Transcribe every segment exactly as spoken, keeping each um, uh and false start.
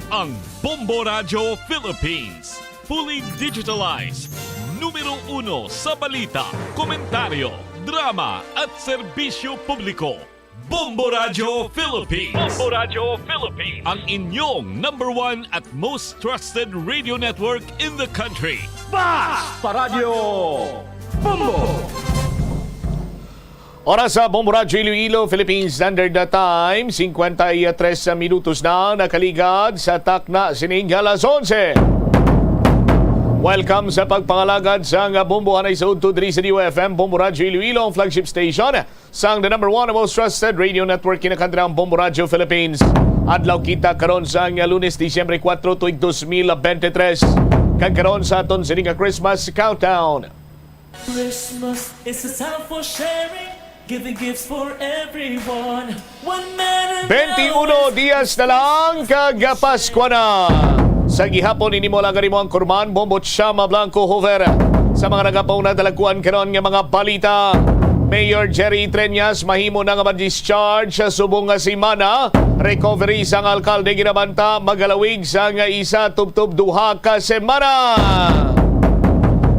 Ang Bombo Radyo Philippines. Fully digitalized. Numero uno sa balita, komentaryo, drama, at serbisyo publiko. Bombo Radyo Philippines. Bombo Radyo Philippines. Ang inyong number one at most trusted radio network in the country. Basta Radyo Bombo! Oras sa Bombo Radyo Iloilo, Philippine Standard Time, singkwenta y tres minutos na nakaligad sa takna sining alas onse. Welcome sa pagpangalagad sang Bombo Hanay sa Udto diri sa D U F M, Bombo Radyo Iloilo, ang flagship station sang the number one and most trusted radio network, kinakandrang Bombo Radyo Philippines. Adlaw kita karon sang Lunes, Disyembre kuwatro, tuig dos mil bente tres. Kag karon sa aton sini nga Christmas countdown. Christmas is a time for sharing, giving gifts for everyone. One man and Twenty-uno dias na lang kag Paskwa na. Sa gihapon, ini mo lang mo ang kurman, Bombo Chama Blanco Hoover. Sa mga nagapauna, dalagkuan karon nga mga balita. Mayor Jerry Treñas mahimo na nga ma-discharge sa subong nga semana. Recovery sang alkalde ginabanta magalawig sang isa tubtob duha ka semana.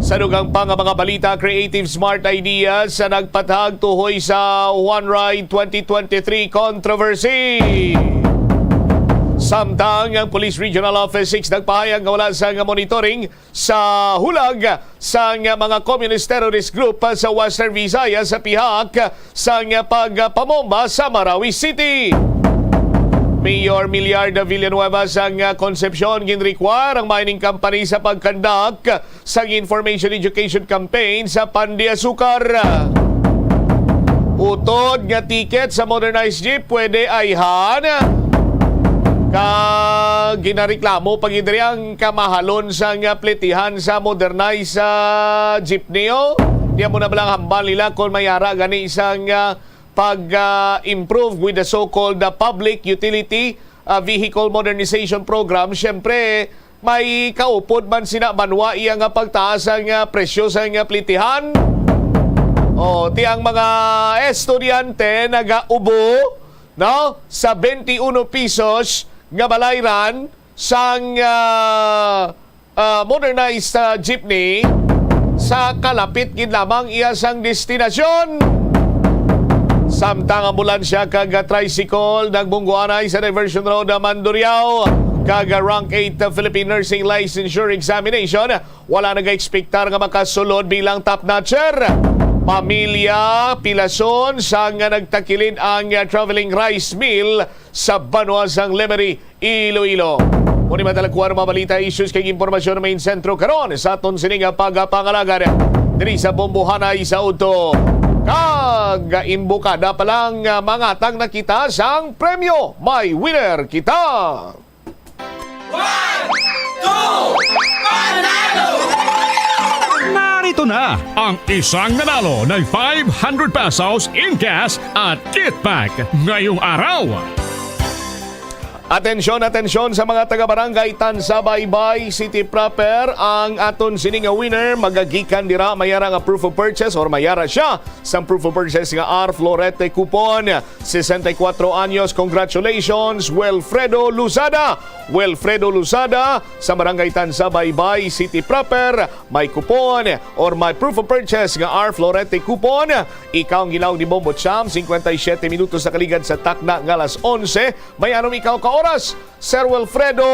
Sa dugang pa nga mga balita, creative smart ideas sa nagpatag tuhoy sa One Ride twenty twenty-three controversy. Samtang ang Police Regional Office six nagpahayag nga wala sang monitoring sa hulag sang mga communist terrorist group sa Western Visayas sa pihak sang pagpamomba sa Marawi City. Mayor Miliarda Villanueva sang Concepcion ginrequire ang mining company sa pag-conduct sang information education campaign sa Pan de Azúcar. Utod nga ticket sa modernized jeep pwede ayhan. Kag ginareklamo pa gid diri ang kamahalon sang plitihan sa modernized, ah, jeepney. Di amo na bala ang hambal nila kon may ara gani sang, ah, pag, ah, improve with the so-called, ah, public utility, ah, vehicle modernization program. Siyempre, may kaupod man sina banwa iya nga pagtaas ang, ah, presyo sang, ah, plitihan. O, ti ang mga estudyante nagaubo, no, sa twenty-one pesos nga balayran sang, ah, ah, modernized, ah, jeepney sa kalapit gid lamang iya sang destinasyon. Samtang ambulansya kag tricycle nagbungguanay sa Diversion Road, Mandurriao, kag Rank eight Philippine Nursing Licensure Examination, wala nagaekspektar nga makasulod bilang top notcher. Pamilya Pilason sang nagtakilid ang traveling rice mill sa banwa sang Lemery, Iloilo. Muni madalagkuan ang mga balita, issues kag impormasyon nga main sentro karon sa aton sini nga pagapangalagad diri sa Bombo Hanay sa Udto. Kag imbukada pa lang, ah, mangatag na kita sang premyo. May winner kita! One, two, panalo! Narito na ang isang nanalo ng five hundred pesos in cash at kit bag ngayong araw. Atensyon, atensyon sa mga taga-barangay Tansabaybay City Proper. Ang aton sini nga winner magagikan dira, may ara nga proof of purchase or may ara siya sang proof of purchase nga R. Florete coupon. Sesenta y cuatro anyos. Congratulations, Wilfredo Luzada. Wilfredo Luzada sa Barangay Tansabaybay City Proper. May coupon or may proof of purchase nga R. Florete coupon. Ikaw ang ginaog ni Bombo Cham, singkwenta y siyete minutos sa kaligad sa takna nga alas onse. May anom ikaw ka oras, Sir Wilfredo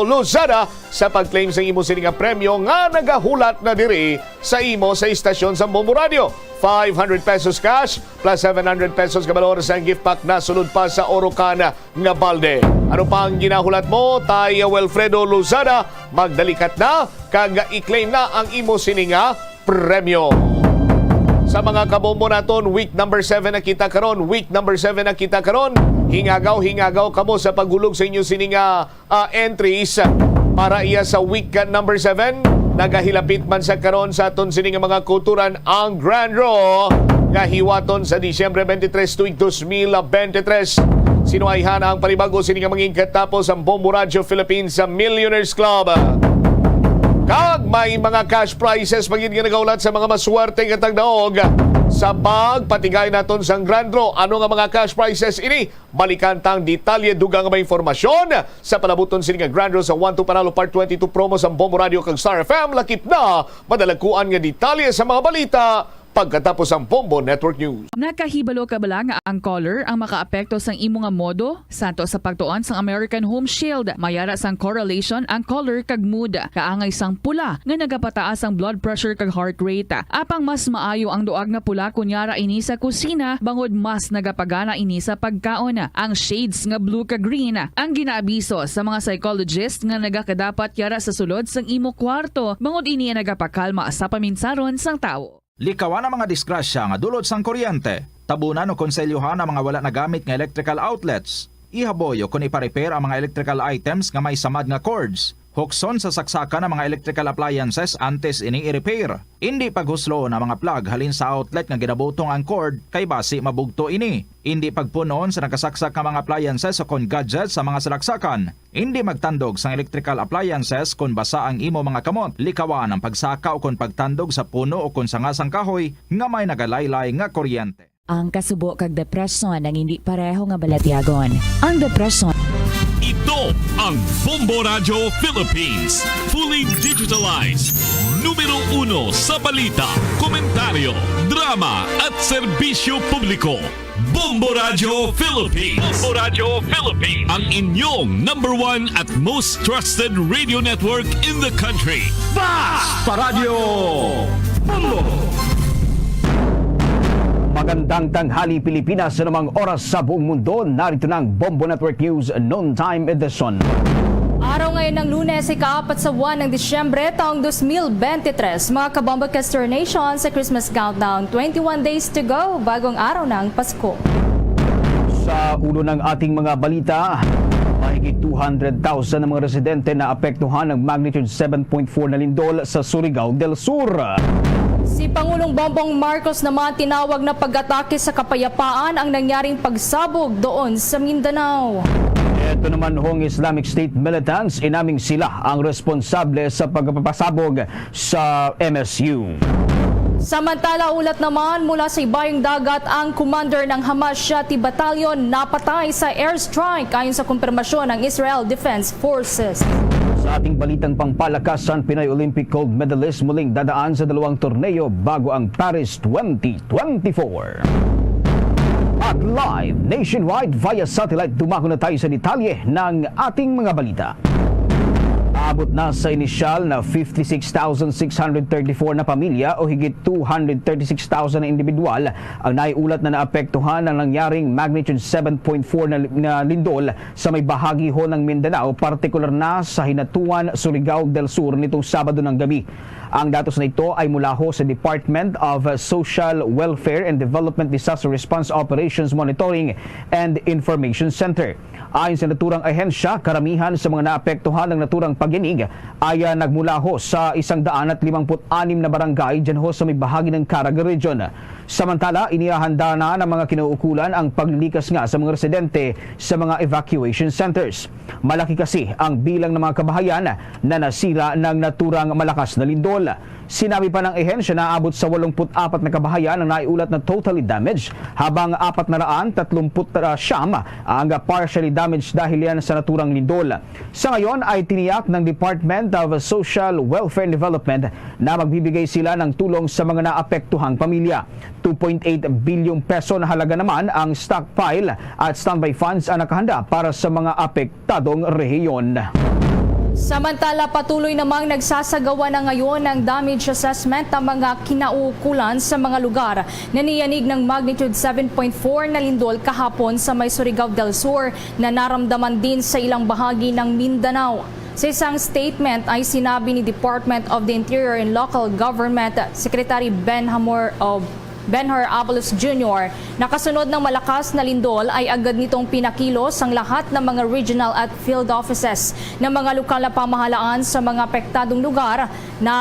Lozada, sa pag-claim sa imo sini nga premyo nga nagahulat na diri sa imo sa istasyon sa Bombo Radio. Five hundred pesos cash plus seven hundred pesos ka balor sa gift pack na sulod pa sa Orocan nga balde. Ano pa ang ginahulat mo, Tay Wilfredo Lozada? Magdalikat na kag i-claim na ang imo sini nga premyo. Sa mga kabombo naton, week number seven na kita karon. Week number seven na kita karon. Hingagaw, hingagaw kamo sa paghulog sa inyo sini nga, ah, entries para iya sa week number seven. Nagahilapit man sa karon sa aton sini nga mga kulturan ang Grand Draw nga hiwaton sa Disyembre twenty-three tuig dos mil bente tres. Sinuayhan ang panibago sini nga mangin katapos ang Bombo Radyo Philippines sa Millionaires Club. Kag may mga cash prizes pa gid nga nagahulat sa mga maswerte nga tagdaog Sa pagpatigay naton sang Grand Draw, ano nga mga cash prizes ini? Balikan tang detalye, dugang nga mga impormasyon sa palabuton sini nga Grand Draw sa One to Panalo Part twenty-two promo sa Bombo Radio kag Star F M. Lakip na madalagkuan nga detalye sa mga balita pagkatapos ang Bombo Network News. Nakahibalo ka bala nga ang color ang makaapekto sang imo nga modo? Santo sa pagtuon sang American Home Shield, may ara sang correlation ang color kag mood. Kaangay sang pula nga nagapataas ang blood pressure kag heart rate. Apang mas maayo ang duag nga pula kon yara ini sa kusina, bangod mas nagapagana ini sa pagkaon. Ang shades nga blue kag green ang ginaabiso sa mga psychologist nga nagakadapat yara sa sulod sang imo kwarto, bangod ini ang nagapakalma sa paminsaron sang tawo. Likawan ang mga disgrasya nga dulot sang kuryente. Tabunan o konselyuhan ang mga wala nagamit nga electrical outlets. Ihaboy o kon ipa-repair ang mga electrical items nga may samad nga cords. Hukson sa saksakan ang mga electrical appliances antes ini i-repair. Indi paghusloon ang mga plug halin sa outlet nga ginabutong ang cord, kay basi mabugto ini. Indi pagpun-on sa nakasaksak nga mga appliances o kon gadgets sa mga salaksakan. Indi magtandog sang electrical appliances kon basa ang imo mga kamot. Likawan ang pagsaka o kon pagtandog sa puno o kon sanga sang kahoy nga may nagalaylay nga kuryente. Ang kasubo kag depresyon ang indi pareho nga balatyagon. Ang depresyon. Ito ang Bombo Radyo Philippines, fully digitalized. Numero uno sa balita, komentaryo, drama, at serbisyo publiko. Bombo Radyo Philippines. Bombo Radyo Philippines. Ang inyong number one at most trusted radio network in the country. Basta Radyo Bombo! Magandang tanghali, Pilipinas, sa anumang oras sa buong mundo. Narito na ang Bombo Network News Noontime Edition. Araw ngayon ng Lunes, ika-apat sa buwan ng Disyembre, taong dos mil bente tres. Mga Kabombo Caster Nation, sa Christmas Countdown, twenty-one days to go, bagong araw ng Pasko. Sa ulo ng ating mga balita, mahigit two hundred thousand ang mga residente na apektuhan ng magnitude seven point four na lindol sa Surigao del Sur. Si Pangulong Bongbong Marcos naman tinawag na pag-atake sa kapayapaan ang nangyaring pagsabog doon sa Mindanao. Ito naman hong Islamic State militants, inaming sila ang responsable sa pagpapasabog sa M S U. Samantala, ulat naman mula sa Ibayong Dagat, ang commander ng Hamas Shati Battalion napatay sa airstrike, ayon sa kumpirmasyon ng Israel Defense Forces. Sa ating balitang pampalakasan, Pinoy Olympic gold medalist muling dadaan sa dalawang torneo bago ang Paris twenty twenty-four. At live nationwide via satellite, dumako na tayo sa detalye ng ating mga balita. Abot na sa inisyal na fifty-six thousand six hundred thirty-four na pamilya o higit two hundred thirty-six thousand na individual ang naiulat na naapektuhan ng nangyaring magnitude seven point four na, na lindol sa may bahagi ho ng Mindanao, partikular na sa Hinatuan, Surigao del Sur nitong Sabado ng gabi. Ang datos na ito ay mula ho sa Department of Social Welfare and Development Disaster Response Operations Monitoring and Information Center. Ayon sa naturang ahensya, karamihan sa mga naapektuhan ng naturang pagyanig ay, ah, nagmula ho sa isang daan at limangput anim na barangay dyan ho sa may bahagi ng Caraga Region. Samantala, inihahanda na ng mga kinauukulan ang paglilikas nga sa mga residente sa mga evacuation centers. Malaki kasi ang bilang ng mga kabahayan na nasira ng naturang malakas na lindol. Sinabi pa ng ahensya na abot sa walongput apat na kabahayan ang naiulat na totally damaged, habang apat na raan tatlumput siyam ang partially damaged dahil yan sa naturang lindol. Sa ngayon ay tiniyak ng Department of Social Welfare and Development na magbibigay sila ng tulong sa mga naapektuhang pamilya. Two point eight bilyong peso na halaga naman ang stockpile at standby funds ang nakahanda para sa mga apektadong rehiyon. Samantala, patuloy namang nagsasagawa na ngayon ng damage assessment ang mga kinauukulan sa mga lugar na niyanig ng magnitude seven point four na lindol kahapon sa may Surigao del Sur, na naramdaman din sa ilang bahagi ng Mindanao. Sa isang statement ay sinabi ni Department of the Interior and Local Government Secretary Ben Hamor, o Ben Hur Abalos Junior Nakasunod ng malakas na lindol ay agad nitong pinakilos ang lahat ng mga regional at field offices ng mga lokal na pamahalaan sa mga apektadong lugar na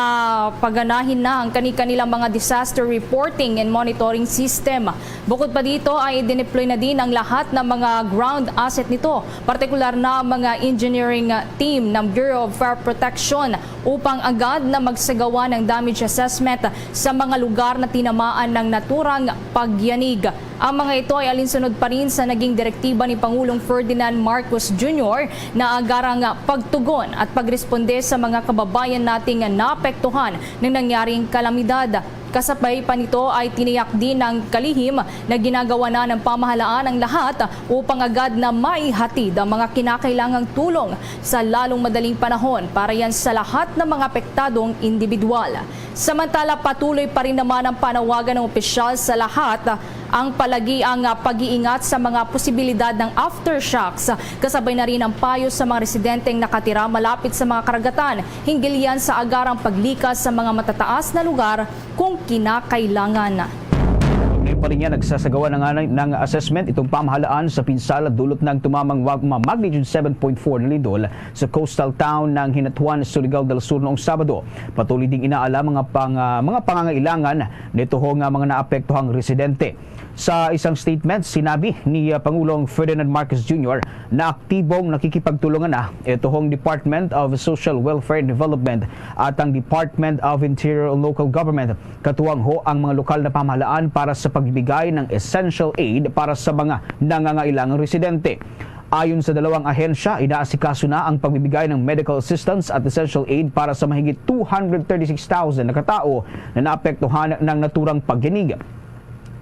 paganahin na ang kani-kanilang mga disaster reporting and monitoring system. Bukod pa dito ay dineploy na din ang lahat ng mga ground asset nito, partikular na mga engineering team ng Bureau of Fire Protection upang agad na magsagawa ng damage assessment sa mga lugar na tinamaan ng naturang pagyanig. Ang mga ito ay alinsunod pa rin sa naging direktiba ni Pangulong Ferdinand Marcos Junior na agarang pagtugon at pagresponde sa mga kababayan nating naapektuhan ng nangyaring kalamidad. Kasabay pa nito ay tiniyak din ng kalihim na ginagawa na ng pamahalaan ang lahat upang agad na maihatid ang mga kinakailangang tulong sa lalong madaling panahon para yan sa lahat ng mga apektadong individual. Samantala, patuloy pa rin naman ang panawagan ng opisyal sa lahat ang palagi ang ah, pag-iingat sa mga posibilidad ng aftershocks, kasabay na rin ang payo sa mga residenteng nakatira malapit sa mga karagatan hinggil yan sa agarang paglikas sa mga matataas na lugar kung kinakailangan. Ngayon pa rin yan, nagsasagawa na nga ng, ng assessment itong pamahalaan sa pinsala dulot ng tumamang wa- ma- magnitude seven point four na lindol sa coastal town ng Hinatuan, Surigao del Sur noong Sabado. Patuloy ding inaalam mga, pang, ah, mga pangangailangan nito ho nga mga naapektuhang residente. Sa isang statement, sinabi ni ah, Pangulong Ferdinand Marcos Junior na aktibong nakikipagtulungan na ito hong Department of Social Welfare and Development at ang Department of Interior and Local Government, katuwang ho ang mga lokal na pamahalaan para sa pagbibigay ng essential aid para sa mga nangangailangang residente. Ayon sa dalawang ahensya, inaasikaso na ang pagbibigay ng medical assistance at essential aid para sa mahigit two hundred thirty-six thousand na katao na naapektuhan ng naturang pagyanig.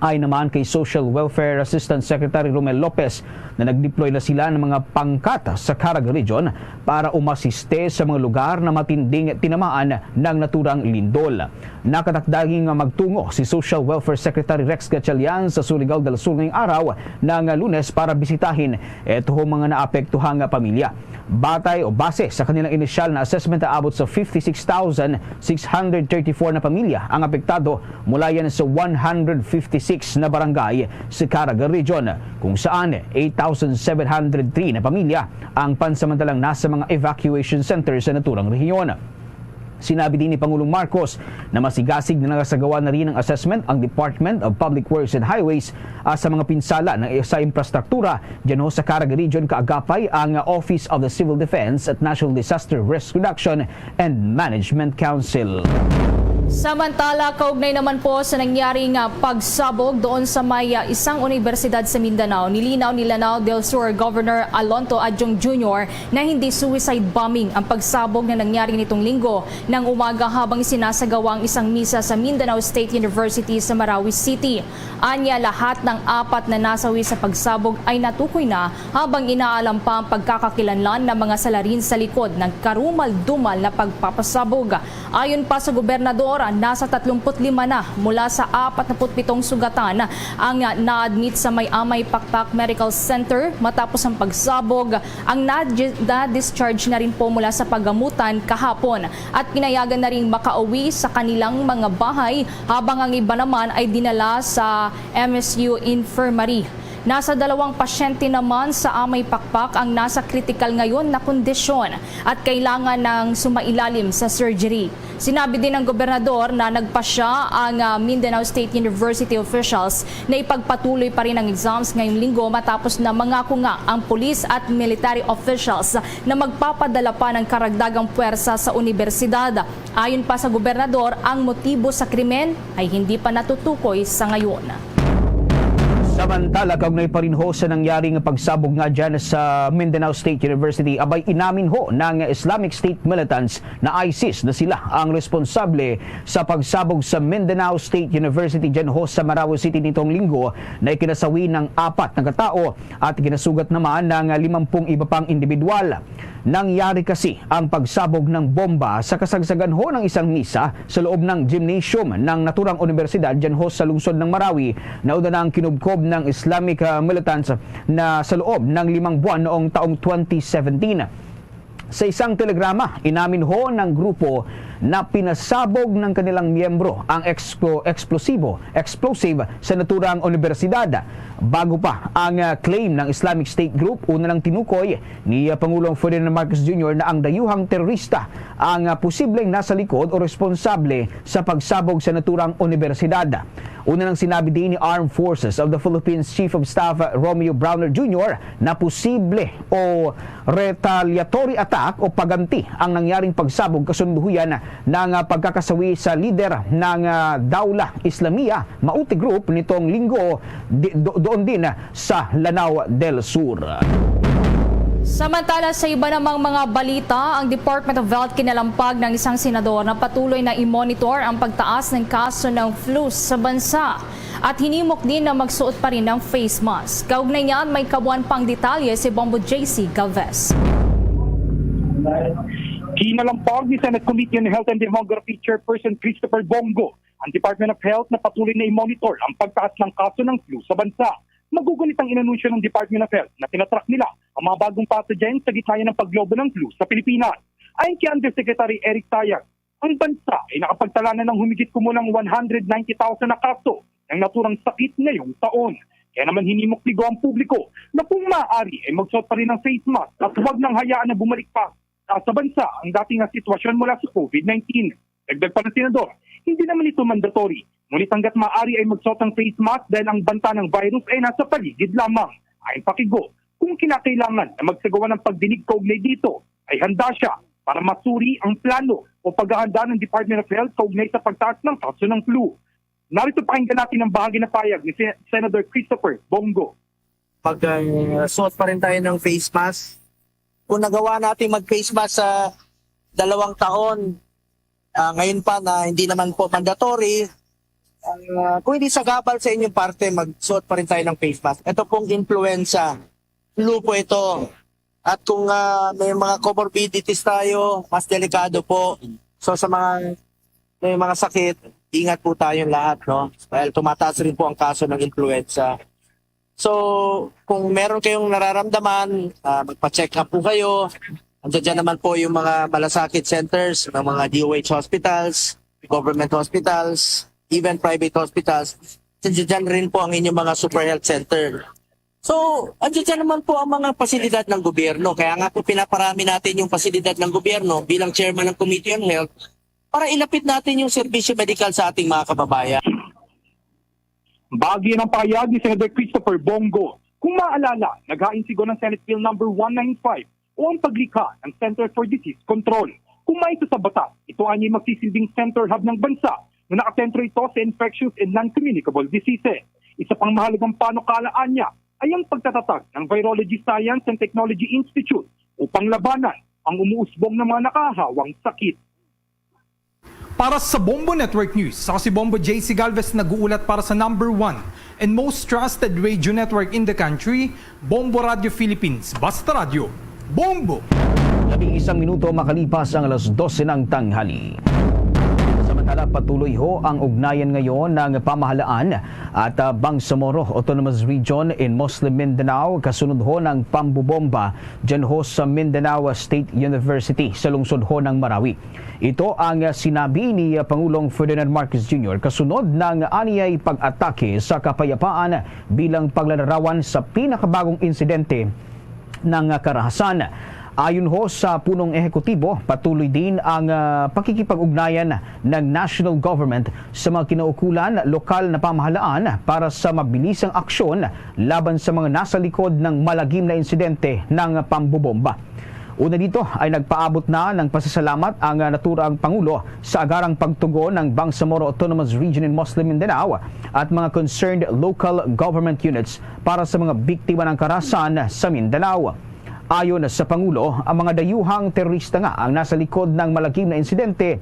Ayon naman kay Social Welfare Assistant Secretary Romel Lopez na nag-deploy na sila ng mga pangkat sa Caraga Region para umasiste sa mga lugar na matinding tinamaan ng naturang lindol. Nakatakdang nga magtungo si Social Welfare Secretary Rex Gatchalian sa Surigao del Sur ngayong araw ng Lunes para bisitahin ito mga naapektuhang pamilya. Batay o base sa kanilang inisyal na assessment, aabot sa fifty-six thousand six hundred thirty-four na pamilya ang apektado mula yan sa one hundred fifty-six na barangay sa Caraga Region, kung saan eight thousand seven hundred three na pamilya ang pansamantalang nasa mga evacuation center sa naturang rehiyon. Sinabi din ni Pangulong Marcos na masigasig na nakasagawa na rin ng assessment ang Department of Public Works and Highways ah, sa mga pinsala ng sa infrastruktura dyan ho sa Caraga Region, kaagapay ang Office of the Civil Defense at National Disaster Risk Reduction and Management Council. Samantala, kaugnay naman po sa nangyaring ah, pagsabog doon sa may ah, isang unibersidad sa Mindanao, nilinaw ni Lanao del Sur Governor Alonto Adjong Junior na hindi suicide bombing ang pagsabog na nangyari nitong linggo ng umaga habang isinasagawa ang isang misa sa Mindanao State University sa Marawi City. Anya, lahat ng apat na nasawi sa pagsabog ay natukoy na habang inaalam pa ang pagkakakilanlan ng mga salarin sa likod ng karumal-dumal na pagpapasabog. Ayon pa sa gobernador, nasa tatlumpu't lima na mula sa apat na put pitong sugatan ang na-admit sa May Amay Pakpak Medical Center matapos ang pagsabog. Ang na-, na-discharge na rin po mula sa paggamutan kahapon at pinayagan na ring makauwi sa kanilang mga bahay, habang ang iba naman ay dinala sa M S U Infirmary. Nasa dalawang pasyente naman sa Amay Pakpak ang nasa kritikal ngayon na kondisyon at kailangan ng sumailalim sa surgery. Sinabi din ng gobernador na nagpasya ang ah, Mindanao State University officials na ipagpatuloy pa rin ang exams ngayong linggo, matapos na mangako nga ang police at military officials na magpapadala pa ng karagdagang puwersa sa unibersidad. Ayon pa sa gobernador, ang motibo sa krimen ay hindi pa natutukoy sa ngayon. Samantala, kaugnay pa rin ho sa nangyaring pagsabog nga dyan sa Mindanao State University, abay, inamin ho ng Islamic State militants na ISIS na sila ang responsable sa pagsabog sa Mindanao State University dyan ho sa Marawi City nitong linggo na ikinasawi ng apat na katao at kinasugat naman ng limampung iba pang individual. Nangyari kasi ang pagsabog ng bomba sa kasagsagan ho ng isang misa sa loob ng gymnasium ng naturang universidad dyan ho sa lungsod ng Marawi na una na ang kinubkob ng Islamic ah, militants na sa loob ng limang buwan noong taong twenty seventeen. Sa isang telegrama, inamin ho ng grupo na pinasabog ng kanilang miyembro ang eksplo-, eksplosibo, explosive sa naturang unibersidad. Bago pa ang, ah, claim ng Islamic State Group, una nang tinukoy ni, ah, Pangulong Ferdinand Marcos Junior na ang dayuhang terorista ang, ah, posibleng nasa likod o responsable sa pagsabog sa naturang unibersidad. Una nang sinabi din ni Armed Forces of the Philippines Chief of Staff, ah, Romeo Brawner Junior na posible o retaliatory attack o paganti ang nangyaring pagsabog kasunod huyan ng, ah, pagkakasawi sa lider ng, ah, Daulah Islamiyah Maute Group nitong Linggo di-, do-, doon din sa Lanao del Sur. Samantala, sa iba namang mga balita, ang Department of Health kinalampag ng isang senador na patuloy na i-monitor ang pagtaas ng kaso ng flu sa bansa. At hinimok din na magsuot pa rin ng face mask. Kaugnay niyan, may kabuuan pang detalye si Bombo J C Galvez. Kinalampag ni Senate Committee on Health and Demography Chairperson Christopher Bongo ang Department of Health na patuloy na i-monitor ang pagtaas ng kaso ng flu sa bansa. Magugunit ang inanunsyo ng Department of Health na tinatrack nila ang mga bagong pathogen sa gitna ng paglobo ng flu sa Pilipinas. Ayon kay Undersecretary Eric Tayag, ang bansa ay nakapagtala na ng humigit kumulang one hundred ninety thousand na kaso ng naturang sakit ngayong taon. Kaya naman hinimok ligo ang publiko na kung maaari ay magsuot pa rin ng face mask at huwag nang hayaan na bumalik pa sa bansa ang dating nga sitwasyon mula sa COVID nineteen. Dagdag pa ng senador, hindi naman ito mandatory, ngunit hanggat maaari ay magsuot ng face mask dahil ang banta ng virus ay nasa paligid lamang. Ayon pa kay Go, kung kinakailangan na magsagawa ng pagdinig kaugnay dito, ay handa siya para masuri ang plano o paghahanda ng Department of Health kaugnay sa pagtaas ng kaso ng flu. Narito, pakinggan natin ang bahagi na payag ni Sen-, Senator Christopher Bongo. Mag, ah, suot pa rin tayo ng face mask. Kung nagawa natin mag-face mask sa dalawang taon, ah, ngayon pa na hindi naman po mandatory, ah, kung hindi sagabal sa inyong parte, magsuot pa rin tayo ng face mask. Ito pong influenza, flu po ito. At kung, ah, may mga comorbidities tayo, mas delikado po. So sa mga may mga sakit, ingat po tayong lahat, no? Dahil tumataas rin po ang kaso ng influenza. So, kung meron kayong nararamdaman, ah, magpa-check up po kayo. Andiyan dyan naman po yung mga malasakit centers ng mga D O H hospitals, government hospitals, even private hospitals. Andiyan dyan rin po ang inyong mga super health center. So, andiyan dyan naman po ang mga pasilidad ng gobyerno. Kaya nga po pinaparami natin yung pasilidad ng gobyerno bilang chairman ng Committee on Health para ilapit natin yung serbisyo medikal sa ating mga kababayan. Bahagi ng pahayag ni Senator Christopher Bongo. Kung maalala, naghain si Go ng Senate Bill number one nine five o ang paglikha ng Center for Disease Control. Kung maito sa batas, ito anay magsisilbing center hub ng bansa na nakasentro ito sa infectious and non-communicable diseases. Isa pang mahalagang panukala anya ay ang pagtatatag ng Virology Science and Technology Institute upang labanan ang umuusbong ng mga nakahawang sakit. Para sa Bombo Network News, ako si Bombo J C Galvez, nag-uulat para sa number one and most trusted radio network in the country, Bombo Radio Philippines. Basta Radyo, Bombo! Labing isang minuto makalipas ang alas dose ng tanghali. Samantala, patuloy ho ang ugnayan ngayon ng pamahalaan at, ah, Bangsamoro Autonomous Region in Muslim Mindanao, kasunod ho ng pambobomba dyan ho sa Mindanao State University sa lungsod ho ng Marawi. Ito ang, ah, sinabi ni, ah, Pangulong Ferdinand Marcos Junior kasunod ng aniyay pag-atake sa kapayapaan bilang paglalarawan sa pinakabagong insidente ng, ah, karahasan. Ayon ho sa punong ehekutibo, patuloy din ang, ah, pakikipag-ugnayan ng national government sa mga kinaukulan, lokal na pamahalaan para sa mabilisang aksyon laban sa mga nasa likod ng malagim na insidente ng pambobomba. Una dito ay nagpaabot na ng pasasalamat ang, ah, naturang Pangulo sa agarang pagtugon ng Bangsamoro Autonomous Region in Muslim Mindanao at mga concerned local government units para sa mga biktima ng karahasan sa Mindanao. Ayon sa Pangulo, ang mga dayuhang terorista nga ang nasa likod ng malagim na insidente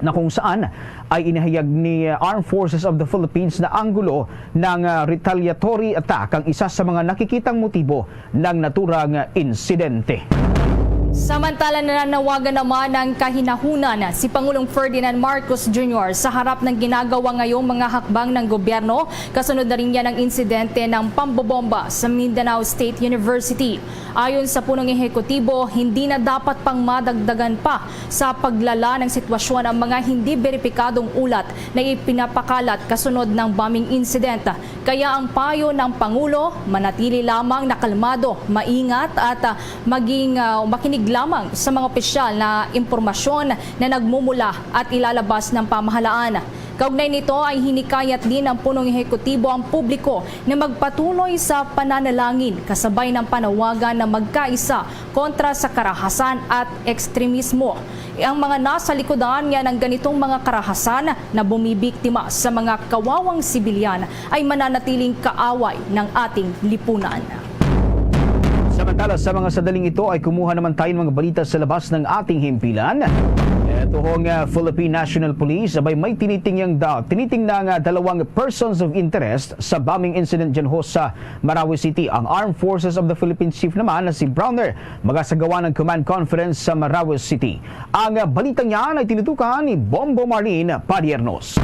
na kung saan ay inihayag ni Armed Forces of the Philippines na anggulo ng, ah, retaliatory attack ang isa sa mga nakikitang motibo ng naturang insidente. Samantala, nananawagan naman ng kahinahunan si Pangulong Ferdinand Marcos Junior sa harap ng ginagawa ngayong mga hakbang ng gobyerno kasunod na rin yan ng insidente ng pambobomba sa Mindanao State University. Ayon sa punong ehekutibo, hindi na dapat pang madagdagan pa sa paglala ng sitwasyon ang mga hindi beripikadong ulat na ipinapakalat kasunod ng bombing incident. Kaya ang payo ng Pangulo, manatili lamang na kalmado, maingat at, ah, maging, ah, makinig lamang sa mga opisyal na impormasyon na nagmumula at ilalabas ng pamahalaan. Kaugnay nito ay hinikayat din ng punong ehekutibo ang publiko na magpatuloy sa pananalangin kasabay ng panawagan na magkaisa kontra sa karahasan at ekstremismo. Ang mga nasa likodan niya ng ganitong mga karahasan na bumibiktima sa mga kawawang sibilyan ay mananatiling kaaway ng ating lipunan. Samantala, sa mga sandaling ito ay kumuha naman tayo ng mga balita sa labas ng ating himpilan. Ito hong, ah, Philippine National Police, abay, may tinitingyang da-, tinitingnang, ah, dalawang persons of interest sa bombing incident dyan ho sa Marawi City. Ang Armed Forces of the Philippines Chief naman na si Browner magasagawa ng command conference sa Marawi City. Ang balitang yan ay tinutukan ni Bombo Marlene Padiernos.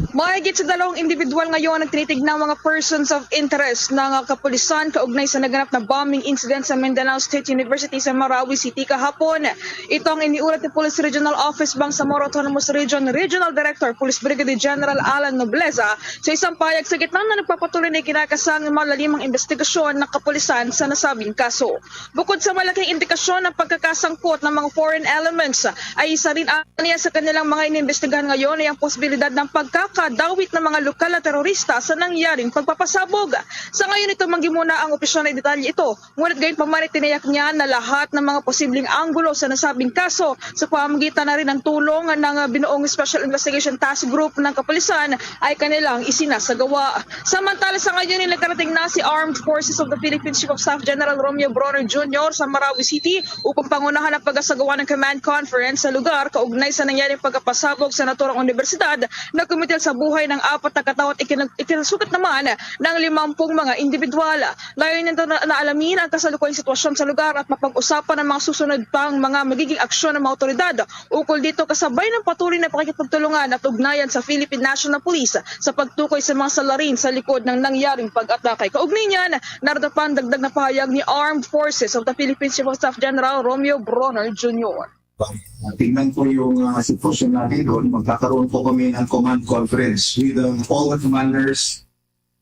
Mahigit sa dalawang individual ngayon ang tinitignan mga persons of interest ng, ah, kapulisan kaugnay sa naganap na bombing incident sa Mindanao State University sa Marawi City kahapon. Ito ang iniulat ni Police Regional Office Bangsamoro Autonomous Region Regional Director Police Brigadier General Alan Nobleza sa isang pahayag sa gitna na nagpapatuloy na ikinakasang malalimang investigasyon ng kapulisan sa nasabing kaso. Bukod sa malaking indikasyon ng pagkakasangkot ng mga foreign elements, ay isa rin ang niya sa kanilang mga inimbestigahan ngayon ay ang posibilidad ng pagkakadawit ng mga lokal na terorista sa nangyaring pagpapasabog. Sa ngayon, ito manggi muna ang opisyal na detalye ito, ngunit gayon pa man, itinayak niya na lahat ng mga posibleng anggulo sa nasabing kaso sa pamamagitan na rin ng tulong ng binuong Special Investigation Task Group ng kapulisan ay kanilang isinasagawa. Samantala, sa ngayon ay nakarating na si Armed Forces of the Philippines Chief of Staff General Romeo Bronner Junior sa Marawi City upang pangunahan ang pag-asagawa ng command conference sa lugar kaugnay sa nangyaring pagkapasabog sa naturang universidad na kumitil sa buhay ng apat na katao at ikinag-, ikinasugat naman ng limampung mga individual. Layunin nito na, na alamin ang kasalukuyang sitwasyon sa lugar at mapag-usapan ang mga susunod pang mga magiging aksyon ng mga otoridad ukol dito, kasabay ng patuloy na pakikipagtulungan at ugnayan sa Philippine National Police sa pagtukoy sa mga salarin sa likod ng nangyaring pag-atake. Kaugnay niyan, narito pa ang dagdag na pahayag ni Armed Forces of the Philippines Chief of Staff General Romeo Bronner Junior. Ah, tingnan ko yung, ah, sitwasyon natin doon. Magkakaroon po kami ng command conference with, uh, all the commanders,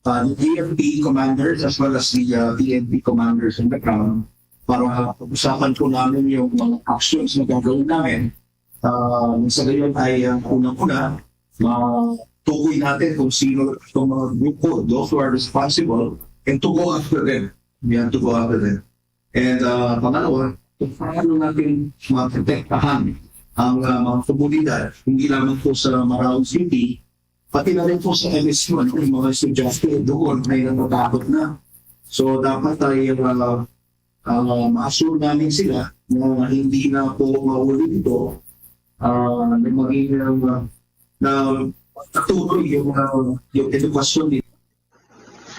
uh, the A F P commanders as well as the, uh, P N P commanders on the ground para pag-usapan po namin yung mga actions na gagawin namin. Ah, sa gayon ay, ah, unang-una, matukoy natin kung sino itong mga grupo, those who are responsible, and to go after them. We have to go after them. And, ah, pangalawa, kung paano natin maprotektahan ang, ah, mga komunidad, hindi lamang po sa Marawi City, pati na rin po sa M S U, ano, yung mga estudyante doon ay natatakot na. So, dapat ay, ah, ah, ma-assure namin sila na hindi na po maulit ito, ah, na maging, ah, na patuloy yung, ah, yung edukasyon nila.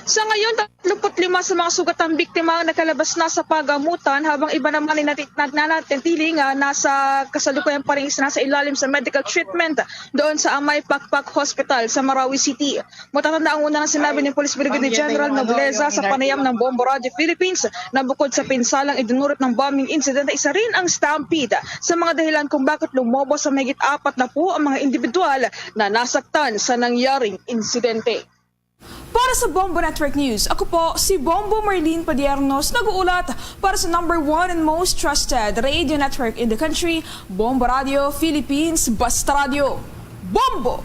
Sa ngayon, tatlumput lima sa mga sugatang biktima ang nakalabas na sa pagamutan, habang iba naman ay nati-, nag-, nananatiling, ah, nasa kasalukuyan pa rin nasa ilalim sa medical treatment doon sa Amay Pakpak Hospital sa Marawi City. Matatanda ang una na sinabi ni Police Brigadier General Nobleza sa panayam ng Bombo Radio Philippines na bukod sa pinsalang idinulot ng bombing incident, isa rin ang stampede sa mga dahilan kung bakit lumobo sa mahigit apat na po ang mga individual na nasaktan sa nangyaring insidente. Para sa Bombo Network News, ako po si Bombo Marlene Padiernos, nag-uulat para sa number one and most trusted radio network in the country, Bombo Radio Philippines, Basta Radio. Bombo!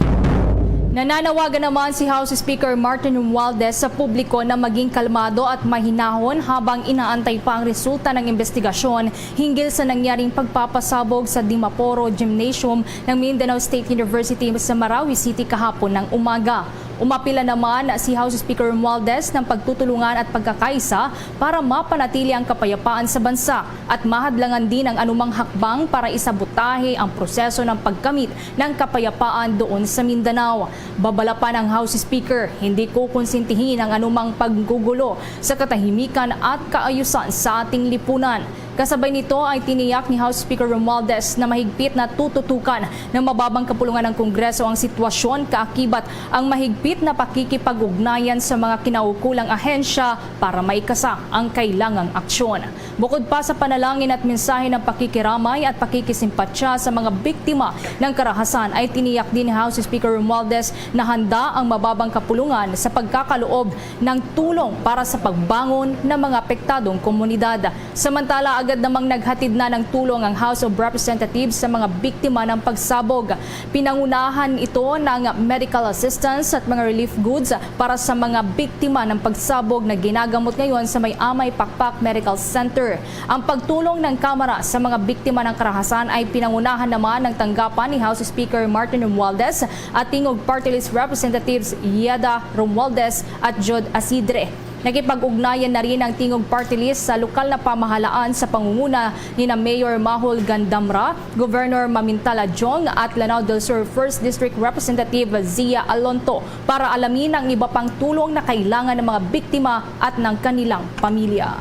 Nananawagan naman si House Speaker Martin Romualdez sa publiko na maging kalmado at mahinahon habang inaantay pa ang resulta ng investigasyon hinggil sa nangyaring pagpapasabog sa Dimaporo Gymnasium ng Mindanao State University sa Marawi City kahapon ng umaga. Umapila naman si House Speaker Romualdez ng pagtutulungan at pagkakaisa para mapanatili ang kapayapaan sa bansa at mahadlangan din ang anumang hakbang para isabotahe ang proseso ng pagkamit ng kapayapaan doon sa Mindanao. Babala pa ng House Speaker, hindi kukonsintihin ang anumang paggugulo sa katahimikan at kaayusan sa ating lipunan. Kasabay nito ay tiniyak ni House Speaker Romualdez na mahigpit na tututukan ng mababang kapulungan ng Kongreso ang sitwasyon kaakibat ang mahigpit na pakikipag-ugnayan sa mga kinaukulang ahensya para maikasa ang kailangang aksyon. Bukod pa sa panalangin at mensahe ng pakikiramay at pakikisimpatya sa mga biktima ng karahasan, ay tiniyak din ni House Speaker Romualdez na handa ang mababang kapulungan sa pagkakaloob ng tulong para sa pagbangon ng mga apektadong komunidad. Samantala, agad namang naghatid na ng tulong ang House of Representatives sa mga biktima ng pagsabog. Pinangunahan ito ng medical assistance at mga relief goods para sa mga biktima ng pagsabog na ginagamot ngayon sa may Amay Pakpak Medical Center. Ang pagtulong ng Kamara sa mga biktima ng karahasan ay pinangunahan naman ng tanggapan ni House Speaker Martin Romualdez at Tingog Party List Representatives Yeda Romualdez at Jud Asidre. Nakipag-ugnayan na rin ang Tingog Party List sa lokal na pamahalaan sa pangunguna ni na Mayor Mahul Gandamra, Governor Mamintal Adjong at Lanao del Sur First District Representative Zia Alonto para alamin ang iba pang tulong na kailangan ng mga biktima at ng kanilang pamilya.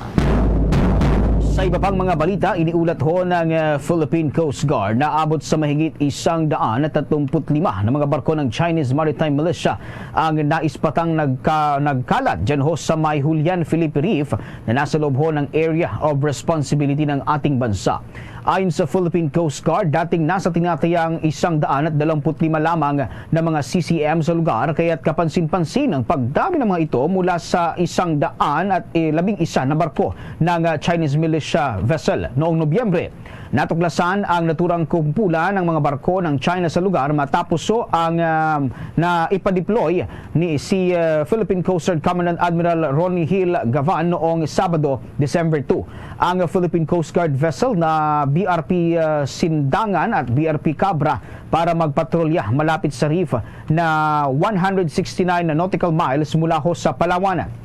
Sa iba pang mga balita, iniulat ho ng, uh, Philippine Coast Guard na abot sa mahigit isang daan at tatlumpu't lima na mga barko ng Chinese Maritime Militia ang naispatang nagka-, nagkalat dyan ho sa may Julian Felipe Reef na nasa loob ho ng area of responsibility ng ating bansa. Ayon sa Philippine Coast Guard, dating nasa tinatayang isang daan at dalawampu't lima lamang na mga C C M sa lugar, kaya't kapansin-pansin ang pagdami ng mga ito mula sa isang daan at, eh, labing isa na barko ng, ah, Chinese militia vessel noong Nobyembre. Natuklasan ang naturang kumpulan ng mga barko ng China sa lugar matapos so ang, ah, na ipadeploy ni si, ah, Philippine Coast Guard Commandant Admiral Ronnie Hill Gavan noong Sabado, December two. Ang Philippine Coast Guard vessel na B R P, ah, Sindangan at B R P Cabra para magpatrolya malapit sa reef na one hundred sixty-nine nautical miles mula ho sa Palawan.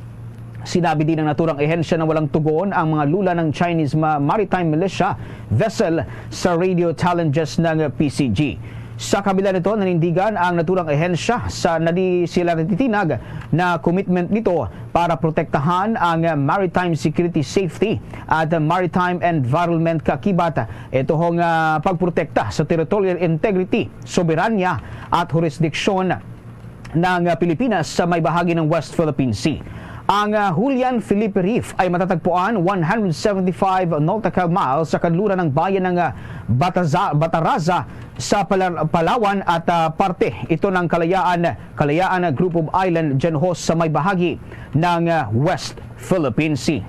Sinabi din ng naturang ehensya na walang tugon ang mga lula ng Chinese ma-, maritime militia vessel sa radio challenges ng P C G. Sa kabila nito, nanindigan ang naturang ehensya sa nadi sila natitinag na commitment nito para protektahan ang maritime security, safety at maritime environment kaakibat ito hong, ah, pagprotekta sa territorial integrity, soberanya at jurisdiksyon ng, ah, Pilipinas sa may bahagi ng West Philippine Sea. Ang, ah, Julian Felipe Reef ay matatagpuan one hundred seventy-five nautical miles sa kanluran ng bayan ng, ah, Bataza-, Bataraza sa Pala-, Palawan at, ah, parte ito ng Kalayaan, Kalayaan Group of Island dyan ho sa may bahagi ng, ah, West Philippine Sea.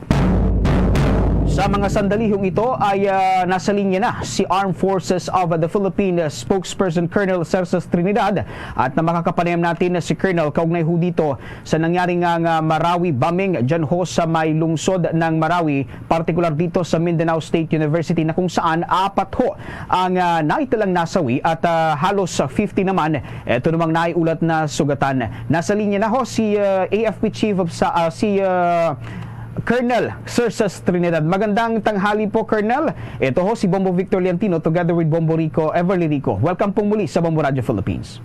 Sa mga sandalihong ito ay, ah, nasa linya na si Armed Forces of the Philippines spokesperson Colonel Cerces Trinidad at na makakapanayam natin na si Colonel kaugnay ho dito sa nangyari nga, nga Marawi bombing dyan ho sa may lungsod ng Marawi, partikular dito sa Mindanao State University na kung saan apat ho ang, ah, naitalang nasawi at, ah, halos, ah, fifty naman ito namang naiulat na sugatan. Nasa linya na ho si, ah, A F P Chief of sa, ah, si, ah, Colonel Cerces Trinidad. Magandang tanghali po, Colonel. Ito ho si Bombo Victor Leontino together with Bombo Rico, Everly Rico. Welcome pong muli sa Bombo Radio Philippines.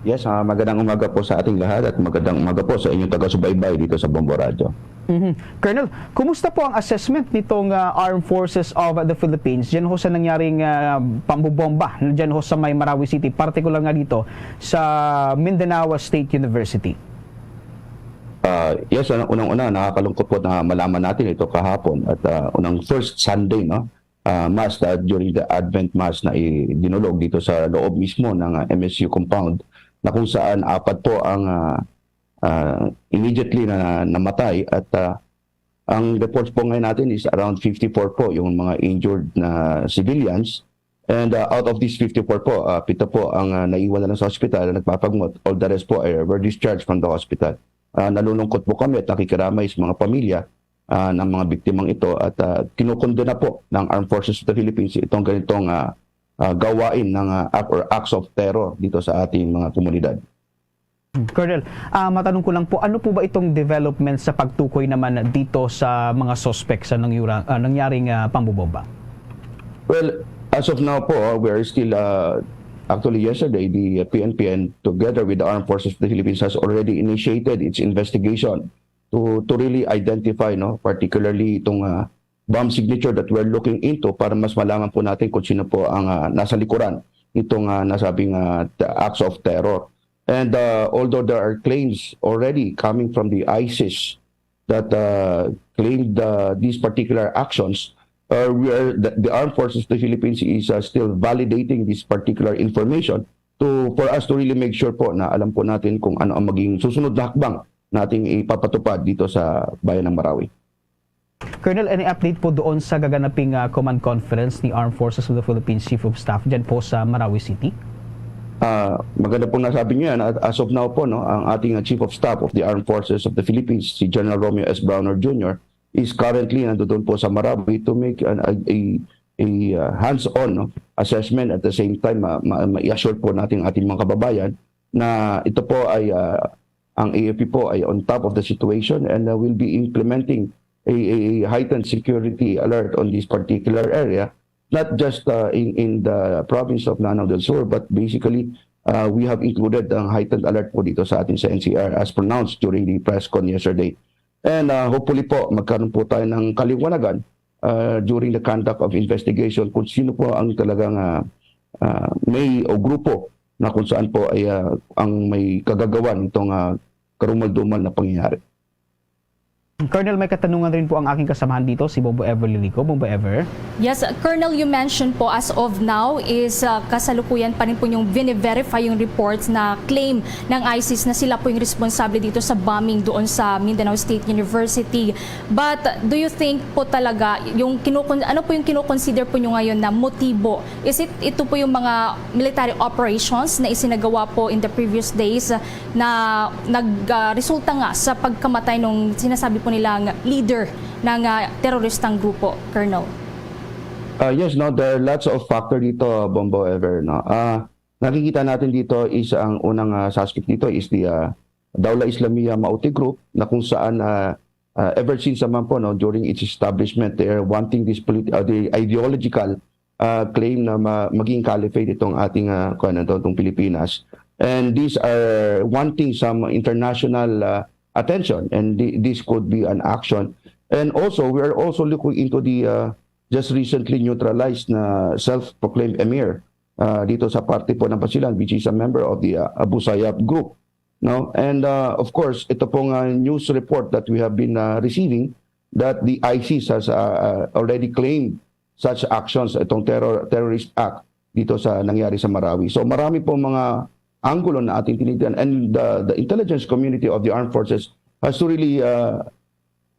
Yes, ah, magandang umaga po sa ating lahat at magandang umaga po sa inyong taga-subaybay dito sa Bombo Radio. Mhm. Colonel, kumusta po ang assessment nitong, ah, Armed Forces of the Philippines dyan ho sa nangyaring, ah, pambobomba dyan ho sa may Marawi City, partikular nga dito sa Mindanao State University? Ah, yes, unang-una, nakakalungkot po na malaman natin ito kahapon at, ah, unang first Sunday, no? Ah, Mass, ah, during the Advent Mass na idinulog dito sa loob mismo ng, ah, M S U compound na kung saan apat po ang, ah, ah, immediately na namatay at, ah, ang reports po ngayon natin is around fifty-four po yung mga injured na civilians. And, ah, out of these fifty-four po, ah, pito po ang, ah, naiwan na lang sa hospital na nagpapagmot. All the rest po ay were discharged from the hospital. Ah, nalulungkot po kami at nakikiramay sa mga pamilya, ah, ng mga biktimang ito at, ah, kinukundena po ng Armed Forces of the Philippines itong ganitong, ah, ah, gawain ng, ah, act or acts of terror dito sa ating mga komunidad. Colonel, ah, matanong ko lang po, ano po ba itong development sa pagtukoy naman dito sa mga suspect sa nangyura-, ah, nangyaring, ah, pambobomba? Well, as of now po, ah, we are still, ah, actually yesterday, the, ah, P N P and together with the Armed Forces of the Philippines has already initiated its investigation to, to really identify, no, particularly itong, ah, bomb signature that we're looking into para mas malaman po natin kung sino po ang, ah, nasa likuran nitong, ah, nasabing, ah, t-, acts of terror. And, ah, although there are claims already coming from the ISIS that, uh, claimed, uh, these particular actions, uh, we are, the, the Armed Forces of the Philippines is, uh, still validating this particular information to, for us to really make sure po na alam po natin kung ano ang maging susunod na hakbang nating ipapatupad dito sa bayan ng Marawi. Colonel, any update po doon sa gaganaping, ah, command conference ni Armed Forces of the Philippines Chief of Staff dyan po sa Marawi City? Ah, maganda pong nasabi niyo yan. At as of now po, no, ang ating, ah, Chief of Staff of the Armed Forces of the Philippines, si General Romeo S. Brawner Junior, is currently nandoon po sa Marawi to make an, a, a, a, uh, hands-on, no, assessment. At the same time, ma, ma, ma-assure po natin ating mga kababayan na ito po ay, uh, ang A F P po ay on top of the situation and, uh, will be implementing a, a, a heightened security alert on this particular area, not just, uh, in, in the province of Lanao del Sur, but basically, uh, we have included ang heightened alert po dito sa atin sa N C R as pronounced during the press con yesterday. And, uh, hopefully po, magkaroon po tayo ng kaliwanagan, uh, during the conduct of investigation kung sino po ang talagang, uh, uh, may o grupo na kung saan po ay, uh, ang may kagagawan nitong, uh, karumal-dumal na pangyayari. Colonel, may katanungan rin po ang aking kasamahan dito, si Bombo Ever Lilico. Bombo Ever? Yes, Colonel, you mentioned po, as of now is, uh, kasalukuyan pa rin po yung vine-verify yung reports na claim ng ISIS na sila po yung responsable dito sa bombing doon sa Mindanao State University. But do you think po talaga, yung kinukon-, ano po yung kinoconsider po nyo ngayon na motibo? Is it, ito po yung mga military operations na isinagawa po in the previous days na nag, ah, resulta nga sa pagkamatay nung sinasabi po nilang leader ng, ah, teroristang grupo, Colonel? Ah, yes, no, there are lots of factor dito, Bombo Ever, no. Ah, nakikita natin dito is ang unang, ah, suspect dito is the, ah, Daula Islamiyah Mauti Group, na kung saan, ah, ah, ever since naman po, no, during its establishment, they are wanting this polit-, ah, the ideological, ah, claim na ma-, maging caliphate itong ating, ah, kuwan, ito, itong Pilipinas. And these are wanting some international, ah, attention, and thi-, this could be an action. And also, we are also looking into the, ah, just recently neutralized na self-proclaimed emir, ah, dito sa parte po ng Basilan, which is a member of the, ah, Abu Sayyaf group, no? And, ah, of course, ito pong, ah, news report that we have been, ah, receiving that the ISIS has, ah, ah, already claimed such actions, itong terror, terrorist act dito sa nangyari sa Marawi. So, marami pong mga anggulo na ating tinitingnan, and the, the intelligence community of the armed forces has to really, ah,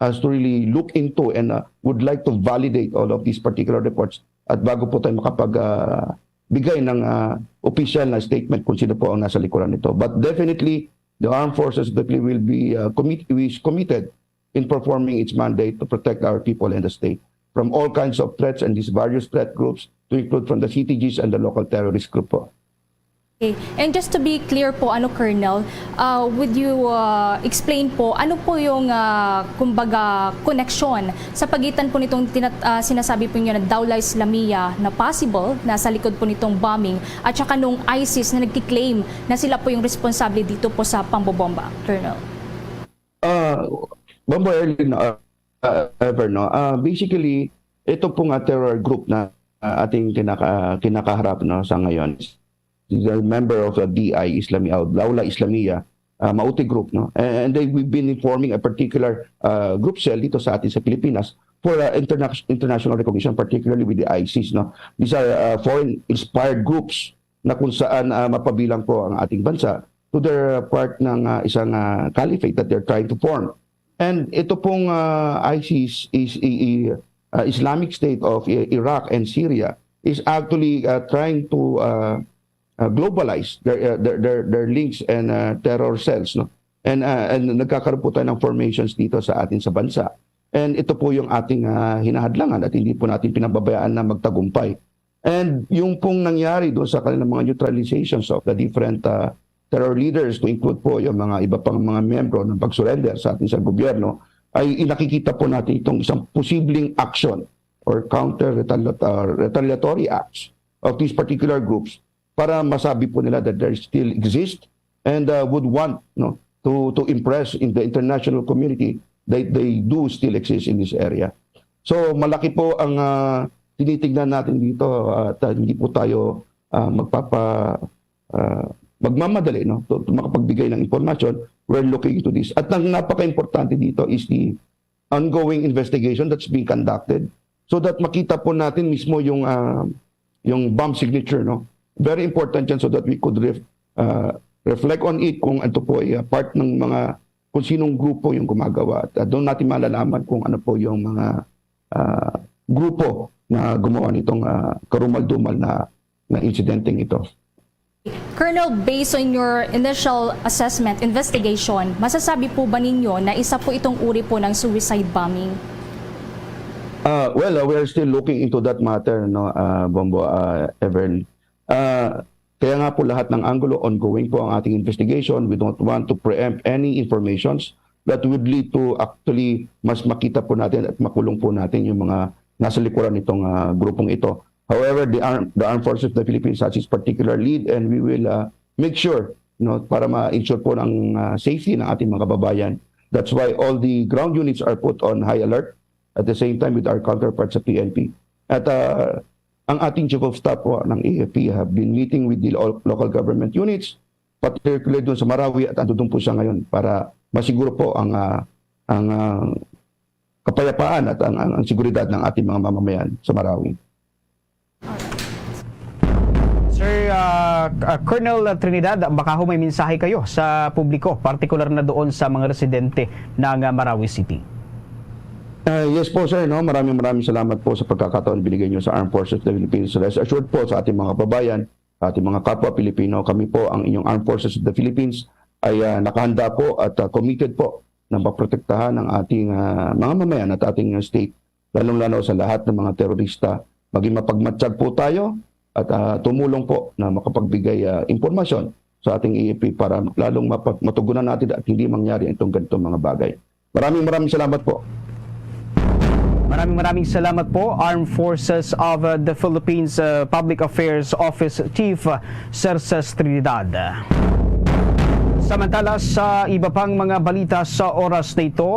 has to really look into and, uh, would like to validate all of these particular reports at bago po tayo makapag, uh, bigay ng, uh, opisyal na statement kung sino po ang nasa likuran nito. But definitely, the armed forces of the Philippines will be, uh, commit-, is committed in performing its mandate to protect our people and the state from all kinds of threats and these various threat groups, to include from the C T Gs and the local terrorist group po. Okay. And just to be clear po, ano, Colonel, uh, would you, uh, explain po, ano po yung, uh, kumbaga, koneksyon sa pagitan po nitong tinat-, uh, sinasabi po niyo na Daula Islamiyah na possible na sa likod po nitong bombing at saka nung ISIS na nagki-claim na sila po yung responsable dito po sa pambobomba, Colonel? Ah, Bombo Ever, no, ah, ah, Ever, no? Ah, basically, ito po nga terror group na, ah, ating kinaka-, kinakaharap, no, sa ngayon. Is a member of a D I, Islami-, uh, Daula Islamiyah, ah, Mauti group, no? And, and they, we've been forming a particular, ah, group cell dito sa atin sa Pilipinas for, ah, interna-, international recognition, particularly with the ISIS, no? These are, ah, foreign-inspired groups na kung saan, ah, mapabilang po ang ating bansa to their part ng, ah, isang, ah, caliphate that they're trying to form. And ito pong, ah, ISIS is i-, i-, ah, Islamic State of I-, Iraq and Syria is actually, ah, trying to, ah, ah, globalize their, ah, their, their, their links and, ah, terror cells, no? And, ah, and nagkakaroon po tayo ng formations dito sa atin sa bansa. And ito po yung ating, ah, hinahadlangan at hindi po natin pinababayaan na magtagumpay. And yung pong nangyari doon sa kanilang mga neutralizations of the different, ah, terror leaders, to include po yung mga iba pang mga miyembro ng pag-surrender sa atin sa gobyerno, ay inakikita po natin itong isang posibleng action or counter retaliat-, ah, retaliatory acts of these particular groups para masabi po nila that they still exist and, uh, would want, no, to, to impress in the international community that they do still exist in this area. So, malaki po ang, ah, tinitignan natin dito at, ah, hindi po tayo, ah, magpapa-, ah, magmamadali, no, to, to makapagbigay ng impormasyon. We're looking into this. At ang napaka-importante dito is the ongoing investigation that's being conducted so that makita po natin mismo yung, ah, yung bomb signature, no? Very important yan so that we could ref-, ah, reflect on it kung ito po ay, ah, part ng mga, kung sinong grupo yung gumagawa. At, ah, doon natin malalaman kung ano po yung mga, ah, grupo na gumawa nitong, ah, karumal-dumal na, na insidenteng ito. Colonel, based on your initial assessment, investigation, masasabi po ba ninyo na isa po itong uri po ng suicide bombing? Ah, well, ah, we are still looking into that matter, no, ah, Bombo, ah, Evern. Ah, kaya nga po, lahat ng anggulo, ongoing po ang ating investigation. We don't want to preempt any informations that would lead to, actually, mas makita po natin at makulong po natin yung mga nasa likuran nitong, ah, grupong ito. However, the arm-, the Armed Forces of the Philippines has its particular lead, and we will, ah, make sure, no, para ma-ensure po ang, ah, safety ng ating mga kababayan. That's why all the ground units are put on high alert at the same time with our counterparts sa P N P. At, ah, ang ating Chief of Staff po ng A F P have been meeting with the lo-, local government units, particularly doon sa Marawi, at andun po siya ngayon para masiguro po ang, ah, ang, ah, kapayapaan at ang, ang, ang seguridad ng ating mga mamamayan sa Marawi. Sir, ah, ah, Colonel Trinidad, baka ho may mensahe kayo sa publiko, partikular na doon sa mga residente ng, ah, Marawi City. Ah, yes po, sir, no? Maraming, maraming salamat po sa pagkakataon binigay niyo sa Armed Forces of the Philippines. Rest assured po sa ating mga kababayan, ating mga kapwa Pilipino, kami po, ang inyong Armed Forces of the Philippines, ay, ah, nakahanda po at, ah, committed po na maprotektahan ang ating, ah, mga mamayan at ating, ah, state, lalong-lalo sa lahat ng mga terorista. Maging mapagmatsyag po tayo at, ah, tumulong po na makapagbigay, ah, impormasyon sa ating A F P para lalong mapag-, matugunan natin at hindi mangyari itong ganitong mga bagay. Maraming, maraming salamat po. Maraming, maraming salamat po, Armed Forces of, uh, the Philippines, uh, Public Affairs Office Chief, uh, Sir Ces Trinidad. Samantala, sa iba pang mga balita sa oras na ito,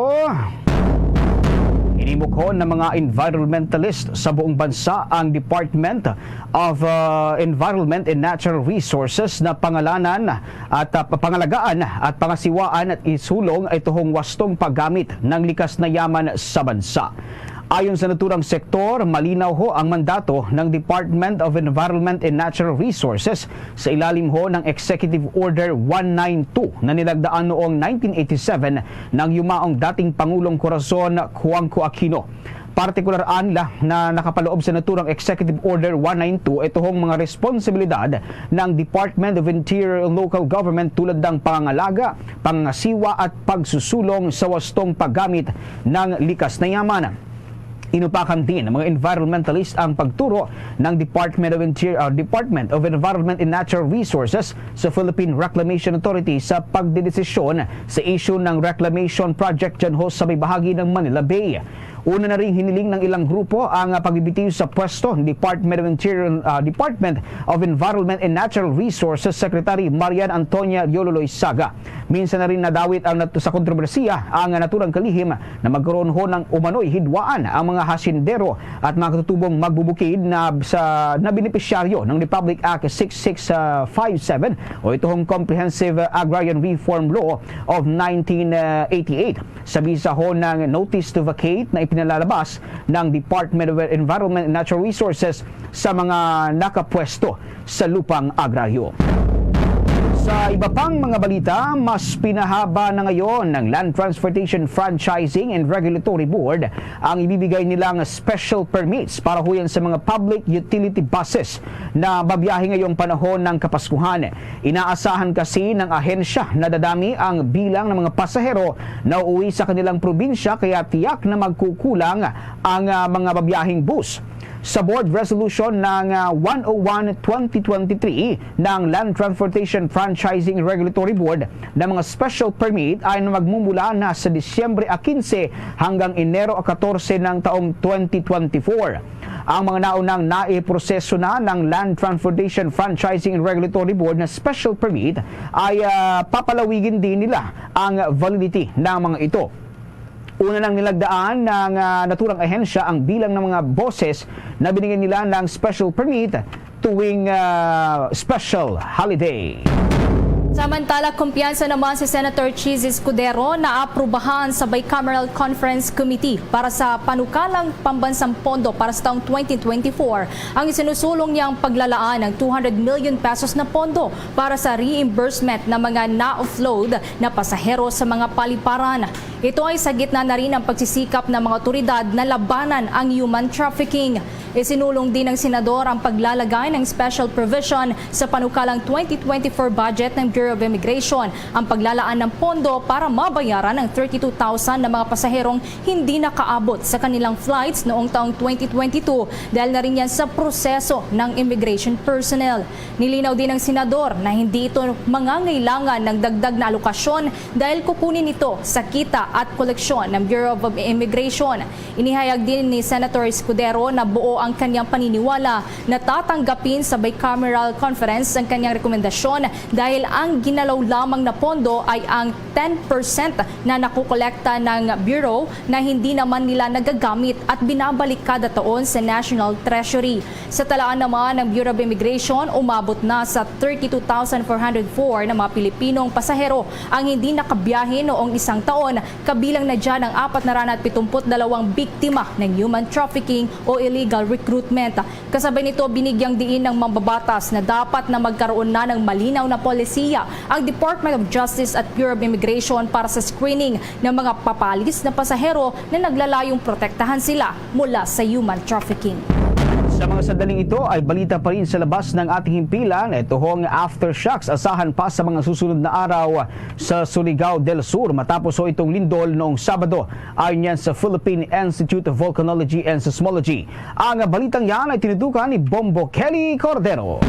inimukhon ng mga environmentalist sa buong bansa ang Department of, uh, Environment and Natural Resources na pangalanan at, uh, pangalagaan at pangasiwaan at isulong ituhong wastong paggamit ng likas na yaman sa bansa. Ayon sa naturang sektor, malinaw ho ang mandato ng Department of Environment and Natural Resources sa ilalim ho ng Executive Order one nine two na nilagdaan noong nineteen eighty-seven ng yumaong dating Pangulong Corazon Cuauhco Aquino. Partikular anla na nakapaloob sa naturang Executive Order one nine two ito hong mga responsibilidad ng Department of Interior and Local Government, tulad ng pangangalaga, pangangasiwa at pagsusulong sa wastong paggamit ng likas na yaman. Inupakan din ng mga environmentalist ang pagturo ng Department of Interior, ah, Department of Environment and Natural Resources sa Philippine Reclamation Authority sa pagdedesisyon sa issue ng reclamation project dyan ho sa may bahagi ng Manila Bay. Una na ring hiniling ng ilang grupo ang, ah, pagbibitiw sa pwesto ni Department of Interior, ah, Department of Environment and Natural Resources Secretary Marian Antonia Yolo Loizaga. Minsan na rin nadawit ang nat-, sa kontrobersiya ang naturang kalihim na magkaroon ho ng umano'y hidwaan ang mga hasindero at mga katutubong magbubukid na sa, na benepisyaryo ng Republic Act six six five seven o ito hong Comprehensive Agrarian Reform Law of nineteen eighty-eight. Sa bisa ho ng notice to vacate na ipinalalabas ng Department of Environment and Natural Resources sa mga nakapwesto sa lupang agraryo. Sa iba pang mga balita, mas pinahaba na ngayon ng Land Transportation Franchising and Regulatory Board ang ibibigay nilang special permits para ho yan sa mga public utility buses na babiyahe ngayong panahon ng Kapaskuhan. Inaasahan kasi ng ahensya na dadami ang bilang ng mga pasahero na uuwi sa kanilang probinsya, kaya tiyak na magkukulang ang, ah, mga babiyaheng bus. Sa board resolution ng, ah, one oh one twenty twenty-three ng Land Transportation Franchising Regulatory Board, na mga special permit ay magmumula na sa Disyembre a quince hanggang Enero a catorce ng taong twenty twenty-four. Ang mga naunang naiproseso na ng Land Transportation Franchising and Regulatory Board na special permit ay, ah, papalawigin din nila ang validity ng mga ito. Una nang nilagdaan ng, ah, naturang ahensya ang bilang ng mga boses na binigyan nila ng special permit tuwing, ah, special holiday. Samantala, kumpiyansa naman si Senator Chiz Escudero na aprubahan sa Bicameral Conference Committee para sa panukalang pambansang pondo para sa taong twenty twenty-four ang isinusulong niyang paglalaan ng two hundred million pesos na pondo para sa reimbursement ng mga na-offload na pasahero sa mga paliparan. Ito ay sa gitna na rin ang pagsisikap ng mga otoridad na labanan ang human trafficking. Isinulong din ng senador ang paglalagay ng special provision sa panukalang twenty twenty-four budget ng Bureau of Immigration, ang paglalaan ng pondo para mabayaran ang thirty-two thousand na mga pasaherong hindi nakaabot sa kanilang flights noong taong twenty twenty-two, dahil na rin yan sa proseso ng immigration personnel. Nilinaw din ng senador na hindi ito mangangailangan ng dagdag na alokasyon dahil kukunin ito sa kita at koleksyon ng Bureau of Immigration. Inihayag din ni Senator Escudero na buo ang kanyang paniniwala na tatanggapin sa bicameral conference ang kanyang rekomendasyon dahil ang ginalaw lamang na pondo ay ang ten percent na nakukolekta ng Bureau na hindi naman nila nagagamit at binabalik kada taon sa National Treasury. Sa talaan naman ng Bureau of Immigration, umabot na sa thirty-two thousand four hundred four na mga Pilipinong pasahero ang hindi nakabiyahe noong isang taon, kabilang na dyan ang apat na raat pitong put dalawang biktima ng human trafficking o illegal recruitment. Kasabay nito, binigyang diin ng mambabatas na dapat na magkaroon na ng malinaw na polisiya ang Department of Justice at Bureau of Immigration para sa screening ng mga papaalis na pasahero na naglalayong protektahan sila mula sa human trafficking. Sa mga sandaling ito ay balita pa rin sa labas ng ating himpilan. Ito ho ang aftershocks asahan pa sa mga susunod na araw sa Surigao del Sur matapos ho itong lindol noong Sabado. Ayon yan sa Philippine Institute of Volcanology and Seismology. Ang balitang yan ay tinutukan ni Bombo Kelly Cordero.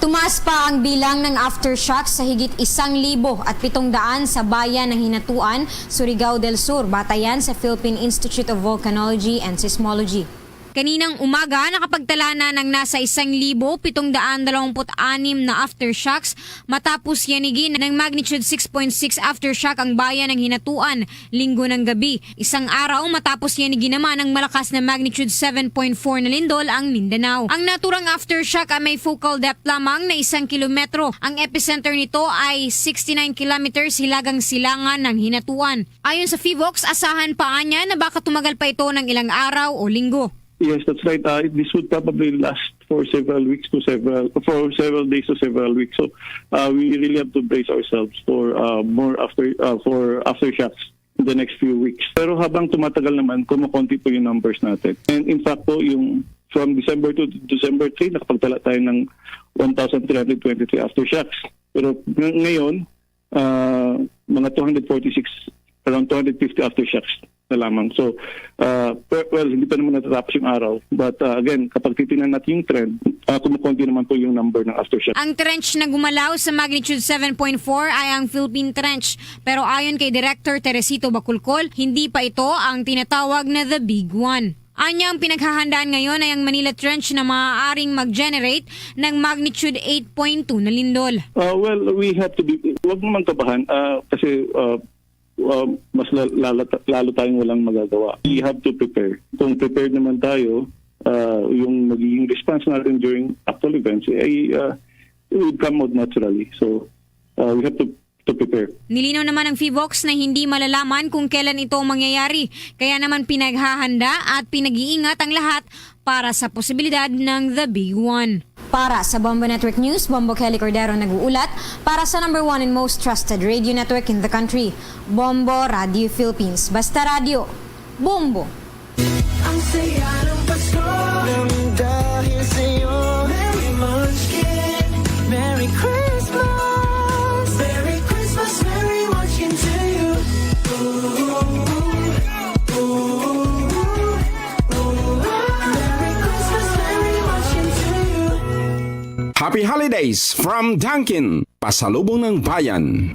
Tumaas pa ang bilang ng aftershocks sa higit isang libo at pitong daan sa bayan ng Hinatuan, Surigao del Sur, batayan sa Philippine Institute of Volcanology and Seismology. Kaninang umaga, nakapagtala na ng nasa isang libo pitong daan dalawampu't anim na aftershocks matapos yanigi ng magnitude six point six aftershock ang bayan ng Hinatuan Linggo ng gabi. Isang araw matapos yan ginaman ang malakas na magnitude seven point four na lindol ang Mindanao. Ang naturang aftershock ay may focal depth lamang na isang kilometro. Ang epicenter nito ay sixty-nine kilometers hilagang silangan ng Hinatuan. Ayon sa PHIVOLCS, asahan pa niya na baka tumagal pa ito ng ilang araw o linggo. Yes, that's right. Uh, this would probably last for several weeks to several for several days to several weeks. So uh, we really have to brace ourselves for uh, more after uh, for aftershocks in the next few weeks. Pero habang tumatagal naman, kumukonti po yung numbers natin. And in fact po, yung from December to December three, nakapagtala tayo ng one thousand three hundred twenty-three aftershocks. Pero ng- ngayon, uh, mga two hundred forty-six, around two hundred fifty aftershocks na lamang. So, uh, per- well, hindi pa naman natatapos yung araw. But uh, again, kapag titingnan natin yung trend, uh, kumukonti naman po yung number ng aftershocks. Ang trench na gumalaw sa magnitude seven point four ay ang Philippine Trench. Pero ayon kay Director Teresito Bacolcol, hindi pa ito ang tinatawag na The Big One. Anya, ang pinaghahandaan ngayon ay ang Manila Trench na maaaring mag-generate ng magnitude eight point two na lindol. Uh, well, we have to be, huwag naman kabahan uh, kasi uh, uh, mas la- lalo, lalo tayong walang magagawa. We have to prepare. Kung prepared naman tayo, uh, yung magiging response natin during actual events ay uh, it would come out naturally. So uh, we have to to prepare. Nilinaw naman ng PHIVOLCS na hindi malalaman kung kailan ito mangyayari, kaya naman pinaghahanda at pinag-iingat ang lahat para sa posibilidad ng The Big One. Para sa Bombo Network News, Bombo Kelly Cordero nag-uulat para sa number one and most trusted radio network in the country, Bombo Radio Philippines. Basta radyo, Bombo! Ang saya ng Pasko nang dahil sa'yo. Merry Munchkin, Merry Christmas. Merry Christmas, Merry Munchkin to you. Ooh, ooh, ooh, ooh. Merry Christmas, Merry Munchkin to you. Happy Holidays from Dunkin, Pasalubong ng Bayan.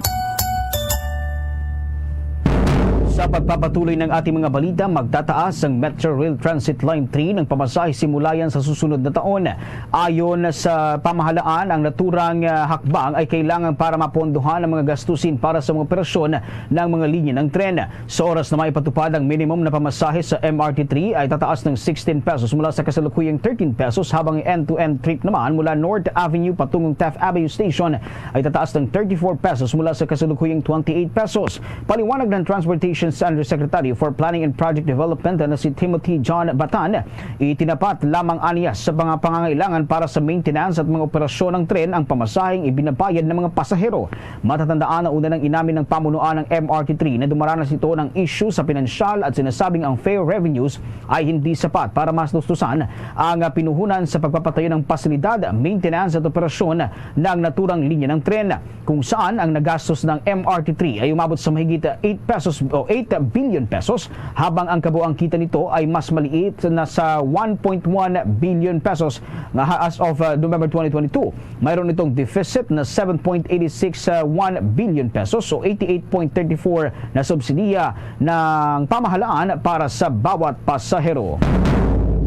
Sa Sa pagpapatuloy ng ating mga balita, magtataas ang Metro Rail Transit Line three ng pamasahe simula yan sa susunod na taon. Ayon sa pamahalaan, ang naturang, ah, hakbang ay kailangan para mapondohan ang mga gastusin para sa mga operasyon ng mga linya ng tren. Sa oras na maipatupad ang minimum na pamasahe sa M R T three, ay tataas ng sixteen pesos mula sa kasalukuyang thirteen pesos, habang ang end-to-end trip naman mula North Avenue patungong Taft Avenue Station ay tataas ng thirty-four pesos mula sa kasalukuyang twenty-eight pesos. Paliwanag ng Transportation Undersecretary for Planning and Project Development na si Timothy John Batan, itinapat lamang aniya sa mga pangangailangan para sa maintenance at mga operasyon ng tren ang pamasaheng ibinabayad ng mga pasahero. Matatandaan na una nang inamin ng pamunuan ng M R T three na dumaranas ito ng issue sa pinansyal at sinasabing ang fare revenues ay hindi sapat para mastustusan ang pinuhunan sa pagpapatayo ng pasilidad, maintenance at operasyon ng naturang linya ng tren, kung saan ang nagastos ng M R T three ay umabot sa mahigit eight pesos o eight billion pesos, habang ang kabuang kita nito ay mas maliit na sa one point one billion pesos nga ha-, as of, uh, November twenty twenty-two. Mayroon itong deficit na seven point eight six one billion pesos o eighty-eight point thirty-four na subsidiya ng pamahalaan para sa bawat pasahero.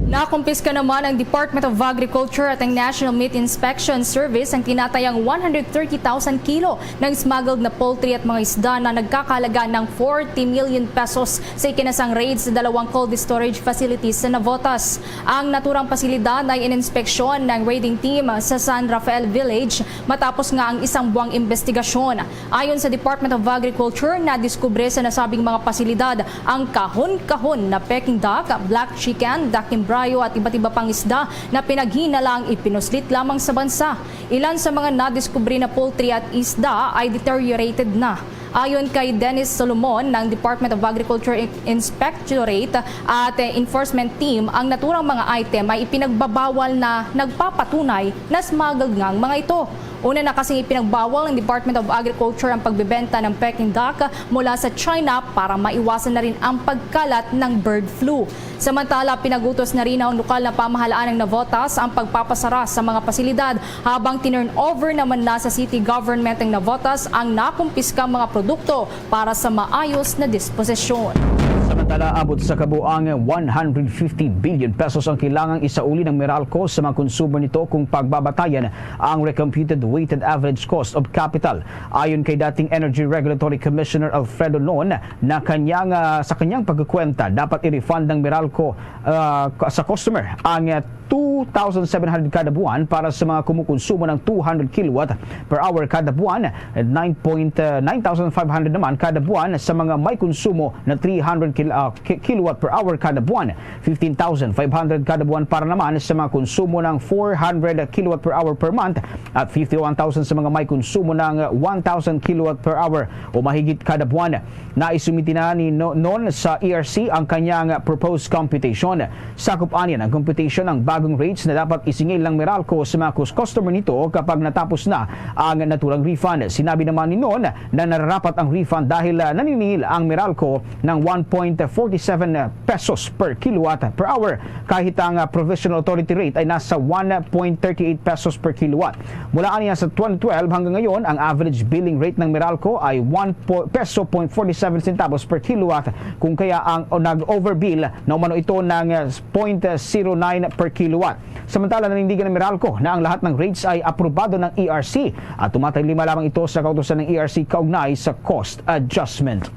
Nakumpiska naman ng Department of Agriculture at ang National Meat Inspection Service ang tinatayang one hundred thirty thousand kilo ng smuggled na poultry at mga isda na nagkakahalaga ng forty million pesos sa ikinasang raid sa dalawang cold storage facilities sa Navotas. Ang naturang pasilidad ay ininspeksyon ng raiding team sa San Rafael Village matapos nga ang isang buwang investigasyon. Ayon sa Department of Agriculture, nadiskubre sa nasabing mga pasilidad ang kahon-kahon na Peking duck, black chicken, duck embryo at iba't iba pang isda na pinaghinalang ipinuslit lamang sa bansa. Ilan sa mga nadiskubre na poultry at isda ay deteriorated na. Ayon kay Dennis Solomon ng Department of Agriculture In-, Inspectorate at, eh, Enforcement Team, ang naturang mga item ay ipinagbabawal na nagpapatunay na smuggled nga ang mga ito. Una na kasing ipinagbawal ng Department of Agriculture ang pagbebenta ng Peking duck mula sa China para maiwasan na rin ang pagkalat ng bird flu. Samantala, pinagutos na rin ng lokal na pamahalaan ng Navotas ang pagpapasara sa mga pasilidad, habang tinurn over naman na sa city government ng Navotas ang nakumpiskang mga produkto para sa maayos na disposisyon. Samantala, abot sa kabuang one hundred fifty billion pesos ang kailangang isauli ng Meralco sa mga konsumo nito kung pagbabatayan ang recomputed weighted average cost of capital. Ayon kay dating Energy Regulatory Commissioner Alfredo Non, na kanyang, ah, sa kanyang pagkukwenta, dapat i-refund ng Meralco, ah, sa customer ang, ah, two thousand seven hundred kada buwan para sa mga kumukonsumo ng two hundred kilowatt per hour kada buwan, nine point, ah, nine thousand five hundred naman kada buwan sa mga may konsumo na three hundred kil-, ah, ki-, kilowatt per hour kada buwan, fifteen thousand five hundred kada buwan para naman sa mga konsumo ng four hundred kilowatt per hour per month, at fifty-one thousand sa mga may konsumo ng one thousand kilowatt per hour o mahigit kada buwan. Naisumiti na ni No-, Non sa E R C ang kanyang proposed computation. Sakop aniya ng computation ang bagong rates na dapat isingil ng Meralco sa mga kus-, customer nito kapag natapos na ang naturang refund. Sinabi naman ni Non na nararapat ang refund dahil, ah, naniningil ang Meralco ng one point forty seven pesos per kilowatt per hour, kahit ang, ah, provisional authority rate ay nasa one point thirty eight pesos per kilowatt. Mula aniya sa twenty twelve hanggang ngayon, ang average billing rate ng Meralco ay one po-, peso point forty seven centavos per kilowatt, kung kaya ang, o nag-overbill na umano ito ng, ah, point zero nine per kilowatt. Samantala, nanindigan ng Meralco na ang lahat ng rates ay aprobado ng E R C at tumatay lima lamang ito sa kautusan ng E R C kaugnay sa cost adjustment.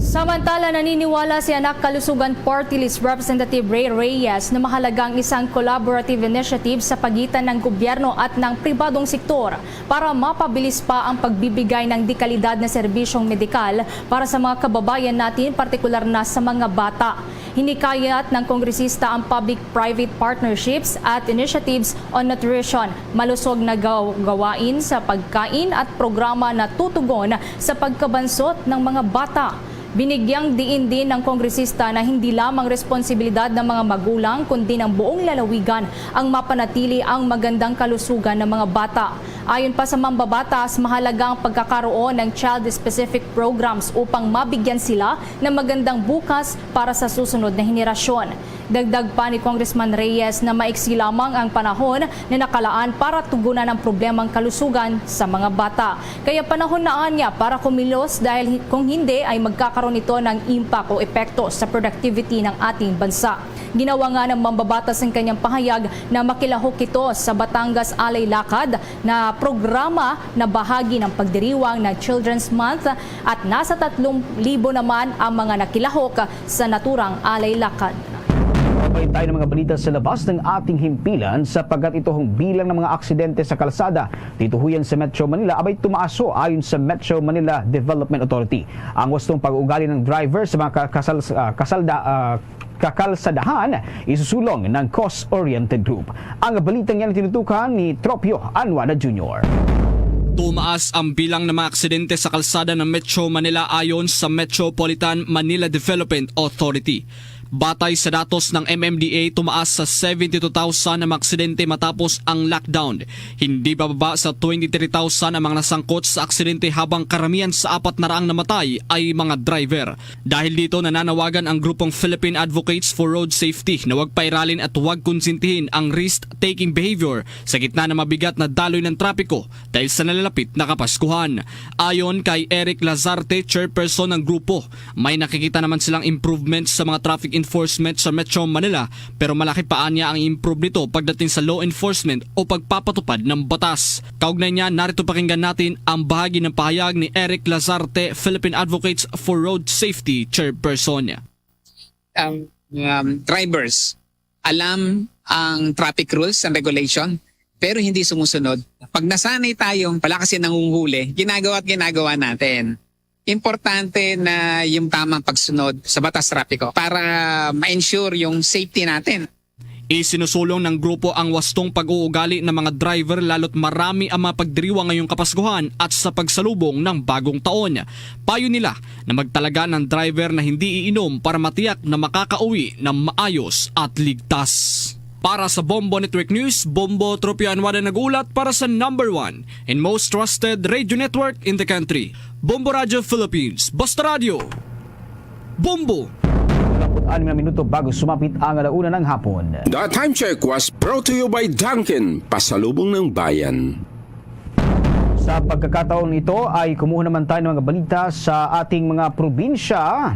Samantala, naniniwala si Anak Kalusugan Party List Representative Ray Reyes na mahalaga ang isang collaborative initiative sa pagitan ng gobyerno at ng pribadong sektor para mapabilis pa ang pagbibigay ng dekalidad na serbisyong medikal para sa mga kababayan natin, partikular na sa mga bata. Hinikayat ng kongresista ang public-private partnerships at initiatives on nutrition, malusog na gaw-, gawain sa pagkain at programa na tutugon sa pagkabansot ng mga bata. Binigyang diin din ng kongresista na hindi lamang responsibilidad ng mga magulang kundi ng buong lalawigan ang mapanatili ang magandang kalusugan ng mga bata. Ayon pa sa mambabatas, mahalaga ang pagkakaroon ng child-specific programs upang mabigyan sila ng magandang bukas para sa susunod na henerasyon. Dagdag pa ni Congressman Reyes na maiksi lamang ang panahon na nakalaan para tugunan ang problemang kalusugan sa mga bata. Kaya panahon na anya para kumilos dahil hi-, kung hindi ay magkakaroon ito ng impact o epekto sa productivity ng ating bansa. Ginawa nga ng mambabatas ang kanyang pahayag na makilahok ito sa Batangas Alay Lakad na programa na bahagi ng pagdiriwang ng Children's Month at nasa tatlong libo naman ang mga nakilahok sa naturang Alay Lakad. Pabay tayo ng mga balita sa labas ng ating himpilan, sapagkat ito ang bilang ng mga aksidente sa kalsada dito huyan sa Metro Manila abay tumaaso ayon sa Metro Manila Development Authority. Ang wastong pag-uugali ng driver sa mga ka-, kasal-, ah, kasalda-, ah, kakalsadahan isusulong ng Cause-Oriented Group. Ang balitang yan tinutukan ni Tropio Anwada Junior. Tumaas ang bilang ng mga aksidente sa kalsada ng Metro Manila ayon sa Metropolitan Manila Development Authority. Batay sa datos ng M M D A, tumaas sa seventy two thousand ang mga aksidente matapos ang lockdown. Hindi bababa sa twenty three thousand ang mga nasangkot sa aksidente, habang karamihan sa apat na raang namatay ay mga driver. Dahil dito, nananawagan ang grupong Philippine Advocates for Road Safety na wag pairalin at wag konsintihin ang risk-taking behavior sa gitna ng mabigat na daloy ng trapiko dahil sa nalalapit na Kapaskuhan. Ayon kay Eric Lazarte, chairperson ng grupo, may nakikita naman silang improvement sa mga traffic enforcement sa Metro Manila, pero malaki pa anya ang improve nito pagdating sa law enforcement o pagpapatupad ng batas. Kaugnay niya, narito pakinggan natin ang bahagi ng pahayag ni Eric Lazarte, Philippine Advocates for Road Safety Chairperson. Ang, um, drivers, alam ang traffic rules and regulation, pero hindi sumusunod. Pag nasanay tayong palakasin ang huhuli, ginagawa at ginagawa natin. Importante na yung tamang pagsunod sa batas trapiko para ma-ensure yung safety natin. Isinusulong ng grupo ang wastong pag-uugali ng mga driver, lalo't marami ang mga pagdiriwang ngayong Kapaskuhan at sa pagsalubong ng Bagong Taon. Payo nila na magtalaga ng driver na hindi iinom para matiyak na makakauwi ng maayos at ligtas. Para sa Bombo Network News, Bombo Tropio Anwada nag-uulat para sa number one and most trusted radio network in the country, Bombo Radio Philippines. Basta Radio, Bombo! Wala po anim na minuto bago sumapit ang alauna ng hapon. The time check was brought to you by Dunkin, pasalubong ng bayan. Sa pagkakataon ito ay kumuha naman tayo ng mga balita sa ating mga probinsya.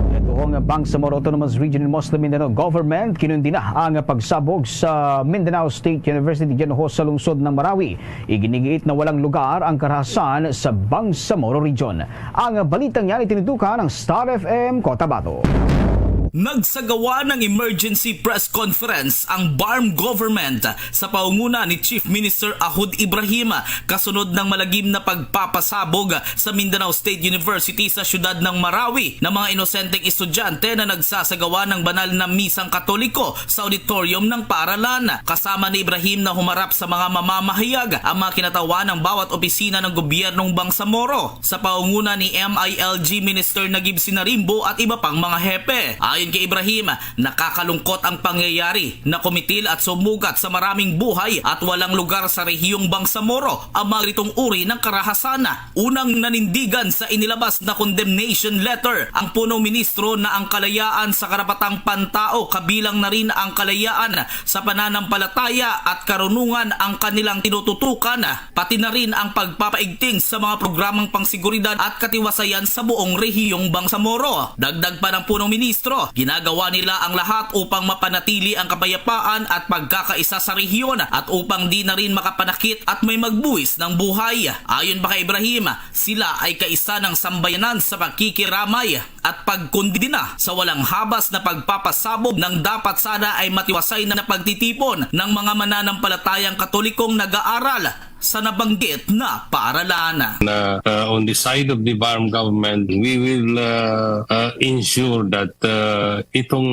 Ito ang Bangsamoro Autonomous Region and Muslim Mindanao Government kinundi na ang pagsabog sa Mindanao State University diyan ho sa lungsod ng Marawi. Iginigiit na walang lugar ang karahasan sa Bangsamoro Region. Ang balitang yan itinitukan ng Star F M Cotabato. Nagsagawa ng emergency press conference ang BARMM government sa pangunguna ni Chief Minister Ahud Ibrahim kasunod ng malagim na pagpapasabog sa Mindanao State University sa siyudad ng Marawi ng mga inosenteng estudyante na nagsasagawa ng banal na misang Katoliko sa auditorium ng paaralan. Kasama ni Ibrahim na humarap sa mga mamamahayag ang mga kinatawan ng bawat opisina ng gobyernong Bangsamoro sa pangunguna ni M I L G Minister Najib Senarimbo at iba pang mga hepe. Ayon kay Ibrahim, nakakalungkot ang pangyayari na kumitil at sumugat sa maraming buhay at walang lugar sa rehiyong Bangsamoro ang mga ganitong uri ng karahasan. Unang nanindigan sa inilabas na condemnation letter ang punong ministro na ang kalayaan sa karapatang pantao, kabilang na rin ang kalayaan sa pananampalataya at karunungan, ang kanilang tinututukan, pati na rin ang pagpapaigting sa mga programang pangsiguridad at katiwasayan sa buong rehiyong Bangsamoro. Dagdag pa ng punong ministro, ginagawa nila ang lahat upang mapanatili ang kapayapaan at pagkakaisa sa rehiyon at upang di na rin makapanakit at may magbuwis ng buhay. Ayon pa kay Ibrahim, sila ay kaisa ng sambayanan sa pakikiramay at pagkondena sa walang habas na pagpapasabog nang dapat sana ay matiwasay na pagtitipon ng mga mananampalatayang Katolikong nag-aaral sa nabanggit na paaralan. Na, uh, on the side of the BARMM government, we will, uh, uh, ensure that, uh, itong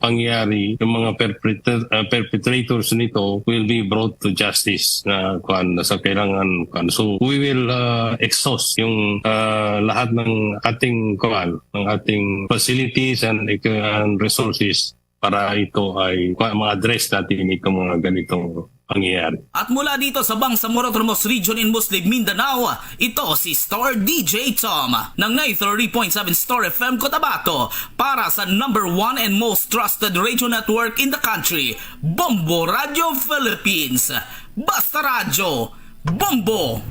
pangyayari, yung mga perpetra-, uh, perpetrators nito will be brought to justice na, kuwan, na sa kailangan, kuwan. So, we will, uh, exhaust yung, uh, lahat ng ating, kuwan, ng ating facilities and, and resources para ito ay, kuwan, ma-address natin itong mga ganitong pangyayari. At mula dito sa Bangsamoro Autonomous Region in Muslim Mindanao, ito si Star D J Tom ng ninety-three point seven Star F M Cotabato para sa number one and most trusted radio network in the country, Bombo Radio Philippines. Basta Radyo, Bombo!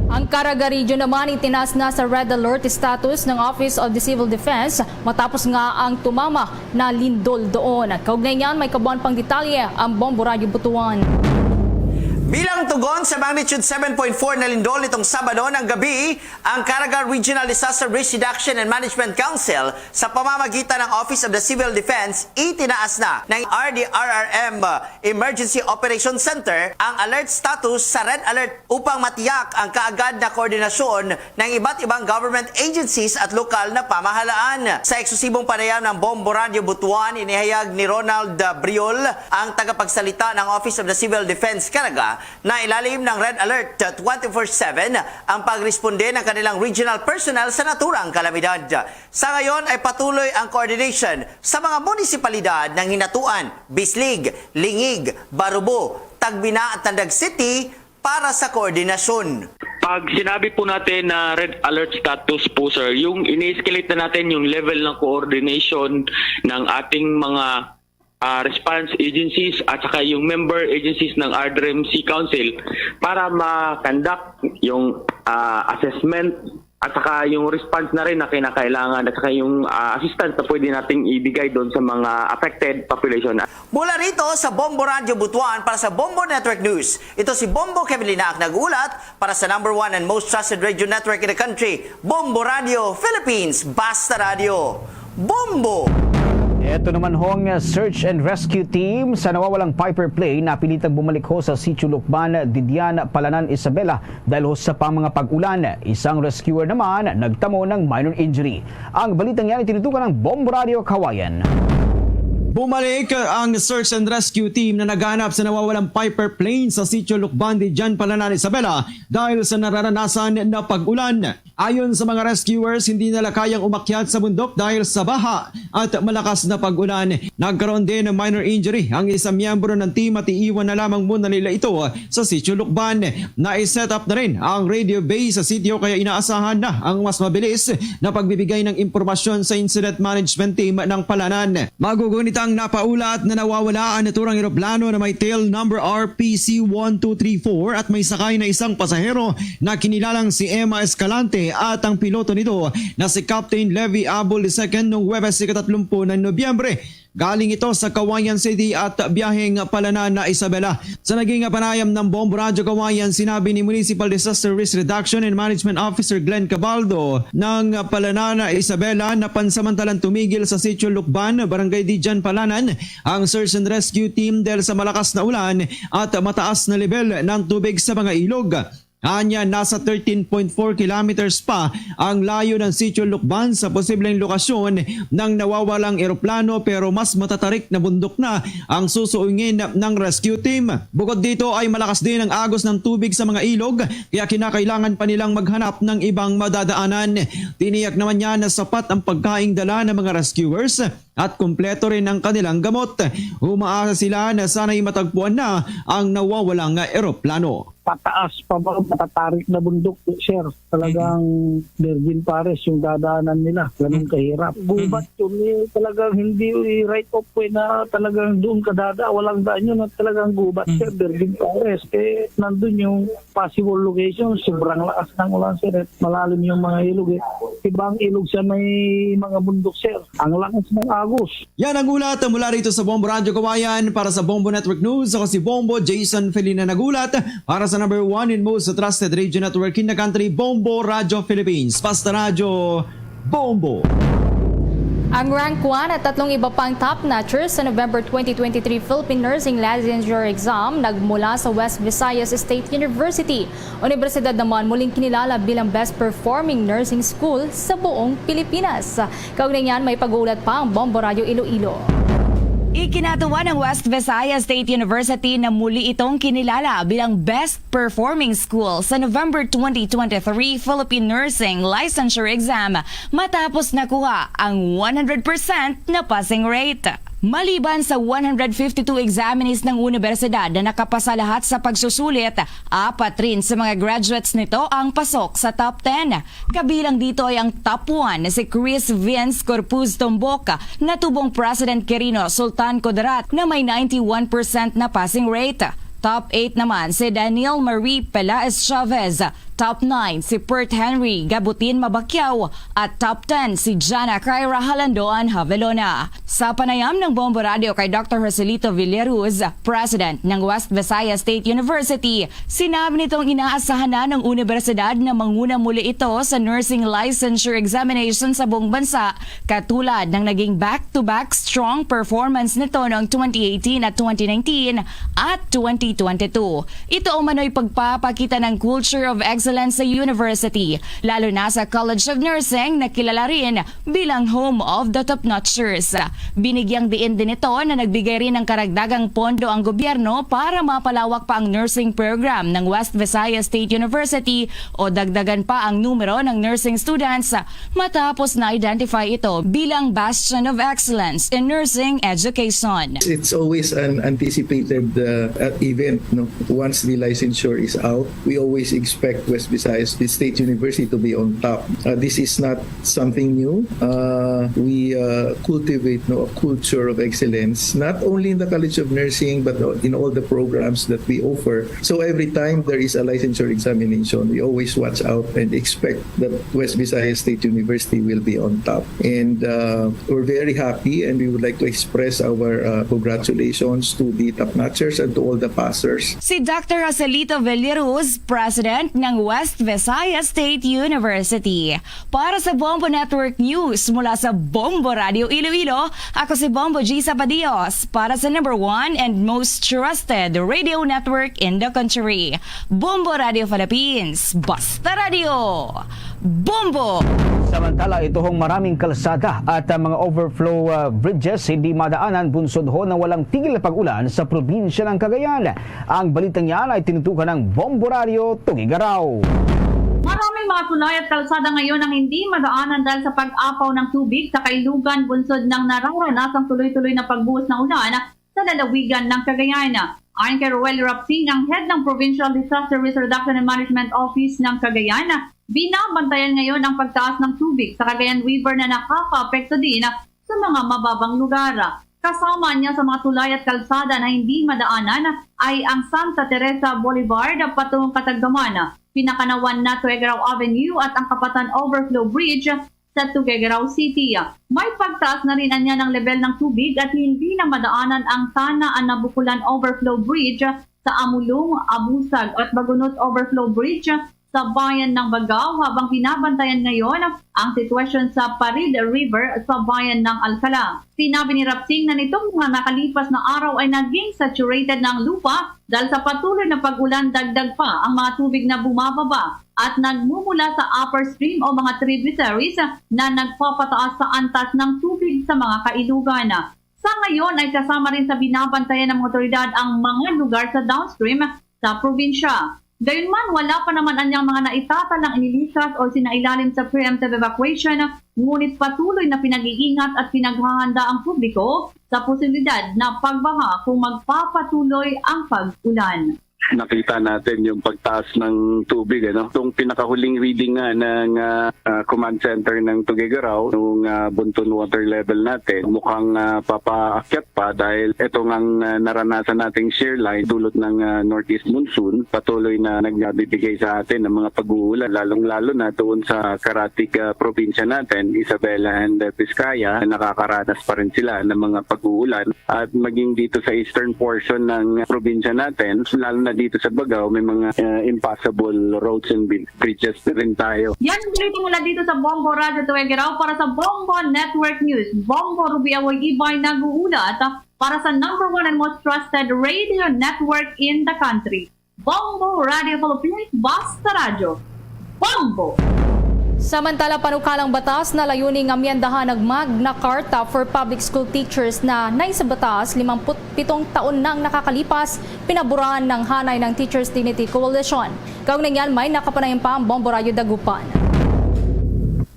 Ang Caraga Region naman itinaas na sa red alert status ng Office of the Civil Defense matapos nga ang tumama na lindol doon. Kaugnay niyan, may kabuuan pang detalye ang Bombo Radyo Butuan. Bilang tugon sa magnitude seven point four na lindol nitong Sabado ng gabi, ang Caraga Regional Disaster Risk Reduction and Management Council sa pamamagitan ng Office of the Civil Defense, itinaas na ng R D R R M Emergency Operation Center ang alert status sa red alert upang matiyak ang kaagad na koordinasyon ng iba't ibang government agencies at lokal na pamahalaan. Sa eksklusibong panayam ng Bombo Radio Butuan, inihayag ni Ronald Briol, ang tagapagsalita ng Office of the Civil Defense Caraga, na ilalim ng Red Alert twenty-four seven ang pagresponde ng kanilang regional personnel sa naturang kalamidad. Sa ngayon ay patuloy ang coordination sa mga munisipalidad ng Hinatuan, Bislig, Lingig, Barubo, Tagbina at Tandag City para sa koordinasyon. Pag sinabi po natin na red alert status po, sir, yung ini-escalate na natin yung level ng coordination ng ating mga, ah, response agencies at saka yung member agencies ng R D R M C Council para ma-conduct yung, ah, assessment at saka yung response na rin na kinakailangan at saka yung, ah, assistance na pwede nating ibigay doon sa mga affected population. Mula rito sa Bombo Radio Butuan para sa Bombo Network News, ito si Bombo Kevin Linac nag-uulat para sa number one and most trusted radio network in the country, Bombo Radio Philippines. Basta Radio, Bombo! Ito naman hong search and rescue team sa nawawalang Piper Plane napilitang bumalik ho sa Sitio Lukban, Didian, Palanan, Isabela dahil ho sa pang mga pag-ulan. Isang rescuer naman nagtamo ng minor injury. Ang balitang yan itinutukan ng Bombo Radio Kawayan. Bumalik ang search and rescue team na naghahanap sa nawawalang Piper Plane sa Sitio Lukban, Didian, Palanan, Isabela dahil sa nararanasan na pag-ulan. Ayon sa mga rescuers, hindi nila kayang umakyat sa bundok dahil sa baha at malakas na pag-ulan. Nagkaroon din ng minor injury ang isang miyembro ng team at iiwan na lamang muna nila ito sa Sitio Lukban. Nai-set up na rin ang radio base sa sitio kaya inaasahan na ang mas mabilis na pagbibigay ng impormasyon sa incident management team ng Palanan. Magugunitang napaulat na nawawala ang naturang eroplano na may tail number R P C one two three four at may sakay na isang pasahero na kinilalang si Emma Escalante at ang piloto nito na si Captain Levi Abul the second noong Huwebes, ikatatlumpu ng Nobyembre. Galing ito sa Kawayan City at biyaheng Palanan na Isabela. Sa naging panayam ng Bombo Radyo Kawayan, sinabi ni Municipal Disaster Risk Reduction and Management Officer Glenn Cabaldo ng Palanan na Isabela na pansamantalang tumigil sa Sitio Lukban, Barangay Dijan, Palanan, ang search and rescue team dahil sa malakas na ulan at mataas na level ng tubig sa mga ilog. Anya, nasa thirteen point four kilometers pa ang layo ng Sitio Lukban sa posibleng lokasyon ng nawawalang eroplano, pero mas matatarik na bundok na ang susuungin ng rescue team. Bukod dito ay malakas din ang agos ng tubig sa mga ilog, kaya kinakailangan pa nilang maghanap ng ibang madadaanan. Tiniyak naman niya na sapat ang pagkaing dala ng mga rescuers at kumpleto rin ang kanilang gamot. Umaasa sila na sana'y matagpuan na ang nawawalang eroplano. Pataas pa ba, matatarik na bundok, sir. Talagang Virgin Forest yung dadaanan nila. Ganun kahirap. Gubat yun. Eh, talagang hindi i-write off eh na talagang doon ka dada, walang daan yun at talagang gubat, sir. Virgin Forest. Eh, nandun yung possible location, sobrang lakas ng ulan, sir. At malalim yung mga ilog eh. Ibang ilog sa may mga bundok, sir. Ang lakas ng agos. Yan ang ulat mula rito sa Bombo Radyo Kawayan. Para sa Bombo Network News, ako si Bombo Jason Felina nagulat para sa number one and most trusted radio network in the country, Bombo Radyo Philippines. Basta Radyo, Bombo! Ang rank one at tatlong iba pang top notchers sa November twenty twenty-three Philippine Nursing Licensure Exam nagmula sa West Visayas State University. Universidad naman muling kinilala bilang best performing nursing school sa buong Pilipinas. Kaugnay niyan, may pag-uulat pa ang Bombo Radyo Iloilo. Ikinatuwa ng West Visayas State University na muli itong kinilala bilang best performing school sa November twenty twenty-three Philippine Nursing Licensure Exam matapos nakuha ang one hundred percent na passing rate. Maliban sa one hundred fifty-two examinees ng unibersidad na nakapasa lahat sa pagsusulit, apat rin sa mga graduates nito ang pasok sa top ten. Kabilang dito ay ang top one na si Chris Vince Corpuz Tomboca na tubong President Quirino Sultan Kudarat na may ninety-one percent na passing rate. Top eight naman si Daniel Marie Pelaez Chavez, top nine si Pert Henry Gabutin Mabakyaw, at top ten si Jana Kyra Halandoan Havelona. Sa panayam ng Bombo Radio kay Doctor Joselito Villaruz, President ng West Visayas State University, sinabi nitong inaasahan na ng unibersidad na manguna muli ito sa nursing licensure examination sa buong bansa, katulad ng naging back-to-back strong performance nito noong twenty eighteen at twenty nineteen at twenty twenty-two. Ito umano'y pagpapakita ng culture of excellence sa university, lalo na sa College of Nursing na kilala rin bilang home of the top-notchers. Binigyang diin din ito na nagbigay rin ng karagdagang pondo ang gobyerno para mapalawak pa ang nursing program ng West Visayas State University o dagdagan pa ang numero ng nursing students matapos na-identify ito bilang bastion of excellence in nursing education. It's always an anticipated uh, uh, event, no? Once the licensure is out, we always expect West Visayas State University to be on top. Uh, this is not something new. Uh, we uh, cultivate, no, a culture of excellence, not only in the College of Nursing, but in all the programs that we offer. So every time there is a licensure examination, we always watch out and expect that West Visayas State University will be on top. And uh, we're very happy, and we would like to express our uh, congratulations to the top-notchers and to all the passers. Si Doctor Joselito Villaruz, President ng West Visayas State University. Para sa Bombo Network News mula sa Bombo Radio Iloilo, ako si Bombo G Sabadios para sa number one and most trusted radio network in the country, Bombo Radio Philippines. Basta Radio! Bombo! Samantala, ituhong maraming kalsada at uh, mga overflow uh, bridges hindi madaanan bunsod ho ng walang tigil na pag-ulan sa probinsya ng Cagayan. Ang balitang yan ay tinutukan ng Bombo Radio Tugigarao. Maraming mga tulay at kalsada ngayon ang hindi madaanan dahil sa pag-apaw ng tubig sa kailugan bunsod ng nararanasang tuloy-tuloy na pagbuhos ng ulan sa lalawigan ng Cagayan. Ayon kay Roel Rapsing, ang head ng Provincial Disaster Risk Reduction and Management Office ng Cagayan, binabantayan ngayon ang pagtaas ng tubig sa Cagayan River na nakakaapekto din sa mga mababang lugar. Kasama niya sa mga tulay at kalsada na hindi madaanan ay ang Santa Teresa Boulevard patungong Catagdaman, Pinakanawan na Tuguegarao Avenue at ang Kapatan Overflow Bridge sa Tuguegarao City. May pagtaas na rin anya ng level ng tubig at hindi na madaanan ang Tana Anabukulan Overflow Bridge sa Amulong, Abusag at Bagunot Overflow Bridge sa bayan ng Bagao, habang binabantayan ngayon ang sitwasyon sa Parid River sa bayan ng Alcala. Sinabi ni Rapsing na nitong mga nakalipas na araw ay naging saturated na ang lupa dahil sa patuloy na pag-ulan. Dagdag pa, ang mga tubig na bumababa at nagmumula sa upper stream o mga tributaries na nagpapataas sa antas ng tubig sa mga kailugan. Sa ngayon ay kasama rin sa binabantayan ng mga otoridad ang mga lugar sa downstream sa probinsya. Gayunman, wala pa naman anyang mga naitatalang inilikas o sinailalim sa preemptive evacuation, ngunit patuloy na pinag-iingat at pinaghahanda ang publiko sa posibilidad na pagbaha kung magpapatuloy ang pag-ulan. Nakita natin yung pagtaas ng tubig, ano? Itong pinakahuling reading nga ng ah, ah, command center ng Tuguegarao, nung ah, Bunton water level natin, mukhang ah, papaakyat pa dahil ito ngang ah, naranasan nating shear line dulot ng ah, northeast monsoon, patuloy na nagbibigay sa atin ng mga pag-uulan, lalong-lalo na doon sa karatig ah, probinsya natin, Isabela and ah, Vizcaya, nakakaranas pa rin sila ng mga pag-uulan. At maging dito sa eastern portion ng probinsya natin, lalo na dito sa Bagao, may mga uh, impassable roads and bridges na rin tayo. Yan ang balita mula dito sa Bombo Radio Tuwegeraw. Para sa Bombo Network News, Bombo Ruby Awoy Ibay nag-uulat para sa number one and most trusted radio network in the country. Bombo Radio Philippines, basta radyo. Bombo! Samantala, panukalang batas na layuning amyendahan ang Magna Carta for Public School Teachers na nay sa batas, limamput pitong taon nang nakakalipas, pinaboran ng hanay ng Teachers Dignity Coalition. Kaugnay niyan, may nakapanayam pa ang Bombo Radyo Dagupan.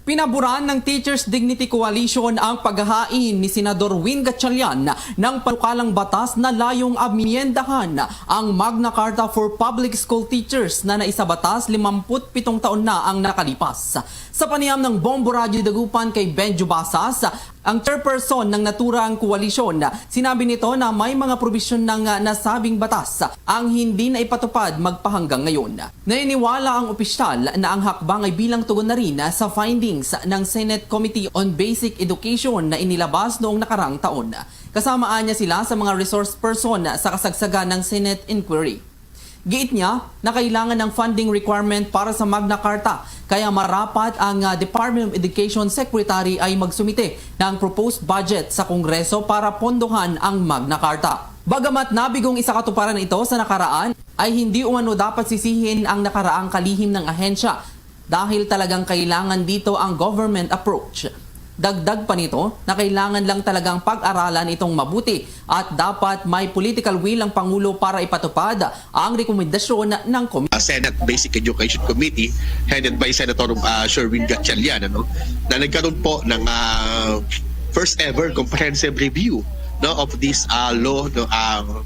Pinaboran ng Teachers Dignity Coalition ang paghahain ni Senador Win Gatchalian ng panukalang batas na layong amyendahan ang Magna Carta for Public School Teachers na naisabatas limampu't pitong taon na ang nakalipas. Sa panayam ng Bombo Radyo Dagupan kay Benjo Basas, ang chairperson ng naturang koalisyon, sinabi nito na may mga probisyon ng nasabing batas ang hindi na ipatupad magpahanggang ngayon. Naniniwala ang opisyal na ang hakbang ay bilang tugon na rin sa findings ng Senate Committee on Basic Education na inilabas noong nakarang taon. Kasamaan niya sila sa mga resource person sa kasagsagan ng Senate inquiry. Giit niya na kailangan ng funding requirement para sa Magna Carta, kaya marapat ang, ah, Department of Education Secretary ay magsumite ng proposed budget sa Kongreso para pondohan ang Magna Carta. Bagamat nabigong isa katuparan ito sa nakaraan, ay hindi umano dapat sisihin ang nakaraang kalihim ng ahensya dahil talagang kailangan dito ang government approach. Dagdag pa nito na kailangan lang talagang pag-aralan itong mabuti at dapat may political will ang Pangulo para ipatupad ang rekomendasyon ng komite. uh, Senate Basic Education Committee headed by Senator uh, Sherwin Gatchalian, ano, na nagkaroon po ng uh, first ever comprehensive review, no, of this uh, law, no, uh,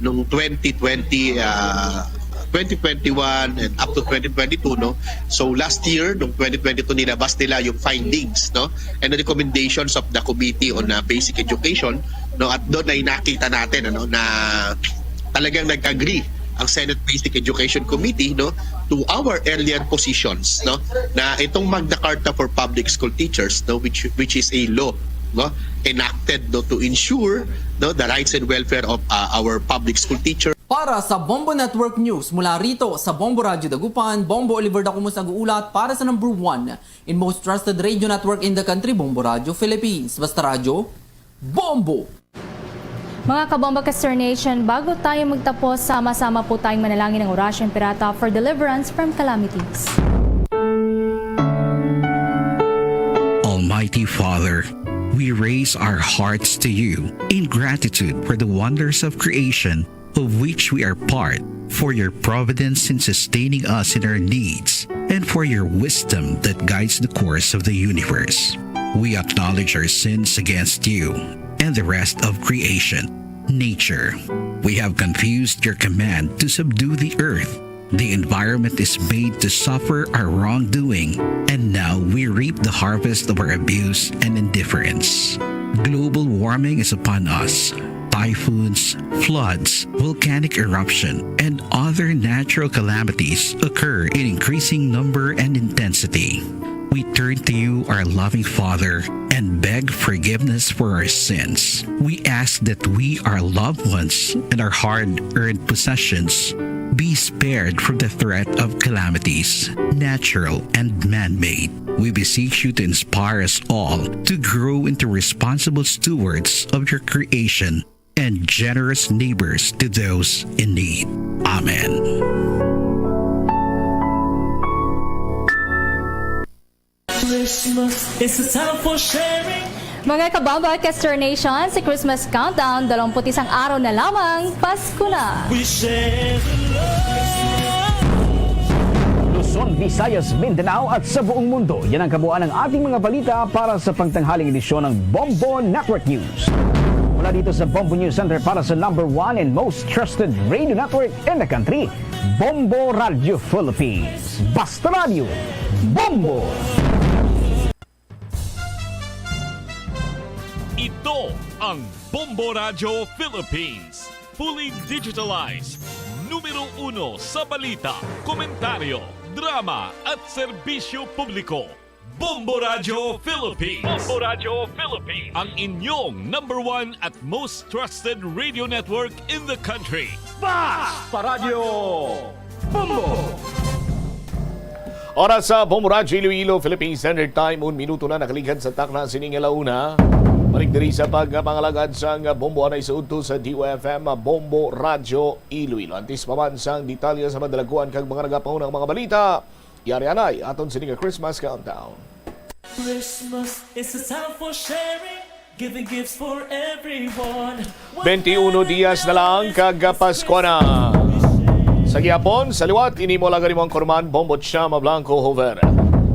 nung twenty twenty, uh, twenty twenty-one and up to twenty twenty-two, no. So last year, nung twenty twenty-two, nilabas nila yung findings, no, and the recommendations of the Committee on uh, Basic Education, no, at doon ay nakita natin, ano, na talagang nag-agree ang Senate Basic Education Committee, no, to our earlier positions, no, na itong Magna Carta for Public School Teachers, no, which which is a law, no, enacted, no, to ensure, no, the rights and welfare of uh, our public school teachers. Para sa Bombo Network News, mula rito sa Bombo Radyo Dagupan, Bombo Oliver Dacumus nag-uulat para sa number one in most trusted radio network in the country, Bombo Radyo Philippines. Basta radyo, Bombo! Mga kabomba ka Star Nation, bago tayo magtapos, sama-sama po tayong manalangin ng Orasyon Pirata for deliverance from calamities. Almighty Father, we raise our hearts to you in gratitude for the wonders of creation of which we are part, for your providence in sustaining us in our needs, and for your wisdom that guides the course of the universe. We acknowledge our sins against you and the rest of creation, nature. We have confused your command to subdue the earth. The environment is made to suffer our wrongdoing, and now we reap the harvest of our abuse and indifference. Global warming is upon us. Typhoons, floods, volcanic eruption, and other natural calamities occur in increasing number and intensity. We turn to you, our loving Father, and beg forgiveness for our sins. We ask that we, our loved ones, and our hard earned possessions be spared from the threat of calamities, natural and man made. We beseech you to inspire us all to grow into responsible stewards of your creation and generous neighbors to those in need. Amen. Christmas is a time for sharing. Mga kabomba ka Star Nation, si Christmas Countdown, dalawampu't isang araw na lamang, Pasko na! We share the love. Luzon, Visayas, Mindanao at sa buong mundo. Yan ang kabuuan ng ating mga balita para sa pangtanghaling edisyon ng Bombo Network News. Mula dito sa Bombo News Center para sa number one and most trusted radio network in the country, Bombo Radio Philippines. Basta Radio, Bombo! Ito ang Bombo Radyo Philippines. Fully digitalized. Numero uno sa balita, komentaryo, drama at serbisyo publiko. Bombo Radyo Philippines. Bombo Radyo Philippines. Ang inyong number one at most trusted radio network in the country. Basta Radyo Bombo! Oras sa Bombo Radyo Iloilo, Philippine Standard Time, un minuto na nakaligad sa takna sining alauna. Balik diri sa pagpangalagad sang Bombo anay sa udto sa D O F M Bombo Radyo Iloilo. Antes pa man sang detalye sa madalaguan kag mga nagapaunang mga balita, yari anay aton sini nga Christmas countdown. Christmas is a time for sharing, giving gifts for everyone. Twenty-uno dias na lang kag Pasko na. Sa gihapon, sa liwat, ini mo lang mo ang kurman, Bombo Chama Blanco Hover.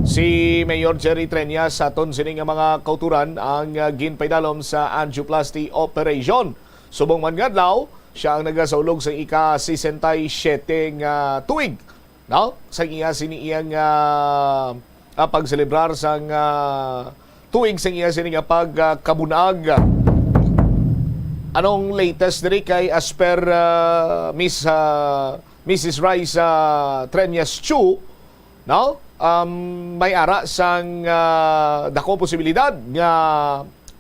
Si Mayor Jerry Treñas sa aton sini nga mga kauturan ang, ah, ginpaidalom sa angioplasty operation. Subong man nga adlaw, siya ang nagasaulog sa ika-sesenta y siyete nga tuig, no? Sa iya sini iyang, ah, ah, pagselebrar sang, ah, tuig sa iya sini nga pagkabunag. Anong latest diri kay as per, ah, Miss, ah, Missus Raisa Treñas Chu, no? Um, may ara sang, ah, dako posibilidad nga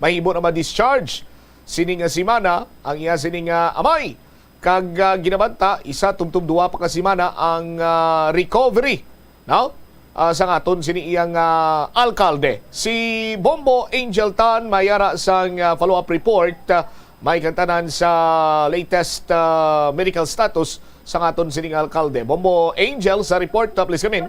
mahimo na ma-discharge sini nga semana ang iya sini nga amay. Kag, ah, ginabanta, isa tubtob duha pa ka semana ang, ah, recovery, no? Ah, sang aton sini iyang, ah, alkalde. Si Bombo Angel Tan may ara sang, ah, follow-up report, ah, may kantanan sa latest, ah, medical status sang aton sini nga alkalde. Bombo Angel sa report, ah, please come in.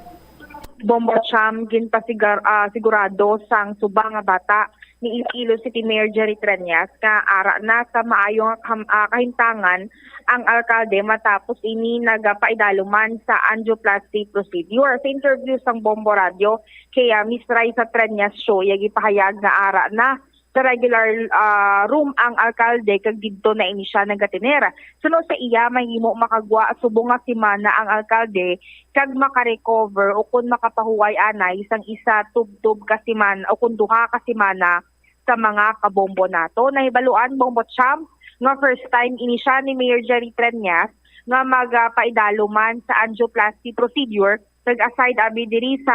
Bombo Cham, ginpasigar ah, sigurado sang suba nga bata ni Iloilo City Mayor Jerry Treñas nga ara na sa maayo nga kam- ah, kahimtangan ang alkalde matapos ini nagapaidaluman sa angioplasty procedure. Sa interview sang Bombo Radio kay ah, Miss Raisa Treñas Show, iya gipahayag nga ara na sa regular ah, room ang alkalde kag didto na ini siya nagatener. Suno sa iya, mahimo makagwa subong nga semana ang alkalde kag makarecover o kon makapahuway anay sang isa tubtob ka semana o kon duha ka semana sa mga kabombo nato. Nahibaluan, Bombo Champ, nga first time ini siya ni Mayor Jerry Treñas nga magapaidaluman sa angioplasty procedure. Nag-aside abi diri sa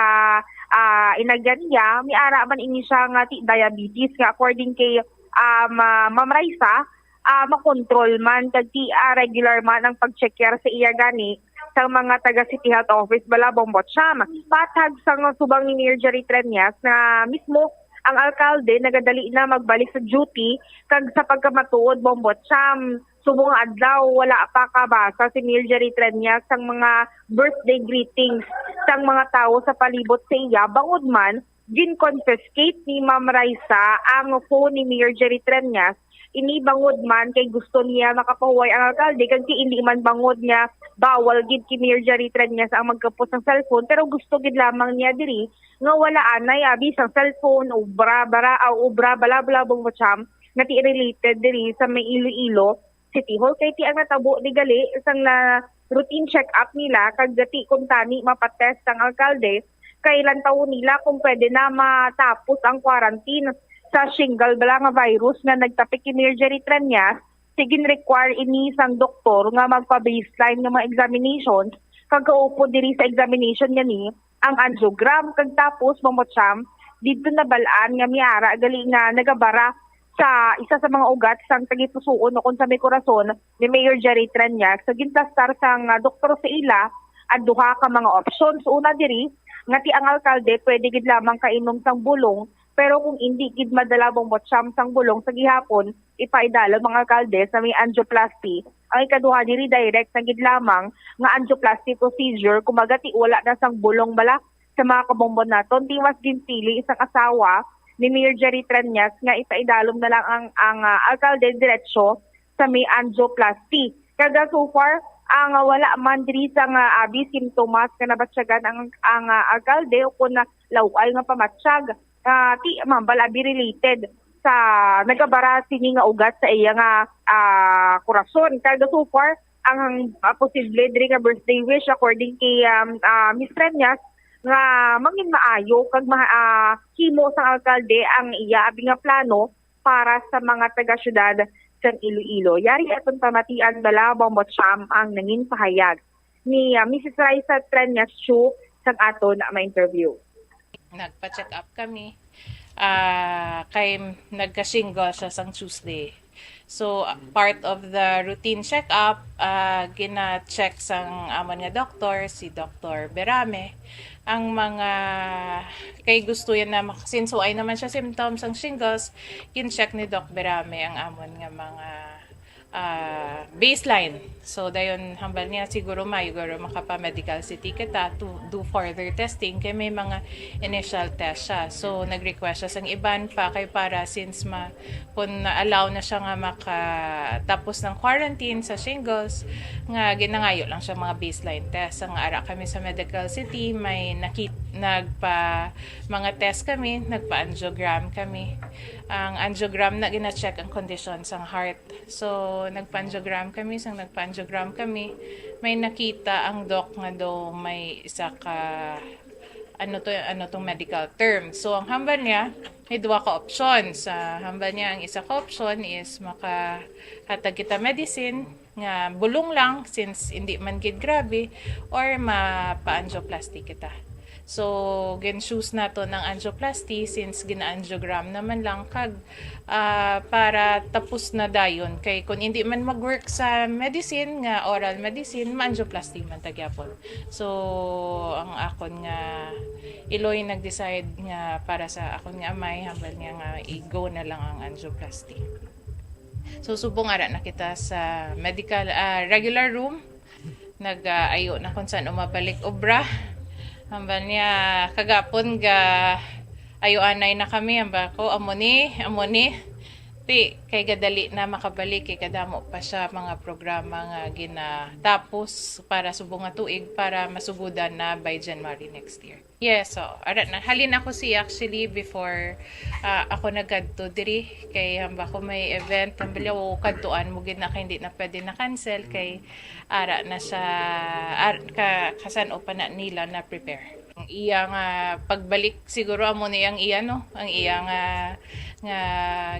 ah, inagyan niya, may ara man ini siya nga ti diabetes nga according kay um, ah, Ma'am Raisa, ah, makontrol man kag ti ah, regular man ang pag-check sa iya gani sang mga taga City Health Office bala, Bombo Cham. Patag sang subang ni Mayor Jerry Treñas na mismo ang alkalde nagadali na magbalik sa duty kag sa pagkamatuod, Bombo Cham, subong nga adlaw wala pa kabasa si Mayor Jerry Treñas sang mga birthday greetings sang mga tawo sa palibot sa iya, bangod man gin-confiscate ni Ma'am Raisa ang phone ni Mayor Jerry Treñas. Ini bangod man kay gusto niya makapahuway ang alkalde kag ti indi man bangod nga bawal gid kay Mayor Jerry Treñas ang magkapos sang cellphone, pero gusto gid lamang niya diri nga wala anay abi sang cellphone, obra, bara, ah, obra, bala, bala, Bombo Cham, nga ti related diri sa may Iloilo City Hall. Kay ti ang natabo ni gali sang na routine check-up nila kag gati kung tani mapatest ang alkalde, kay lantawon nila kung pwede na matapos ang quarantine sa shingles bala nga virus nga nagtapik kay Mayor Jerry Treñas. Sige, require ini sang doktor nga magpa-baseline nga mga examinations kag kaupod diri sa examination nga ni ang angiogram. Kag tapos, Bombo Cham, didto nabal-an nga may ara gali nga nagabara sa isa sa mga ugat sang tagipusoon o kung sa may korason ni Mayor Jerry Treñas sa ginplastar sang ah, doktor sa ila ang duha ka mga options. Una diri, nga ti ang alkalde pwede gid lamang kainom sang bulong, pero kung indi gid madala, Bombo Cham, sang bulong sa gihapon, ipaidalom ang alkalde sa may angioplasty. Ang ikaduha diri, direct na gid lamang nga angioplasty procedure, kumbaga ti wala na sang bulong bala sa mga kabombo naton. Ti mas ginpili sang asawa ni Mayor Jerry Treñas nga ipaidalom na lang ang, ang ah, alkalde diretso sa may angioplasty. Kag ah, so far, ang ah, wala man diri sang ah, abi sintomas nga nabatyagan ang, ang ah, alkalde o kon na law-ay nga pamatyag. Ah, ti mambal abi related sa nagabara sini nga ugat sa iya nga ah, korason. Kag ah, so far, ang ah, posible diri nga birthday wish according kay um, ah, Miss Treñas nga mangin maayo kag ma- ah, himo sang alkalde ang iya abi nga plano para sa mga taga-syudad sang Iloilo. Yari aton pamatian bala, Bombo Cham, ang nangin pahayag ni ah, Missus Raisa Treñas Chu sang aton ma-interview. Nagpa-check up kami. Ah, kay nagka-shingles siya sang Tuesday. So, part of the routine check-up, ah, gina-check sang amon nga doktor, si Doktor Berame, ang mga, kay gusto yan na, mak- since way naman siya symptoms sang shingles, gin-check ni Doc Berame ang amon nga mga ah, baseline. So, dayon hambal niya, siguro maayo guro makapa-medical city kita to do further testing kay may mga initial test siya. So, nag-request siya sang iban pa kay para since ma, kung na-allow na siya nga makatapos ng quarantine sa shingles, nga ginangayo lang siya mga baseline test. Ang ara kami sa medical city, may nakit Nagpa mga test kami, nagpa-angiogram kami. Ang angiogram na gina-check ang kondisyon sang heart. So, nagpa-angiogram kami, sang nagpa-angiogram kami, may nakita ang doc nga daw may isa ka, ano to, ano tong medical term. So, ang hambal niya, may duha ka options. Sa hambal niya, ang isa ka option is makahatag kita medicine nga bulong lang, since hindi man gid grabe, or mapa-angioplasty kita. So, gin-choose naton ang angioplasty since gina-angiogram naman lang kag, ah, para tapos na dayon. Kay kung hindi man mag-work sa medicine, nga oral medicine, ma-angioplasty man ta gyapon. So, ang akon nga iloy nag-decide nga para sa akon nga amay, hambal niya nga i-go na lang ang angioplasty. So, subong ara na kita sa medical, ah, regular room. Nag, ah, ayo na kung saan umabalik obra. Hambal niya, kagapon ga ayo anay na kami. Hambal ko, amo ni, amo ni. Ti, kay gadali na makabalik, kay kadamo pa siya mga programa nga ginatapos para subong nga tuig para masugudan na by January next year. Yes, so, ara na. Halin ako siya actually before, ah, ako nagkadto diri. Kay hamba ko may event, hamba liya, o kadtuan mo gid na kay hindi na pwede na cancel kay ara na siya, ar, ka, kasan-o pa na nila na prepare. Ang iya nga pagbalik siguro amo ni ang iya, no? Ang iya nga, nga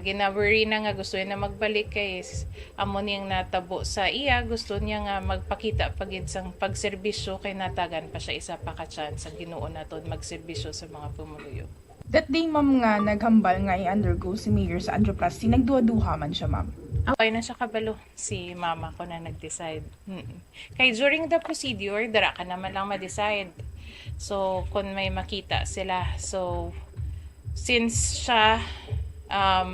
gina-worry na nga gusto niya na magbalik kay s-, amo ni ang natabo sa iya, gusto niya nga magpakita pa gid sang pagserbisyo kay natagan pa siya isa pa ka chance sa Ginoo naton magserbisyo sa mga pumuluyo. That day, ma'am, nga naghambal nga i-undergo si Mayor sa angioplasty, nagduha-duha man siya, ma'am. Away na siya kabalo. Si mama ko na nag-decide. Mm. Kay during the procedure, dara ka naman lang ma-decide. So, kung may makita sila. So, since siya, um,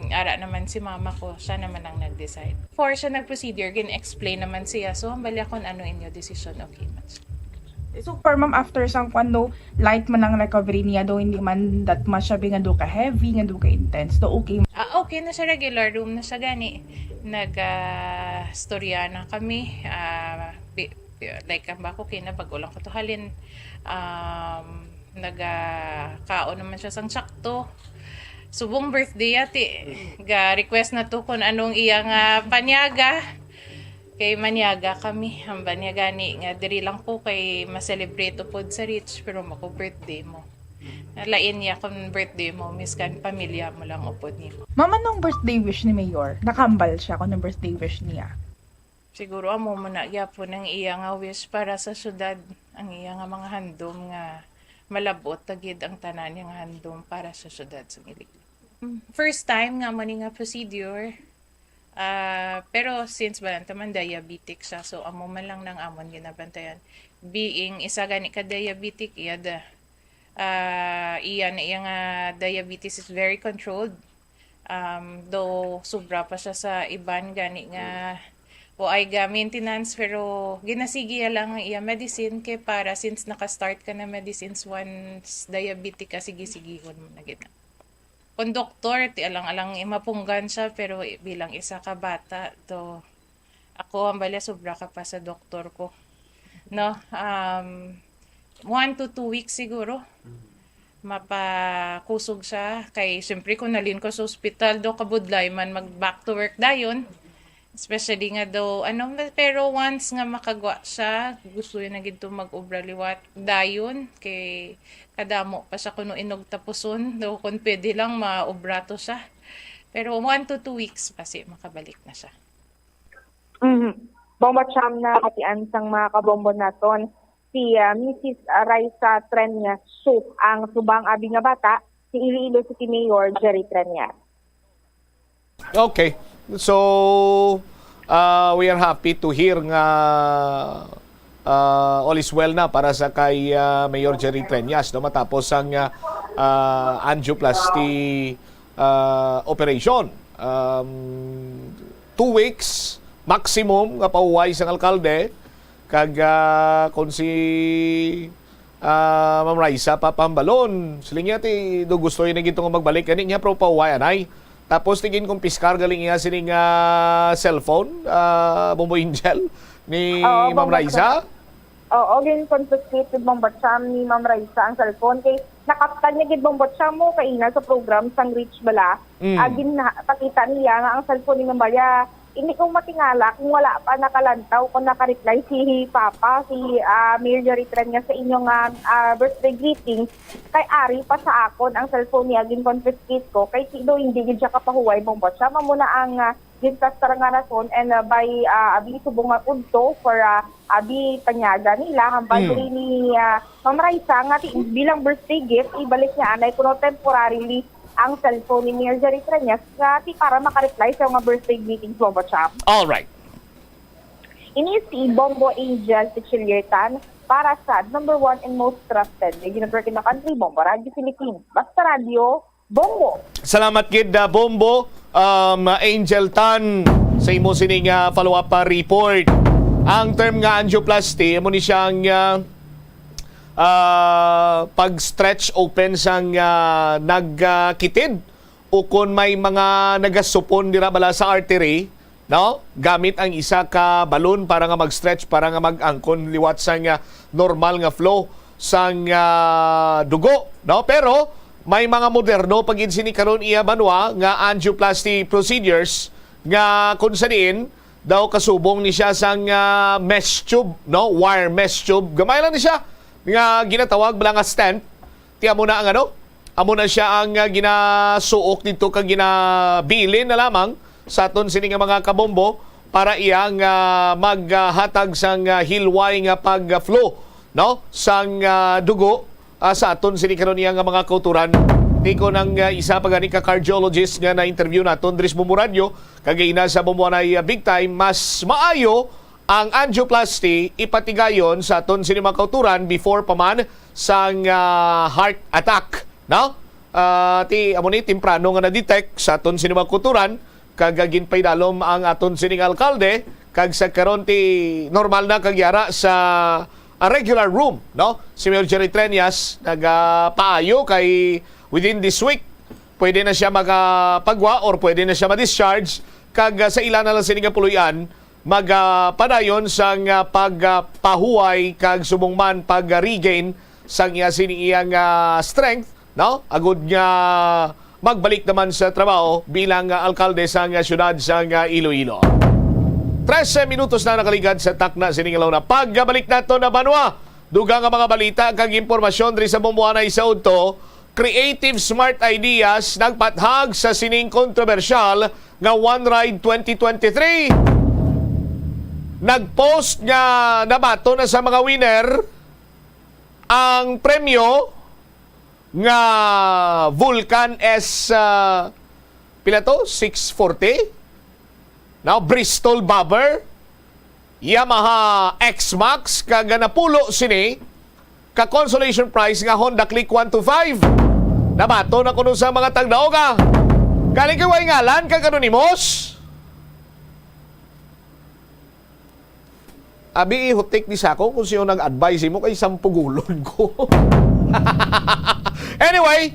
ara naman si mama ko, siya naman ang nag-decide. Before siya nag-procedure, gin-explain naman siya. So, hambal niya kung ano inyo decision, okay man siya. So far, ma'am, after sang kwan, do, light man ang recovery niya, do, hindi man that much siya nga do ka heavy, nga do ka intense, do, okay. Ah, okay na siya, regular room na siya gani. Nag, ah, storya na kami. Ah, bi-, bi-, like, ang bako kina, bago lang ko to halin. Um, nag, ah, kaon naman siya sang sakto. Subong birthday ati. Ga-request na to kung anong iya nga panyaga. Kay manyaga kami, hamba niya gani nga diri lang ko kay ma-celebrate upod sa rich, pero mako birthday mo. Lain niya kung birthday mo, miskan pamilya mo lang upod nimo. Ma'am, anong birthday wish ni Mayor? Nakambal siya kung anong birthday wish niya. Siguro amo mo na gyapon ang iya nga wish para sa syudad, ang iya nga mga handom nga malabot ta gid ang tanan niya nga handom para sa syudad sa Iloilo. First time nga mo ni nga procedure, Ah, pero since balantaman diabetic siya, so amo man lang nang amon ginabantayan. Being isa gani ka diabetic, iya da, ah, iya na iya nga diabetes is very controlled. Um, though sobra pa siya sa iban gani nga o ay ga maintenance, pero ginasigi ya lang ang iya medicine kay para since naka-start ka na medicines once diabetic ka, sige-sigihon mo na gid. Kon doktor, ti alang-alang imapunggan siya, pero i-, bilang isa ka bata, to, ako, ang bala, sobra ka pa sa doktor ko. No? Um, one to two weeks siguro. Mapakusog siya. Kay, siyempre, kung nalin ko sa ospital, do, kabudlay man mag back to work dayon. Especially nga daw, ano, pero once nga makagwa siya, gusto niya na gid to mag-obra liwat. Dayon, kay kadamo pa siya kuno inog tapuson. Daw kung pwede lang, maobra to siya. Pero one to two weeks pa si makabalik na siya. Mhm. Bombo Cham na katian sang mga kabombo naton, si, ah, Missus Raisa Treñas Su, ang subang abi nga bata, si Iloilo City Mayor Jerry Treñas. Okay. So, uh, we are happy to hear nga, uh, all is well na para sa kay, uh, Mayor Jerry Treñas, no, matapos ang, uh, uh, angioplasty, uh, operation. Um, two weeks maximum nga pauway sang alkalde, kag, uh, kung si ah, Ma'am Raisa, papahambalon. Siling niya, ti, do gusto niya na gid to nga magbalik. Gani niya, pero pauway, anay. Tapos, ti ginkumpiskar galing niya sining, ah, cellphone, ah, Bombo Angel, ni Oo, Ma'am Bombo Raisa. Chris. Oo, gin-confiscate gid, Bombo Cham, ni Ma'am Raisa ang cellphone kay nakaptan niya gid, Bombo Cham, mo kaina sa program sang Rich bala. Mm. Ah, ginpakita niya nga ang cellphone ni Ma'am Maria, hindi ko matingala kung wala pa nakalantaw, kung naka-reply si Papa, si, ah, Mayor Jerry Treñas sa inyong, ah, ah, birthday greeting, kay ari pa sa akon ang cellphone niya, gin-confiscate ko, kay si do hindi gid siya kapahuway, Bombo Cham. Amo na ang, ah, gintastar nga rason, and, ah, by, ah, abi subong nga udto for, ah, abi panyaga nila, hambal Mm. diri ni, ah, Ma'am Raisa nga ti-, bilang birthday gift, ibalik niya anay kuno temporarily ang cellphone ni Mayor Jerry Treñas nga ti para maka-reply sa mga birthday greetings, Bombo Cham. All right. Ini si Bombo Angel Pichiliertan para sa number one and most trusted radio network in the country, Bombo Radio Philippines. Basta Radio, Bombo. Salamat gid, ah, Bombo, um, Angel Tan, sa imo sining, ah, follow-up, ah, report. Ang term nga angioplasty, amo ni siya ang, ah, ah, pag-stretch open sang, ah, nagkitid o kon may mga nagasupon dira bala sa artery, no? Gamit ang isa ka balon para nga mag-stretch, para nga mag-angkon liwat sang, ah, normal nga flow sang, ah, dugo, no? Pero may mga moderno pa gid sini karon, iya, Banwa, nga angioplasty procedures nga kung sa diin daw kasubong ni siya sang, ah, mesh tube, no? Wire mesh tube. Gamay lang ni siya nga ginatawag bala nga stent. Ti amo na ang ano? Amo na siya ang, ah, ginasuok didto kag ginabilin na lamang sa aton sini nga mga kabombo para iya nga maghatag sang, ah, hilway nga pag-flow, no, sang, ah, dugo, ah, sa aton sini karon iya nga mga kauturan. Ti kon ang, ah, isa pa gani ka cardiologist nga na-interview naton diri sa Bombo Radio, kag ina sa Bombo Anay, ah, Big Time, mas maayo ang angioplasty ipatigayon sa aton sini mga kauturan before pa man sang, ah, heart attack, no? Ah, ti amo ni temprano nga na-detect sa aton sini mga kauturan, kag ginpaidalom ang aton sining alkalde, kag sa karon ti normal na kag yara sa, ah, regular room, no? Si Mayor Jerry Treñas nagapaayo kay within this week pwede na siya magapagwa or pwede na siya ma-discharge, kag, ah, sa ila na lang sini nga puloy-an magapadayon sang, ah, pagpahuway kag subong man pag-regain sang iya sini iyang, ah, strength, no? Agud nga magbalik naman sa trabaho bilang, ah, alkalde sang, ah, siyudad sang, ah, Iloilo. Trese minutos na nakaligad sa takna sining alawna. Pagbalik nato na, Banwa, dugang nga mga balita kag impormasyon diri sa Bombo Anay sa udto. Creative Smart Ideas nagpathag sa sining kontrobersyal nga One Ride twenty twenty-three. Nag-post nga nabaton na sa mga winner ang premyo nga Vulcan S, ah, pila to? Six forty? Now, Bristol Bobber, Yamaha X-Max, kag napulo sini ka consolation prize nga Honda Click one two five. Nabaton na kuno sa mga tagdaoga. Galing kay way ngalan kag anonymous. Abi, ihutik ni Sako kung sino nag-advise mo kay sampugulon ko. Anyway,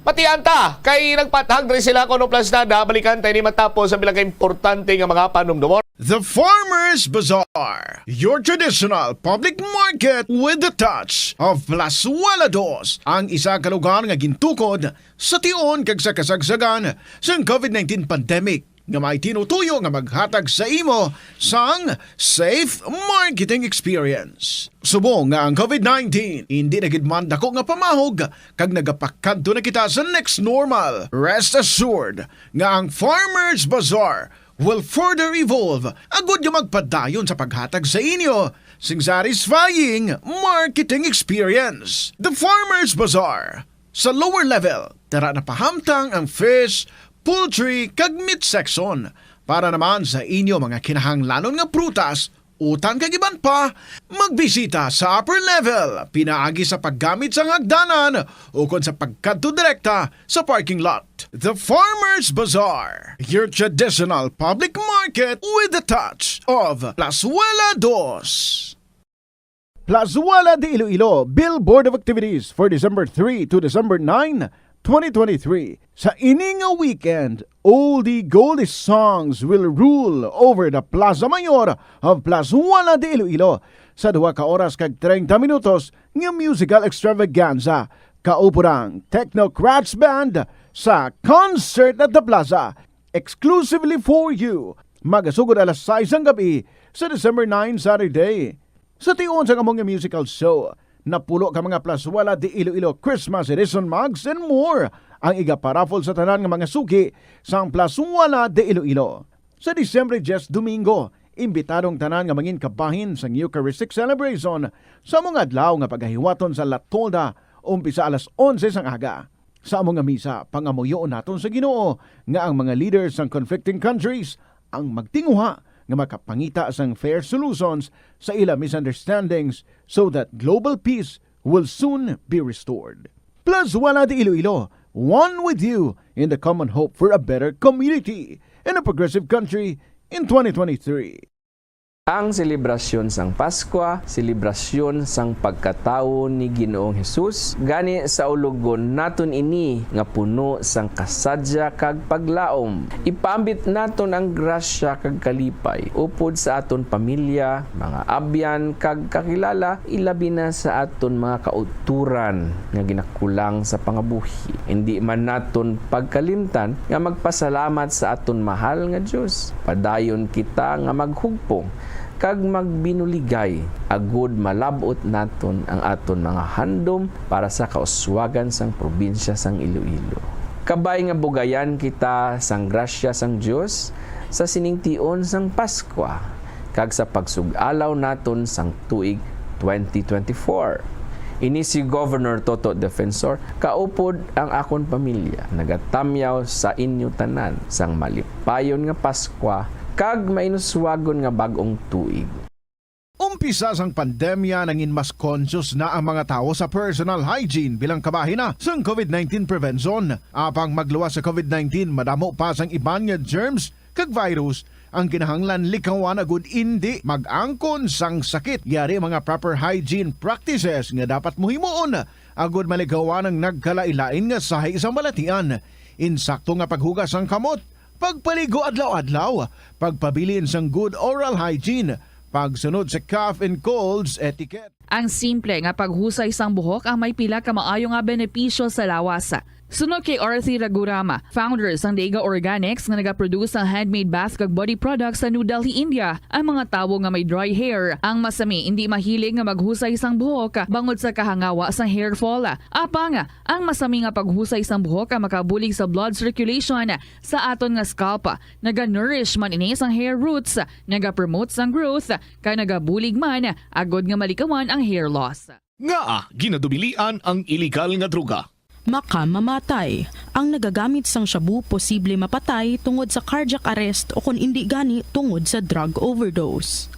patian ta kay nagpathag diri sila kuno plasnada, balikan ta ini matapos ang bilang ka importante nga mga panumdumon. The Farmers Bazaar, your traditional public market with the touch of Plazuela Dos, ang isa ka lugar nga gintukod sa tion kag sa kasagsagan sang covid nineteen pandemic, nga may tinutuyo nga maghatag sa imo sang safe marketing experience. Subong nga ang covid nineteen hindi na gid man dako nga pamahog kag nagapakadto na kita sa next normal, rest assured nga ang Farmers Bazaar will further evolve agud nga magpadayon sa paghatag sa inyo sing satisfying marketing experience. The Farmers Bazaar. Sa lower level, tara na pahamtang ang fish, poultry, kag meat section. Para naman sa inyo mga kinahanglanon nga prutas, utang kag iban pa, magbisita sa upper level, pinaagi sa paggamit sang hagdanan ukon sa pagkadto direkta sa parking lot. The Farmers Bazaar, your traditional public market with the touch of Plazuela Dos. Plazuela de Iloilo, Billboard of Activities for December three to December nine, twenty twenty-three. Sa ini nga weekend, oldie goldie songs will rule over the Plaza Mayor of Plazuela de Iloilo. sa duha ka oras kag treinta minutos nga musical extravaganza, kaupo ang Technocrats Band sa Concert at the Plaza, exclusively for you. Magasugod alas sais sang gabi sa December nine, Saturday. Sa tion sang among musical show, napulo ka mga Plazuela de Iloilo Christmas Edition mugs and more ang igaparaffle sa tanan nga mga suki sang Plazuela de Iloilo. Sa Disyembre diyes, Domingo, imbitado ang tanan nga mangin kabahin sang Eucharistic Celebration sa among adlaw nga pagahiwaton sa La Tolda, umpisa alas onse sang aga. Sa amo nga misa, pangamuyoon naton sa Ginoo nga ang mga leaders sang conflicting countries ang magtinguha nga makapangita sang fair solutions sa ila misunderstandings, so that global peace will soon be restored. Plazuela de Iloilo, one with you in the common hope for a better community and a progressive country in twenty twenty-three. Ang selebrasyon sang Paskwa, selebrasyon sang pagkatawo ni Ginoong Hesus, gani saulogon naton ini nga puno sang kasadya kag paglaom. Ipaambit naton ang grasya kag kalipay upod sa aton pamilya, mga abyan, kag kakilala, ilabi na sa aton mga kauturan nga ginakulang sa pangabuhi. Indi man naton pagkalimtan nga magpasalamat sa aton mahal nga Dios. Padayon kita nga maghugpong kag magbinuligay, agud malab-ot naton ang aton mga handom para sa kauswagan sang probinsya sang Iloilo. Kabay nga bugayan kita sang grasya sang Dios sa sining tion sang Paskwa kag sa pagsug-alaw naton sang tuig twenty twenty-four. Ini si Governor Toto Defensor, kaupod ang akon pamilya, nagatamyaw sa inyo tanan sang malipayon nga Paskwa kag mainuswagon nga bag-ong tuig. Umpisa sang pandemya, nangin mas conscious na ang mga tawo sa personal hygiene bilang kabahin na sang COVID nineteen prevention. Apang magluwas sa COVID nineteen, madamo pa sang iban nga germs kag virus ang kinahanglan likawan agud indi mag-angkon sang sakit. Yari mga proper hygiene practices nga dapat mohimuon agud malikawan ang nagkalain-lain nga sahi sang balatian. Insakto nga paghugas sang kamot, pagpaligo adlaw-adlaw, pagpabilin sang good oral hygiene, pagsunod sa cough and colds etiquette. Ang simple nga paghusay sang buhok ang may pila ka maayo nga benepisyo sa lawas. Suno kay Arthi Ragurama, founder sang Dega Organics nga nagaproduce sang handmade bath kag body products sa New Delhi, India, ang mga tawo nga may dry hair ang masami indi mahilig nga maghusay sang buhok bangod sa kahangawa sang hair fall. Apang ang masami nga paghusay sang buhok ang makabulig sa blood circulation sa aton nga scalp. Naga-nourish man ini sang hair roots, nagapromote sang growth, kag nagabulig man agud nga malikawan ang hair loss. Ngaa ginadubilian ang iligal nga droga? Makamamatay. Ang nagagamit sang shabu posible mapatay tungod sa cardiac arrest o kon indi gani tungod sa drug overdose.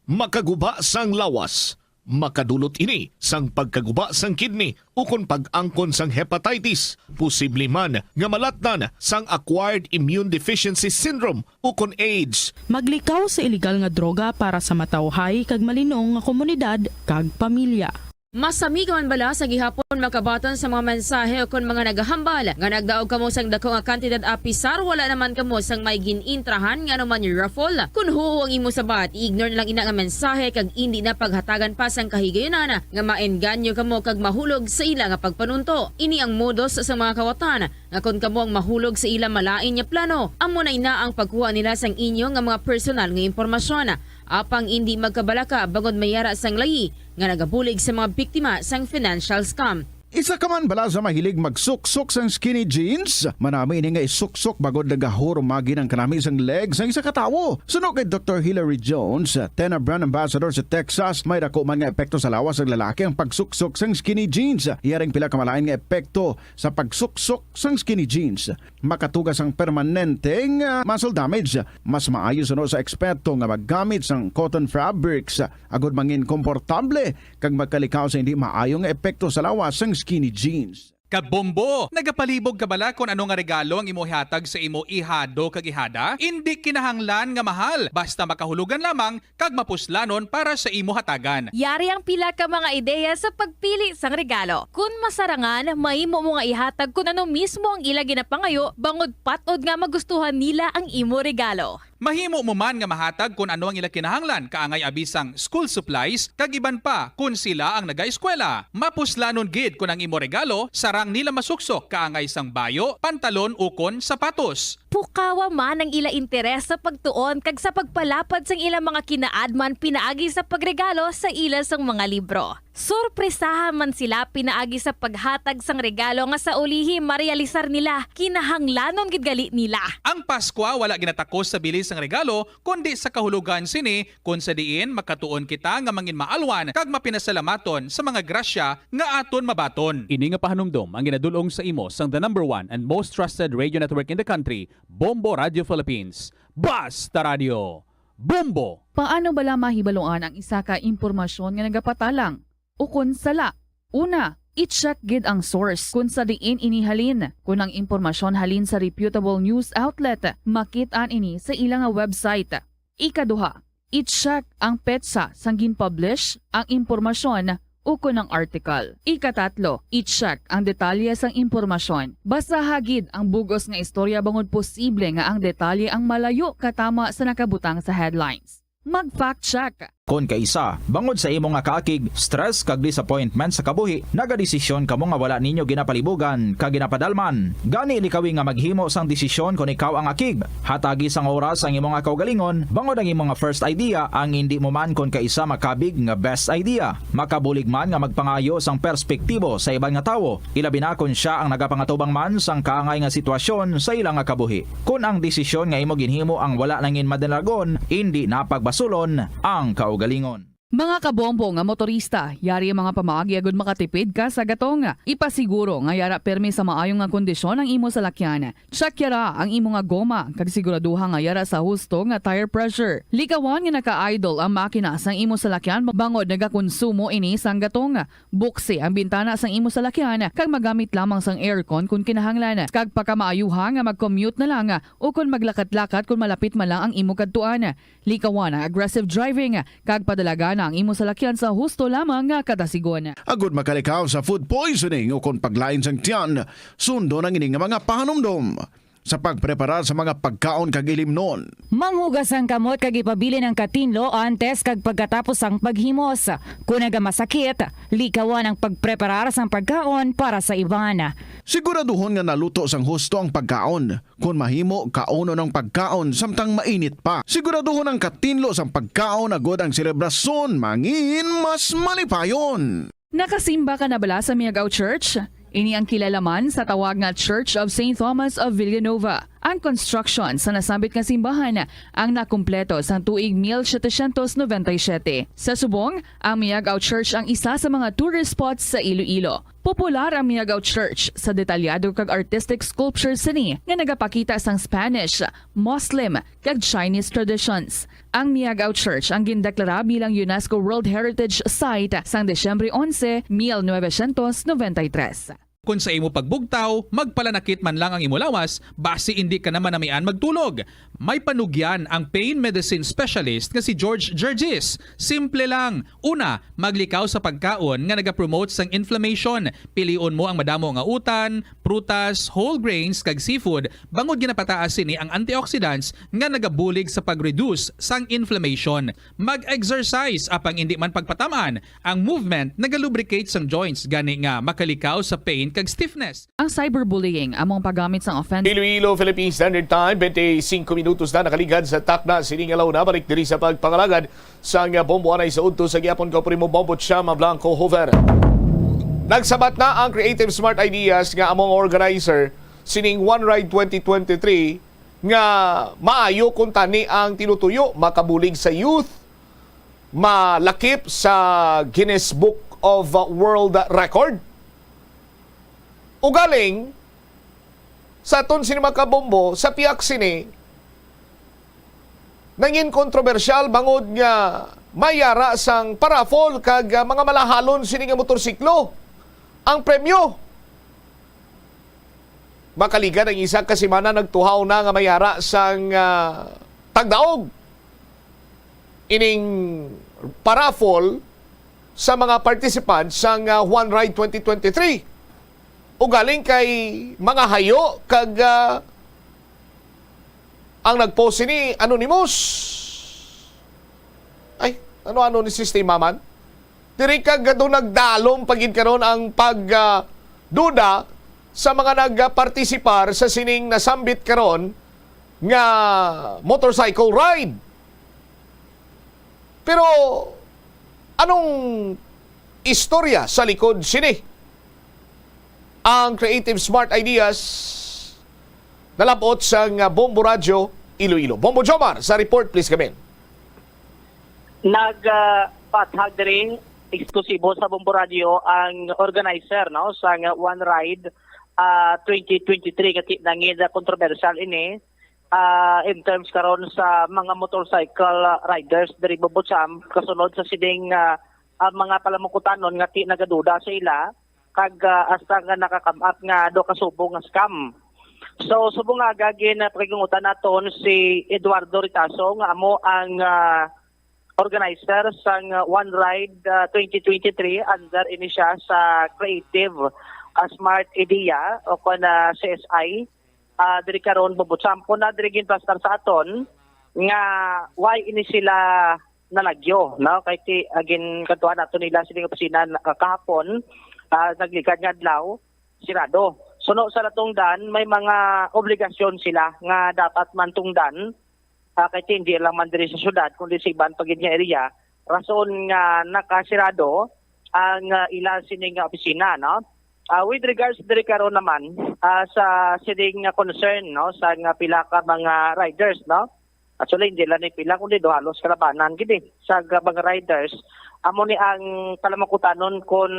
Makaguba sang lawas. Makadulot ini sang pagkaguba sang kidney ukon pag-angkon sang hepatitis. Posible man nga malatnan sang acquired immune deficiency syndrome ukon AIDS. Maglikaw sa iligal nga droga para sa matawhay kag malinong nga komunidad kag pamilya. Masami ka man bala sa gihapon makabaton sa mga mensahe ukon mga nagahambal nga nagdaog kamo sang dako nga kantidad apisar wala naman kamo sang may gin-intrahan nga anuman raffle? Kon huo ang imo sabat, i-ignore na lang ina nga mensahe kag indi na paghatagan pa sang kahigayunan nga maengganyo kamo kag mahulog sa ila nga pagpanunto. Ini ang modus sa mga kawatan nga kon kamo ang mahulog sa ila malain nga plano, amo na ina ang pagkuha nila sang inyo nga mga personal nga impormasyon. Apang indi magkabalaka bangod may yara sang layi nga nagabulig sa mga biktima sang financial scam. Isa ka man bala sa mahilig magsuksok sang skinny jeans? Manami ini nga isuksok bangod nagahurumagi ang kanami sang leg sang isa ka tawo. Suno kay Doktor Hilary Jones, Tena Brand Ambassador sa Texas, may dako man nga epekto sa lawas sang lalaki ang pagsuksok sang skinny jeans. Yaring pila ka malain nga epekto sa pagsuksok sang skinny jeans. Makatuga sang permanente nga muscle damage. Mas maayo suno sa eksperto nga maggamit sang cotton fabrics agud mangin komportable kag magkalikaw sa hindi maayo nga epekto sa lawas sang skinny jeans. Kabombo! Nagapalibog ka bala kon ano nga regalo ang imo ihatag sa imo ihado kag ihada? Indi kinahanglan nga mahal, basta makahulugan lamang kag mapuslanon para sa imo hatagan. Yari ang pila ka mga ideya sa pagpili sang regalo. Kon masarangan, mahimo mo nga ihatag kon ano mismo ang ila ginapangayo bangod pat-od nga magustuhan nila ang imo regalo. Mahimo mo man nga mahatag kon ano ang ila kinahanglan, kaangay abi sang school supplies, kag iban pa kon sila ang nagaeskwela. Mapuslanon gid kon ang imo regalo sarang nila masuksok, kaangay sang bayo, pantalon, ukon sapatos. Pukawa man ang ila interes sa pagtuon kag sa pagpalapad sang ila mga kinaadman pinaagi sa pagregalo sa ila sang mga libro. Sorpresaha man sila pinaagi sa paghatag sang regalo nga sa ulihi marealisar nila, kinahanglanon gid gali nila. Ang Paskwa wala ginatakos sa bili sang regalo, kundi sa kahulogan sini, kon sa diin makatuon kita nga manginmaalwan kag mapinasalamaton sa mga grasya nga aton mabaton. Ini nga pahanumdom ang ginadul-ong sa imo sang the number one and most trusted radio network in the country, Bombo Radio Philippines. Basta Radio, Bombo! Paano bala mahibaluan ang isa ka impormasyon nga nagapatalang ukon sala? Una, i-check gid ang source kon sa diin ini halin. Kon ang impormasyon halin sa reputable news outlet, makit-an ini sa ila nga website. Ikaduha, i-check ang petsa sang gin-publish ang impormasyon ukon ang article. Ikatatlo, i-check ang detalye sang impormasyon. Basaha gid ang bug-os nga istorya bangod posible nga ang detalye ang malayo katama sa nakabutang sa headlines. Mag-fact check. Kon kaisa, bangod sa imo nga kaakig, stress kag disappointment sa kabuhi, nagadesisyon kamo nga wala ninyo ginapalibugan kag ginapadalman. Gani likawi nga maghimo sang desisyon kon ikaw ang akig. Hatagi sang oras ang imo nga kaugalingon, bangod ang imo nga first idea ang indi mo man kon kaisa makabig nga best idea. Makabulig man nga magpangayo sang perspektibo sa iban nga tawo, ilabi na kon sia ang nagapangatubang man sang kaangay nga sitwasyon sa ila nga kabuhi. Kon ang desisyon nga imo ginhimo ang wala nangin madalagon, indi na pagbasulon ang kaugalingon. Mga kabombo nga motorista, yari ang mga pamaagi agud makatipid ka sa gatong. Ipasiguro nga yara pirmi sa maayo nga kondisyon ang imo salakyan. Check yara ang imo nga goma kag siguraduha nga yara sa husto nga tire pressure. Likawan nga naka-idle ang makina sang imo salakyan bangod nagakonsumo ini sang gatong. Buksi ang bintana sang imo salakyan kag magamit lamang sang aircon kon kinahanglan. Kag pakamaayuha nga mag-commute na lang o kon maglakat-lakat kon malapit man lang ang imo kadtuan. Likawan ang aggressive driving kag padalagan ang imo salakyan sa husto lamang nga kadasigon. Agud makalikaw sa food poisoning o kon paglain sang tiyan, sundon ang ini nga mga pahanumdom sa pagpreparar sa mga pagkaon kag ilimnon. Manghugas ang kamot kag ipabilin ang katinlo antes kag pagkatapos sang paghimos. Kon nagamasakit, likawan ang pagpreparar sang pagkaon para sa iban. Siguraduhon nga naluto sang husto ang pagkaon. Kon mahimo, kaunon ang pagkaon samtang mainit pa. Siguraduhon ang katinlo sang pagkaon agud ang selebrasyon mangin mas malipayon. Nakasimba ka na bala sa Miagao Church? Ini ang kilala man sa tawag nga Church of Saint Thomas of Villanova. Ang construction sa nasambit nga simbahan ang nakumpleto sang tuig mil setecientos noventa y siete. Sa subong, ang Miagao Church ang isa sa mga tourist spots sa Iloilo. Popular ang Miagao Church sa detalyado kag artistic sculptures sini nga nagapakita sang Spanish, Muslim, kag Chinese traditions. Ang Miagao Church ang gindeklara bilang UNESCO World Heritage Site sang Disyembre onse, mil novecientos noventa y tres. Kon sa imo pagbugtaw, magpalanakit man lang ang imo lawas, basi indi ka na manamian magtulog. May panugyan ang pain medicine specialist nga si George Gergis. Simple lang. Una, maglikaw sa pagkaon nga nagapromote sang inflammation. Pilion mo ang madamo nga utan, prutas, whole grains, kag seafood, bangod ginapataas sini ang antioxidants nga nagabulig sa pag-reduce sang inflammation. Mag-exercise, apang indi man pagpatam-an. Ang movement nagalubricate sang joints, gani nga makalikaw sa pain kag stiffness. Ang cyberbullying amo ang paggamit sang offensive Iloilo, Philippine Standard Time, twenty-five minutos na nakaligad sa takna sining alauna. Balik diri sa pagpangalagad sang Bombo anay sa udto sa gihapon, ko Primo Bombo Chama Blanco Hover. Nagsabat na ang Creative Smart Ideas nga among organizer sining One Ride twenty twenty-three nga maayo kung tani ang tinutuyo makabulig sa youth, malakip sa Guinness Book of World Record. Ugaling, sa aton sini, mga kabombo, sa pihak sini, nangin kontrobersyal bangod nga may yara sang paraffol kag, ah, mga malahalon sini nga motorsiklo ang premyo. Makaligad ang isa ka semana, nagtuhaw na nga may yara sang, ah, tagdaog ining paraffol sa mga participants sang, ah, One Ride twenty twenty-three. Ugaling kay mga hayo kag, ah, Ang nag-post sini, anonymous. Ay, ano-ano ni sistema man? Diri kag do nagdalom pa gid karon ang pag, ah, duda sa mga nagpartisipar sa sining nasambit karon nga motorcycle ride. Pero anong istorya sa likod sini? Ang Creative Smart Ideas nalapot sang Bombo Radyo Iloilo. Bombo Jomar, sa report, please, come in. Nagpathag diri eksklusibo sa Bombo Radyo ang organizer, no, sang One Ride, ah, twenty twenty-three, nga ti-, nangin kontrobersyal ini, ah, in terms karon sa mga motorcycle riders diri Bombo Champ, kasunod sa sining, ah, ah, mga palamukutanon nga ti-, nagaduda sa ila, kag, ah, hasta nga nakakam-, nga do ka subong nga scam. So, subong nga aga, gin, ah, pakigungutan naton si Eduardo Ritaso, nga amo ang, ah, organizer sang, ah, One Ride, ah, twenty twenty-three, under ini siya sa Creative, ah, Smart Idea o kon, ah, C S I, ah, diri karon Bombo Champ. Kon na diri ginplastar sa aton nga why ini sila nalagyo, no? Kay ti, ah, ginkadtuan nato nila sining opisina na, ah, kahapon, ah, nagligad nga adlaw, sirado. Suno sa natungdan, may mga obligasyon sila nga dapat man tungdan, ah, kay ti hindi lang man diri sa syudad, kundi sa iban pa gid nga area, rason nga nakasirado ang, ah, ila sining nga opisina, no? Ah, with regards diri karon naman, ah, sa sining nga concern, no, sa nga pila ka mga riders, no? Actually, hindi lang ni pila, kundi do halos kalabanan gid eh, sa mga riders. Amo ni ang palamukutanon kung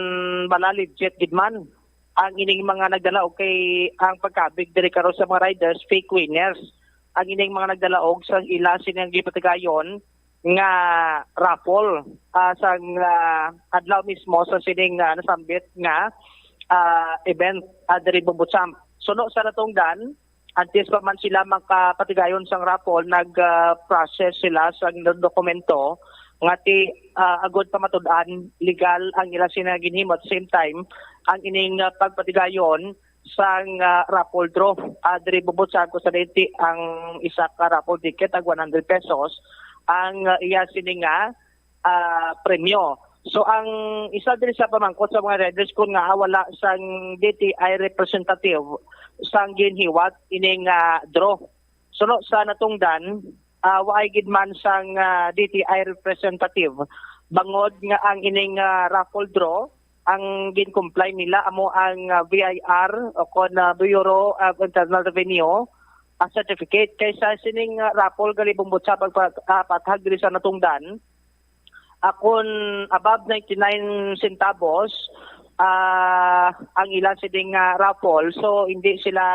bala legit gid man ang ining mga nagdala, okay, ang pagkabig diri karon sa mga riders, fake winners ang ining mga nagdalaog sa ila sining gipatigayon nga raffle, ah, sang, ah, adlaw mismo sa sining, ah, nasambit nga, ah, event, ah, diri Bombo Champ. Suno sa natungdan, antes pa man sila makapatigayon sang raffle, nag, ah, process sila sang dokumento nga ti, ah, agud pa matud-an legal ang ila sina ginhimo. At the same time, ang ining, ah, pagpatigayon sang, ah, raffle draw, ah, diri Bombo Champ, kung sa dati ang isa ka raffle ticket ag one hundred pesos ang, ah, iya sini nga, ah, premyo. So ang isa diri sa pamangkot sa mga riders kun nga wala sang D T I representative sang ginhiwat ining, ah, draw. Suno sa natungdan, ah, waay gid man sang, ah, D T I representative bangod nga ang ining, ah, raffle draw ang gin-comply nila amo ang, ah, B I R o kon, ah, Bureau of Internal Revenue, ah, certificate. Kay sa sining, ah, raffle gali Bombo Champ pagpa-, ah, pathag diri sa natungdan, ah, kun above ninety-nine centavos, ah, ang ila sining, ah, raffle, so hindi sila,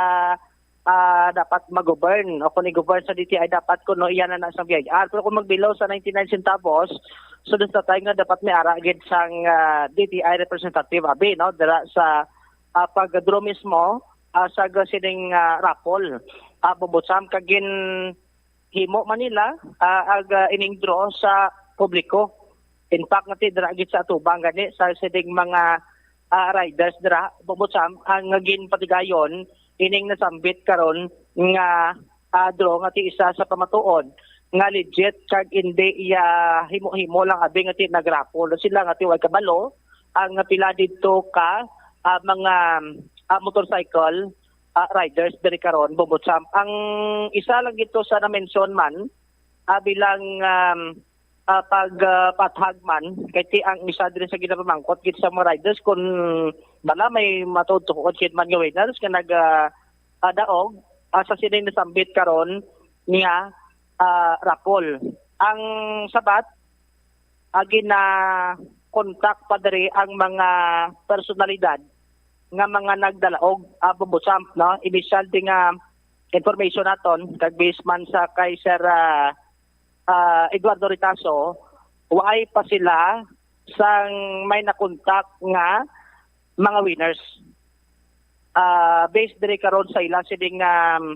ah, dapat mag-govern o kung i-govern sa D T I dapat kuno iya na na sa B I R. Pero kung magbilaw sa ninety-nine centavos, so doon sa tayo nga dapat may ara gid sang, ah, D T I representative abi, no, dira sa, ah, pag-draw mismo, ah, sa ga-, sining, ah, raffle. Ah, Bombo Champ, kag ginhimo man nila, ah, ag, ah, ining draw sa publiko. In fact, nga ti dira gid sa atubang gani sa sining mga, ah, riders dira, Bombo Champ, ang ginpatigayon ining nasambit karon nga, ah, draw nga ti isa sa pamatuod nga legit kag hindi iya himo-himo lang abi nga ti nag-raffle. Sila nga ti way kabalo ang pila didto ka, ah, mga, ah, motorcycle, ah, riders diri karon, Bombo Champ. Ang isa lang gito sa na-mention man, ah, bilang, um, ah, pag, ah, pathag man, kay ti ang isa diri sa ginapamangkot gid sa mga riders kung bala may matuod-tuod gid man nga winners nga nag, ah, ah, daog, ah, sa sining nasambit karon nga, ah, raffle. Ang sabat, ah, gina-contact pa diri ang mga personalidad nga mga nagdalaog, ah, Bombo Champ, no? Initial di nga information naton, kag based man sa kay Sir, ah, ah, Eduardo Ritaso, waay pa sila sang may nakontak nga mga winners. Ah, based diri karon sa ila sining, um,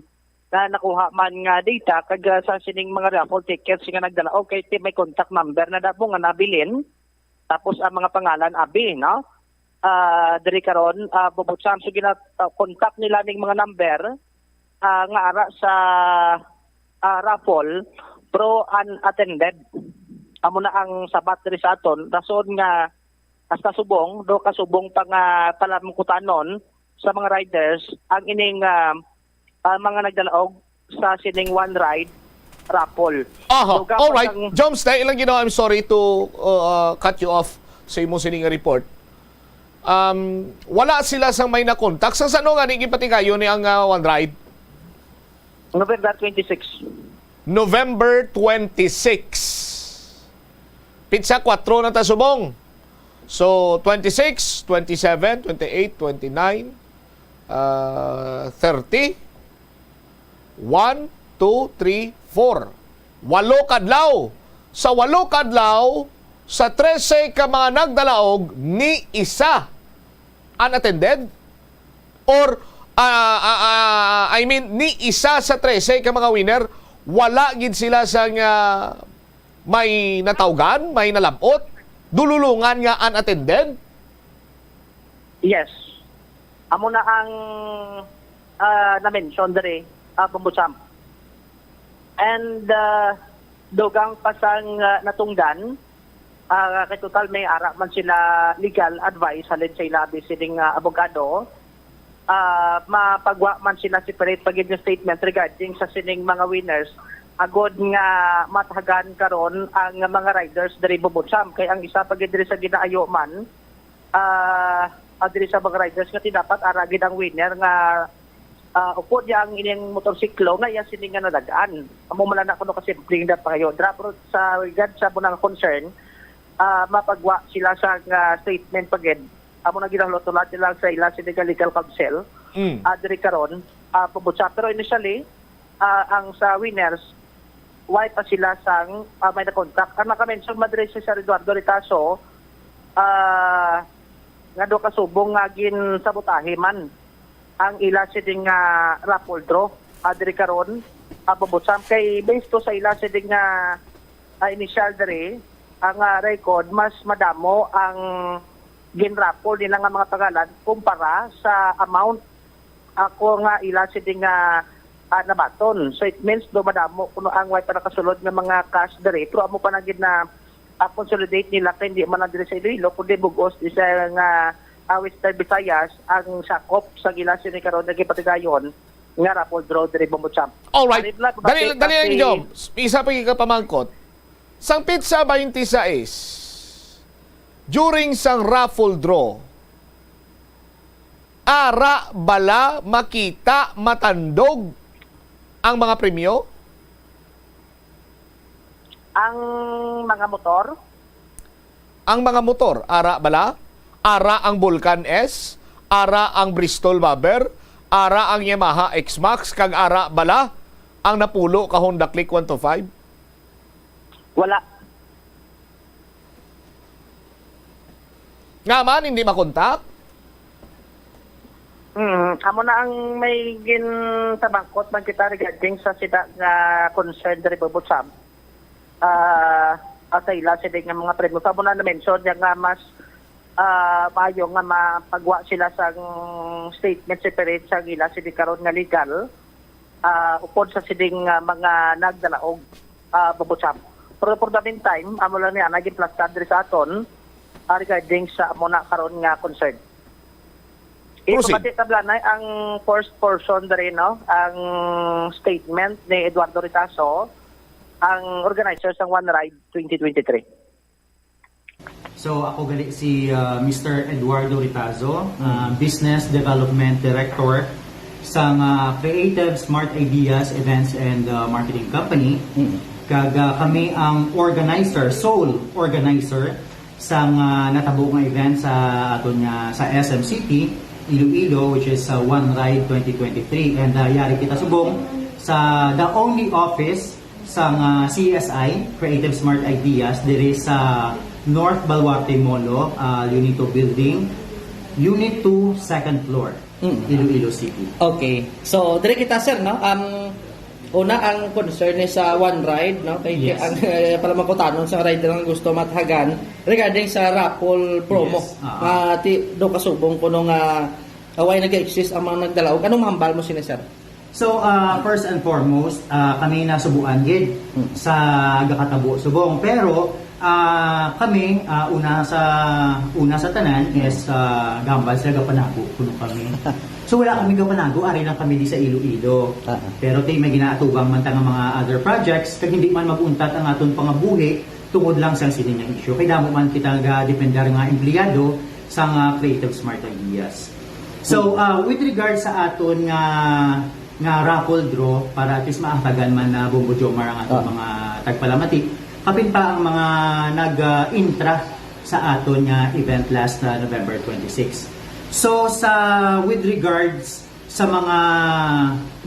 na nakuha man nga data kag, ah, sa sining mga raffle tickets nga nagdala, okay, ti may contact number na damo nga nabilin. Tapos ang mga pangalan abi, no? Ah, diri karon, ah, Bombo Champ, so gina-, ah, contact nila ning mga number, ah, nga ara sa ah, raffle, pero unattended. Amo na ang sabat diri sa aton. Rason nga hasta subong, do ka subong pa nga palamkutan sa mga riders ang ining, ah, ah, mga nagdalaog sa sining one ride raffle. Aha, so, all right. Ang Joms, dahil lang, you know, I'm sorry to uh, cut you off sa imo sining report. Um, wala sila sang may nakontak. Sa sano nga ni gipatigayon ni ang uh, one ride? November twenty-six. November twenty-six. Pitsa kwatro na ta subong. So, twenty-six, twenty-seven, twenty-eight, twenty-nine, uh, thirty. One, two, three, four. Walo kadlaw. Sa walo kadlaw, sa trese ka mga nagdalaog, ni isa unattended? Or, ah, ah, ah, I mean, ni isa sa trese ka mga winner, wala gid sila sang may natawgan, may nalabot, dululungan nga unattended? Yes. Amo na ang, ah, na-mention diri, ah, Bombo Champ. And, ah, dugang pa sang, ah, natungdan, ah, kay total may ara man sila legal advice halin sa ila abi sining, ah, abogado. Ah, mapagwa man sila separate pa gid nga statement regarding sa sining mga winners, agod nga mathagan karon ang mga riders diri, Bombo Champ. Kay ang isa pa gid diri sa ginaayo man, ah, ah, diri sa mga riders nga tinapat ara gid ang winner nga, ah, upod niya ang ining motorsiklo nga iya sini nga nalagaan. Amo man lang na kuno kasimpleng na pangayo. Dra, pero sa regard sa amo nga concern, ah, mapagwa sila sa nga statement pa gid. Amo na ginahulot lang sa ila sini nga legal counsel. Mm. Ah, diri karon, ah, Bombo Champ. Pero initially, ah, ang sa winners, why pa sila sang, ah, may na-contact. Ang naka-mention man diri si Sir Eduardo Ritaso, ah, nga do ka subong nga ginsabotahe man ang ila sining nga raffle draw, ah, diri karon, ah, Bombo Champ. Kay based to sa ila sining nga, ah, initial diri, ang, ah, record, mas madamo ang ginraffle nila nga mga pangalan kumpara sa amount ako nga ila sini nga, ah, nabaton. So it means do madamo kuno ang way pa nakasulod nga mga cash diri, pero amo pa na gid na, ah, consolidate nila kay hindi man lang diri sa Iloilo kundi bug-os di sa nga, ah, Western Visayas ang sakop sa ila sini karon nga gipatigayon nga raffle draw diri, Bombo Champ. All right. Dali lang, dali lang, Jom. Isa pa gid ka pamangkot. Sang pitsa twenty-six, during sang raffle draw, ara bala makita, matandog ang mga premyo? Ang mga motor? Ang mga motor, ara bala? Ara ang Vulcan S, ara ang Bristol Bobber, ara ang Yamaha X-Max, kag ara bala ang napulo ka Honda Click one two five? Wala. Nga man, hindi makontak? Mm, amo na ang may gin sa bangkot man kita regarding sa sida nga concern diri, Bombo Champ. Ah, ah, sa ila sila nga mga premyo. Sa amo na na-mention niya nga mas, ah, maayo nga mapagwa sila sang statement separate sa ila sila karon nga legal, ah, upod sa sining, ah, mga nagdalaog, ah, Bombo Champ. Pero for the meantime, amo lang niya, naging plastar diri sa aton, ah, regarding sa amo na karon nga concern. Proceed. Ipamati tablanay ang first portion diri, no? Ang statement ni Eduardo Ritaso, ang organizer sang One Ride twenty twenty-three. So, ako gali si, ah, Mister Eduardo Ritazo, ah, Business Development Director sang, ah, Creative Smart Ideas Events and, ah, Marketing Company. Mm. Kag, ah, kami ang organizer, sole organizer sang, ah, natabo nga event sa aton nga, sa S M City, Iloilo, which is, ah, One Ride twenty twenty-three. And, ah, yari kita subong sa the only office sang, ah, C S I, Creative Smart Ideas, diri sa North Baluarte Molo, ah, Unit two Building, Unit two, second floor, Mm. Iloilo City. Okay. So, diri kita, sir, no? Um, una, ang concern ni sa One Ride, no? Kay Yes. ang, eh, palamangkutanon sa rider nga gusto mathagan regarding sa raffle promo. Yes. Ah. Nga ti-, do kasubong kuno nga, ah, way nag-exist ang mga nagdalaog. Anong mahambal mo sini, sir? So, ah, first and foremost, ah, kami nasubuan gid sa Gakatabo subong. Pero, ah, kami, ah, una sa, una sa tanan is, ah, gambal sila gapanago kuno kami. So, wala kami gapanago, ari lang kami di sa Iloilo. Ah. Pero ti may ginaatubang man ta nga mga other projects, kag hindi man mag-untat ang aton pangabuhi tungod lang sa sini nga issue. Kay damo man kita nga depender nga empleyado sa nga Creative Smart Ideas. So, ah, with regard sa aton nga, nga raffle draw, para at least maatagan man na Bombo Jomar ang aton Ah. mga tagpalamati, kapin pa ang mga nag-intra sa aton nga event last, ah, November twenty-six. So, sa, with regards sa mga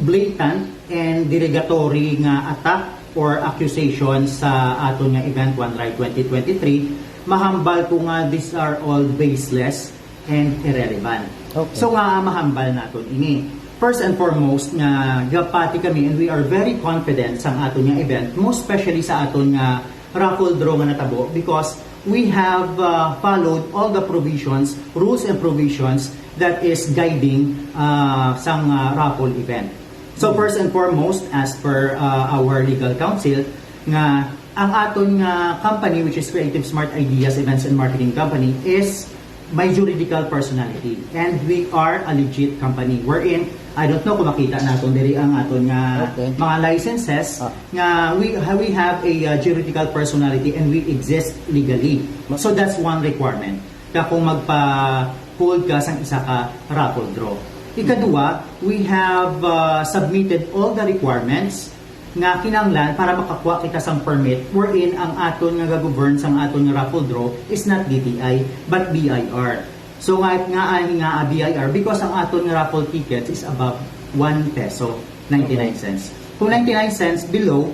blatant and derogatory nga attack or accusations sa aton nga event, One Ride twenty twenty-three, mahambal ko nga these are all baseless and irrelevant. Okay. So, nga mahambal naton ini. First and foremost, nga gapati kami and we are very confident sa aton nga event, most especially sa aton nga raffle draw nga natabo, because we have, uh, followed all the provisions, rules and provisions that is guiding, uh, sang, uh, raffle event. So, first and foremost, as per, uh, our legal counsel, nga ang aton nga company, which is Creative Smart Ideas Events and Marketing Company, is may juridical personality, and we are a legit company wherein, I don't know kung makita naton diri ang aton nga Okay. mga licenses, Ah. nga we, we have a, uh, juridical personality and we exist legally. So that's one requirement ka kung magpa-hold ka sang isa ka raffle draw. Ikaduha, we have, uh, submitted all the requirements nga kinahanglan para makakuha kita sang permit, wherein ang aton nga ga-govern sang aton nga raffle draw is not D T I, but B I R. So, nga, nga, nga, ah, B I R, because ang aton nga raffle tickets is above one peso, ninety-nine cents. Kung ninety-nine cents below,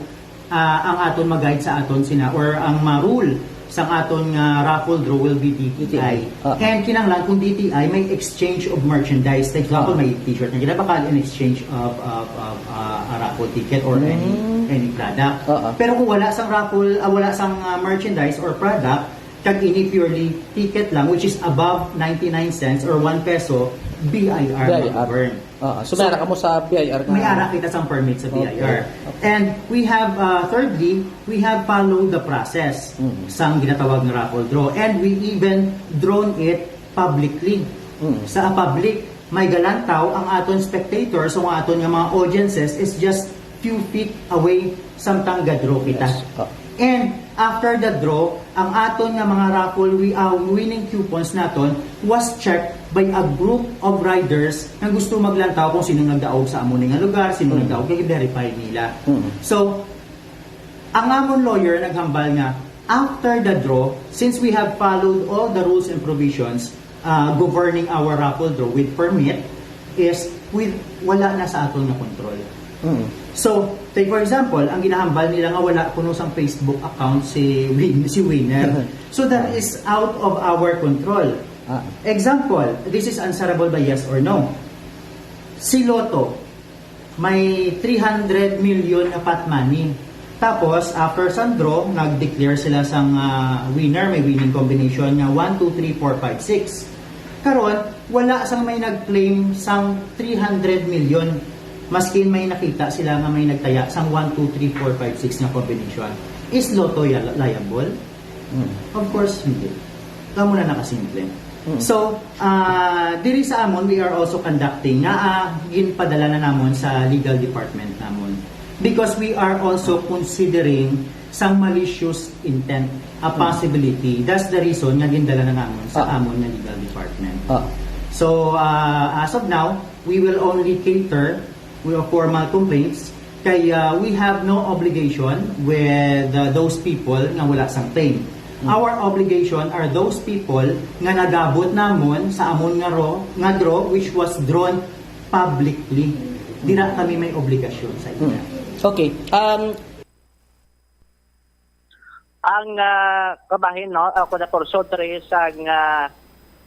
ah, ang aton mag-guide sa aton sina, or ang ma-rule sang aton nga raffle draw will be D T I. D T I. Ah. And kinahanglan kung D T I, may exchange of merchandise. For example, Ah. may t-shirt na ginabakal in exchange of, of, of, ah, a raffle ticket or any, Mm. any product. Ah, ah. Pero kung wala sang raffle, ah, wala sang, ah, merchandise or product, kag ini purely ticket lang, which is above ninety-nine cents or one peso, B I R B I R. mag-govern. Ah, so, may So, ara ka mo sa B I R nga may ara kita sang permit sa Okay. B I R. Okay. And we have, uh, thirdly, we have followed the process Mm. sang ginatawag nga raffle draw. And we even drawn it publicly. Mm. Sa public, may galantaw ang aton spectators, so ang aton nga mga audiences is just few feet away samtang ga-draw kita. Yes. Ah. And after the draw, ang aton nga mga raffle, wi-, ah, winning coupons naton was checked by a group of riders nga gusto maglantaw kung sino nagdaog sa amo ni nga lugar, sino Mm. nagdaog, kay verify nila. Mm. So, ang amon lawyer naghambal nga after the draw, since we have followed all the rules and provisions, uh, governing our raffle draw with permit is with, wala na sa aton nga control. Mm. So, take for example, ang ginahambal nila nga wala kuno sang Facebook account si win-, si winner. So, that is out of our control. Ah. Example, this is answerable by yes or no. Si Lotto, may three hundred million nga pot money. Tapos, after sang draw, nag-declare sila sang, ah, winner, may winning combination nga one, two, three, four, five, six. Karon, wala sang may nag-claim sang three hundred million. Maskin may nakita sila nga may nagtaya sang one, two, three, four, five, six nga combination. Is Lotto ya-, liable? Mm. Of course, hindi. Kamo na nakasimple. Mm. So, ah, diri sa amon, we are also conducting nga, ah, ginpadala na namon sa legal department namon. Because we are also considering sang malicious intent, a Mm. possibility. That's the reason nga gindala na namon sa Ah. amon nga legal department. Ah. So, ah, as of now, we will only cater with formal complaints, kay, uh, we have no obligation with, uh, those people nga wala sang claim. Mm. Our obligation are those people nga nagabot namon sa amon nga ro-, nga draw, which was drawn publicly. Dira kami may obligasyon sa ila. Mm. Okay. Um, Ang, ah, kabahin, no, ako na porso diri sa, ah,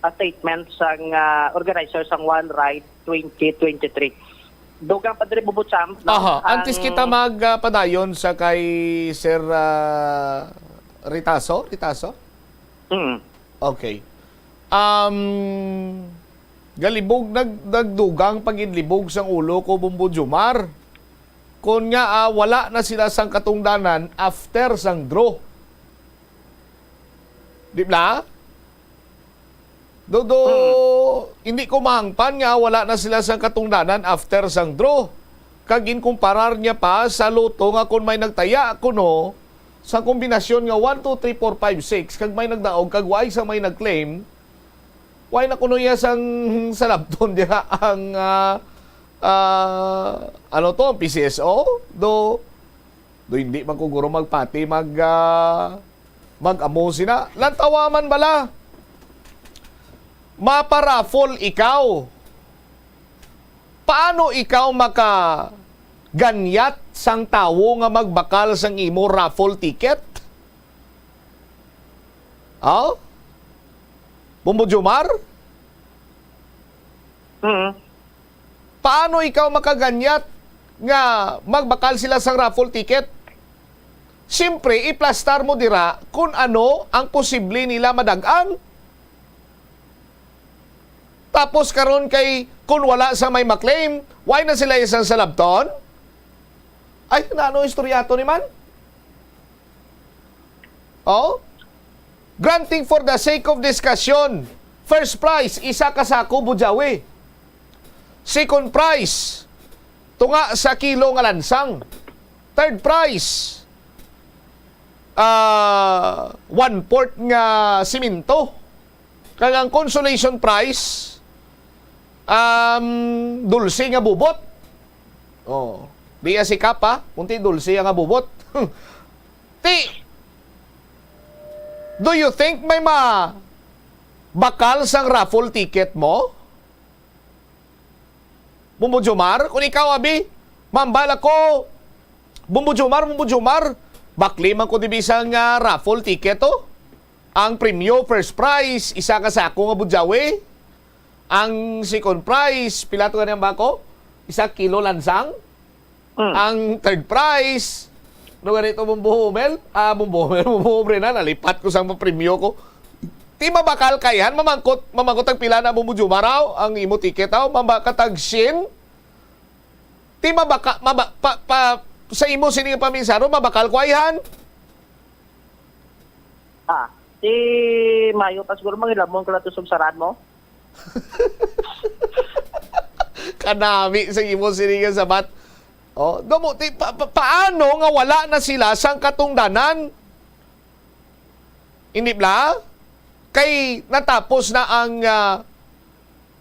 ah, statement sa, ah, organizer sang One Ride twenty twenty-three. Dugang pa diri, Bubutsam, no? Aha, antes Ang kita mag, ah, padayon sa kay Sir, ah, Ritaso, Ritaso? Mm. Okay. Um, Galibog, nag-, nagdugang pagidlibog sang ulo ko, Bombo Jomar. Kon nga, ah, wala na sila sang katungdanan after sang draw. Di ba? Dodo, Hmm. hindi ko mahangpan nga wala na sila sang katungdanan after sang draw. Kag ginkumparar niya pa sa lotto nga kon may nagtaya kuno sa kombinasyon nga one, two, three, four, five, six, kag may nagdaog, kag way sa may nag-claim, way na kuno iya sang salabton diha ang, ah, ah, ano to, ang P C S O? Do, do hindi man ko guro magpati, mag, ah, mag-amo sina. Lantawa man bala. Mapa-raffle ikaw. Paano ikaw makaganyat sang tawo nga magbakal sang imo raffle ticket? Oh? Bombo Jomar? Mm. Paano ikaw makaganyat nga magbakal sila sang raffle ticket? Siyempre, iplastar mo dira kung ano ang posible nila madag-an. Tapos karon kay, kung wala sa may maklaim, why na sila isang salabton? Ay, na ano istorya to ni man? Oh? Granting for the sake of discussion. First prize, isa ka sako bujawi. Second prize, tunga sa kilo nga lansang. Third prize, ah, one-fourth nga simento. Kag ang consolation prize, um, dulce nga bubot. Oh, di ya si Kapa, kunti dulce nga bubot. Ti, do you think may ma-, bakal sang raffle ticket mo? Bumbo Jomar, kung ikaw, abi, mambal ako, Bumbo Jomar, Bumbo Jomar, bakli man ko di bisan nga raffle ticket, oh. Ang premyo, first prize, isa ka sako nga budyawi. Ang second prize, pila to gani ang bako? Isa kilo lansang. Mm. Ang third prize, ano gani to, Bumbo Humel? Ah, Bumbo Humel, Bumbo Humel na, nalipat ko sa mga premyo ko. Ti mabakal kay han, mamangkot, mamangkot ang pila na, Bumbo Jomar, aw, ang imo ticket, aw, mabakatag sin. Ti mabaka-, maba-, pa, pa, sa imo sini nga paminsaro, mabakal ko ay han? Ah, ti mayo pa siguro mangilamon ka lang to sugsaran mo. Kanami sa imo sini nga sabat. Oh, damo, ti, pa, pa, paano nga wala na sila sang katungdanan? Hindi bala? Kay natapos na ang, ah,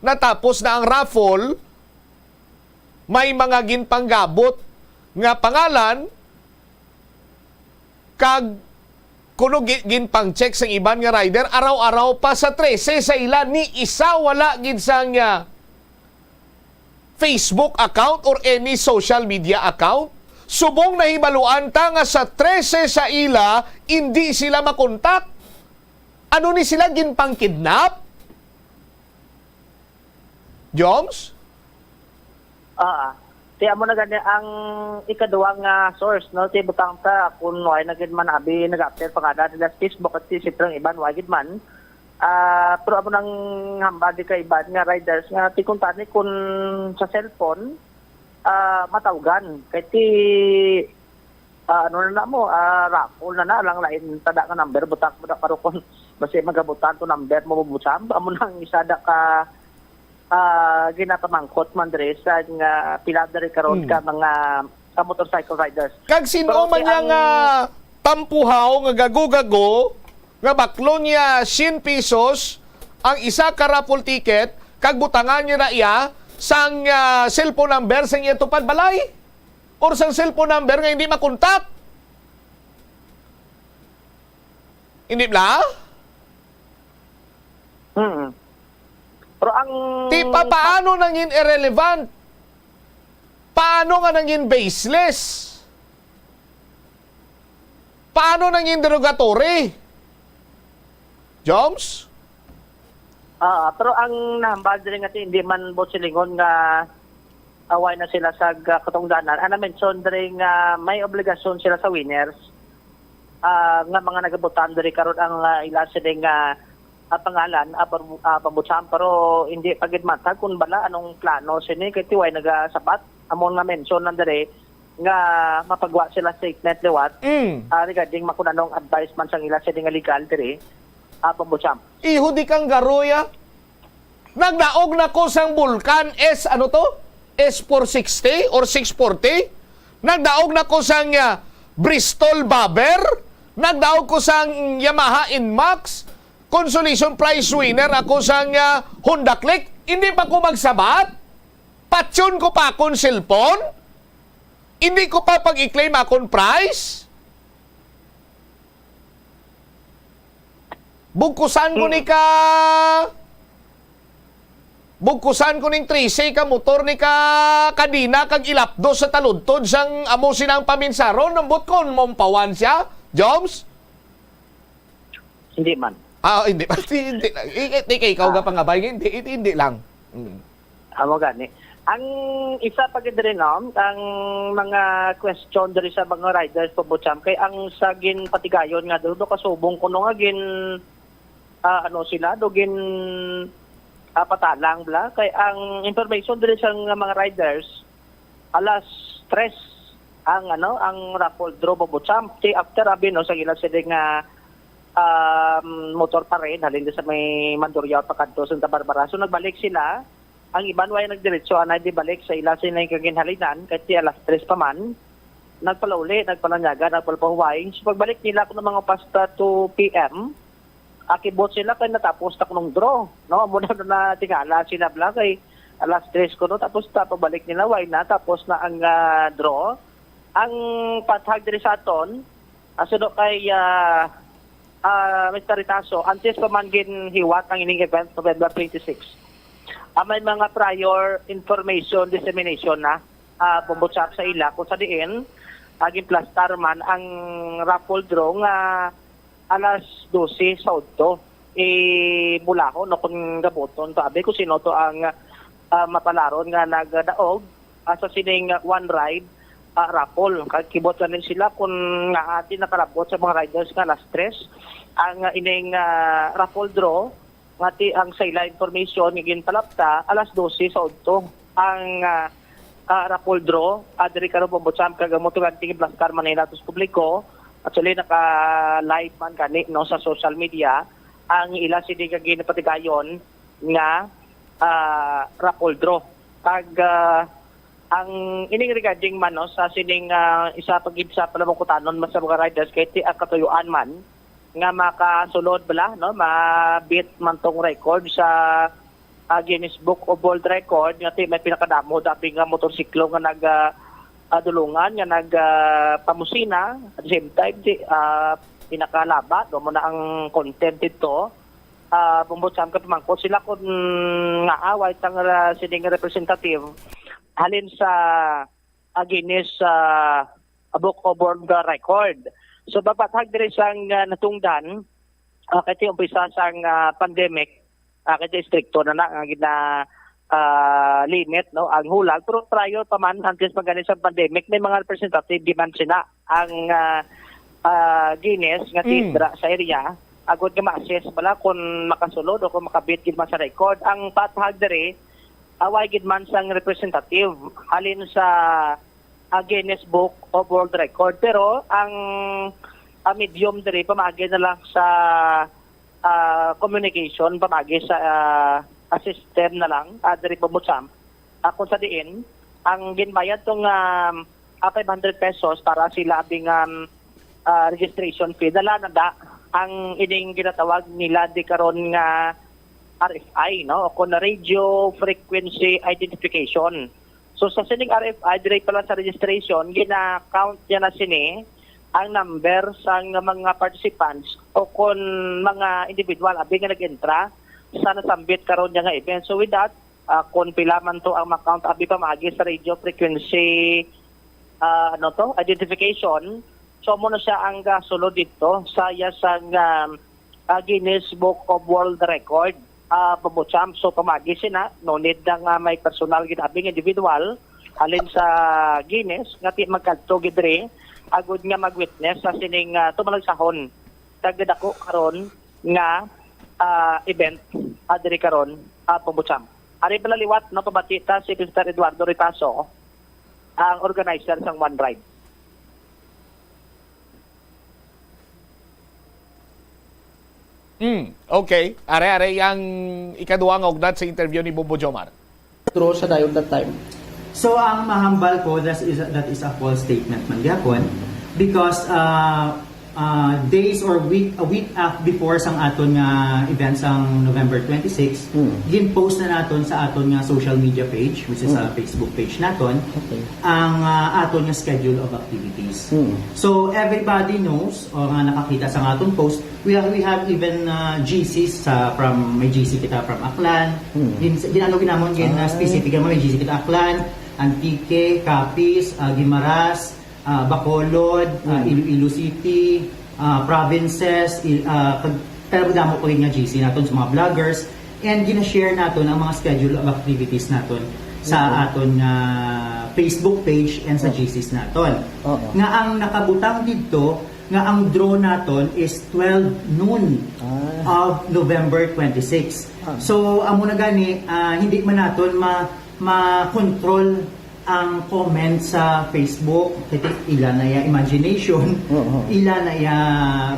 natapos na ang raffle, may mga ginpanggabot nga pangalan, kag kuno gi-, ginpang-check sang iban nga rider, araw-araw pa sa trese sa ila, ni isa wala gid sang, ah, Facebook account or any social media account. Subong nahibaluan ta nga sa trese sa ila, indi sila makontak. Ano ni sila, ginpangkidnap? Joms? Ah, ti amo na gani ang ikaduwa nga source, no? Ti butang ta, kung wala na gid man abi nag-appear pangalan nila sa Facebook at ti siyempre ang iban, wala gid man. Ah, pero amo nang hambal di ka iban nga riders nga ti kuntani kun sa cellphone, ah, matawgan. Kay ti, ah, ano na na mo, ah, raffle na na, lang lain tada nga number, butang mo na karukon. Basi magabutang to number mo, bubutang. Amo nang isa da ka, ah, ginapamangkot man diri sa nga pila diri karon Hmm. ka mga, ah, motorcycle riders. Kag sino Pero man ti niya ang nga tampuhaw nga gago-gago, nga baklon niya cien pesos ang isa ka raffle ticket, kag butangan niya na iya sang, ah, cellphone number sang iya tupad balay or sang cellphone number nga hindi makontak. Hindi bala? Mm. Pero ang Ti pa, paano nangin irrelevant? Paano nga nangin baseless? Paano nangin derogatory? Joms? Ah, pero ang nahambal diri nga ti-, hindi man buot silingon nga away na sila sa ga-, katungdanan. Ang na-mention diri nga may obligasyon sila sa winners, ah, nga mga nagabutang diri karon ang, ah, ila sini nga ah, pangalan, ah, Bar-, ah, Bambucham, pero hindi pa gid matag kung bala anong plano sini kay tiway nagasabat. Amo nga mention lang diri nga mapagwa sila statement liwat, Mm. ah, regarding makun anong advice man sang ila sini nga legal diri, ah, Bambucham. Iho di kang garoya. Nagdaog na ko sang bulkan S, ano to? S four sixty or six forty? Nagdaog na ko sang, ah, Bristol Bobber? Nagdaog ko sang Yamaha Nmax? Consolation prize winner ako sang, ah, Honda Click? Hindi pa ko magsabat? Patyon ko pa akon cellphone? Hindi ko pa pag-i-claim akon prize? Bugkusan ko ni ka, bugkusan ko ning trese ka motor ni ka kadina kag ilapdos sa taludtod sang amo sinang paminsaron. Ambot kon maumpawan siya, Joms? Hindi man. Ah, hindi. Hindi, hindi, hindi kay ikaw Ah. Gapangabay, hindi, hindi, hindi lang. Mm. Amo gani. Ang isa pa gid rin, no, ang mga question diri sa mga riders, Bambucham, kay ang sa ginpatigayon nga daw, daw kasubong kuno nga gin, ah, ano sila, do gin, ah, patalang bla. Kay ang information diri sa mga riders, alas tres ang, ano, ang raffle draw, Bambucham. Ti after abi, no, sa gila sila nga, um, motor pa rin, halin sa may Mandurriao pakadto sa Santa Barbara. So nagbalik sila. Ang iban way nagdiretso anay di balik sa ila sini kaginhalinan, kay ti alas tres pa man. Nagpalauli, nagpalanyaga, nagpalapahuway. So pagbalik nila kuno mga pasta two P M, akibot sila kay natapos na kunong draw, no? Amo na, na tingala sila bla kay alas tres kuno, tapos ta pagbalik nila, why na? Tapos na ang, ah, draw. Ang pathag diri sa aton, ah, suno kay, ah, ah, Mister Ritaso, antes pa man ginhiwat ang ining event, November twenty-six, ah, may mga prior information dissemination na, ah, Bambucham, sa ila kung sa diin, ah, ginplastar man ang raffle draw nga alas dose sa udto. Ibulahon o kung gabuton pa abi kung sino to ang, ah, mapalaron nga nagdaog, ah, sa sining one ride, ah, raffle. Kag kibot gani sila kung nga ati nakalabot sa mga riders nga alas tres ang, ah, ining, ah, raffle draw, nga ti ang sa ila information nga ginpalapta, alas dose sa udto ang, ah, ah, raffle draw, ah, diri karon, Bambucham, kag amo to gani ginplastar man nila to sa publiko. Actually, naka-live man gani, no, sa social media ang ila sini nga ginapatigayon nga, ah, raffle draw. Kag, ah, ang ining regarding man, no, sa sining, ah, isa pa gid sa panamukutanon man sa mga riders kay ti ang katuyuan man nga makasulod bala, no, ma-beat man tong record sa, ah, Guinness Book of World Record nga ti may pinakadamo dapi nga motorsiklo nga nag, ah, ah, dulungan nga nag, ah, pamusina, at the same time ti, ah, pinakalaba, no, mo na ang content dito. Ah, Bambucham, kapamangkot sila kung nga away tang, ah, sining representative halin sa, ah, Guinness, ah, Book of World Record. So, pagpathag diri sang, ah, natungdan, ah, kay ti umpisa sang, ah, pandemic, ah, kay ti estrikto na na nga gina, ah, limit, no, ang hulag. Pero prior pa man, antes pa gani sa pandemic, may mga representative demand sila ang, ah, ah, Guinness nga Mm. tindra sa area, agod nga ma-assess bala kung makasulod o kung makabit gid man sa record. Ang pathag diri, away gid man sang representative halin sa, ah, Guinness Book of World Record. Pero ang, ah, medium diri pamaagi na lang sa, ah, communication, pamaagi sa, ah, ah, system na lang, ah, diri, Bambucham. Ah, kung sa diin, ang ginbayad tong, um, ah, five hundred pesos para sila abing, um, ah, registration fee, dala na da ang ining ginatawag nila di karon nga R F I, no? O kon Radio Frequency Identification. So, sa sining R F I, diri pa lang sa registration, gina-count niya na sini ang number sang mga participants o kon mga individual abi nga nag-entra sa nasambit karon niya nga event. So, with that, ah, kon pila man to ang ma-count abi pamaagi sa radio frequency, ah, ano to, identification, so amo na siya ang gasulod dito sa iya sang, um, ah, Guinness Book of World Record, ah, Bambucham. So pamaagi sina, no need na nga may personal gid abing individual halin sa Guinness nga ti magkadto gid diri agud nga mag-witness sa sining, ah, tumalagsahon kag dako karon nga, ah, event, ah, diri karon, ah, Pumbuchang. Ari pala liwat, no, pabati ta si Mister Eduardo Ritaso, ang organizer sang One Ride. Hmm, okay. Are-are ang ikaduha nga ugnat sa interview ni Bobo Jomar. True sa dayon that time. So ang mahambal ko, that is, that is a false statement man gyapon, because uh, uh, days or week, a week af- before sang aton nga event sang November twenty-six, Mm. gin-post na naton sa aton nga social media page, which is a Facebook page naton, Okay. ang uh, aton nga schedule of activities. Mm. So everybody knows o nga nakakita sa aton post, we have, we have even uh, G Cs sa, from, may G C kita from Aklan. Mm. Gin, gin-, ano ginamon gin uh, Ah. specific, may G C kita Aklan, Antique, Capiz, uh, Guimaras, uh, Bacolod, uh, Mm. Iloilo City, uh, provinces, il, uh, kag, pero damo pa gid nga G C naton sa mga vloggers, and gina-share naton ang mga schedule of activities naton sa Okay. aton nga Facebook page and sa Oh. G Cs naton. Oo. Nga ang nakabutang didto nga ang draw naton is twelve noon Ah. of November twenty-six. Ah. So amo na gani, ah, hindi man naton ma ma-control ang comment sa Facebook, kay ila na iya imagination, Oo. ila na iya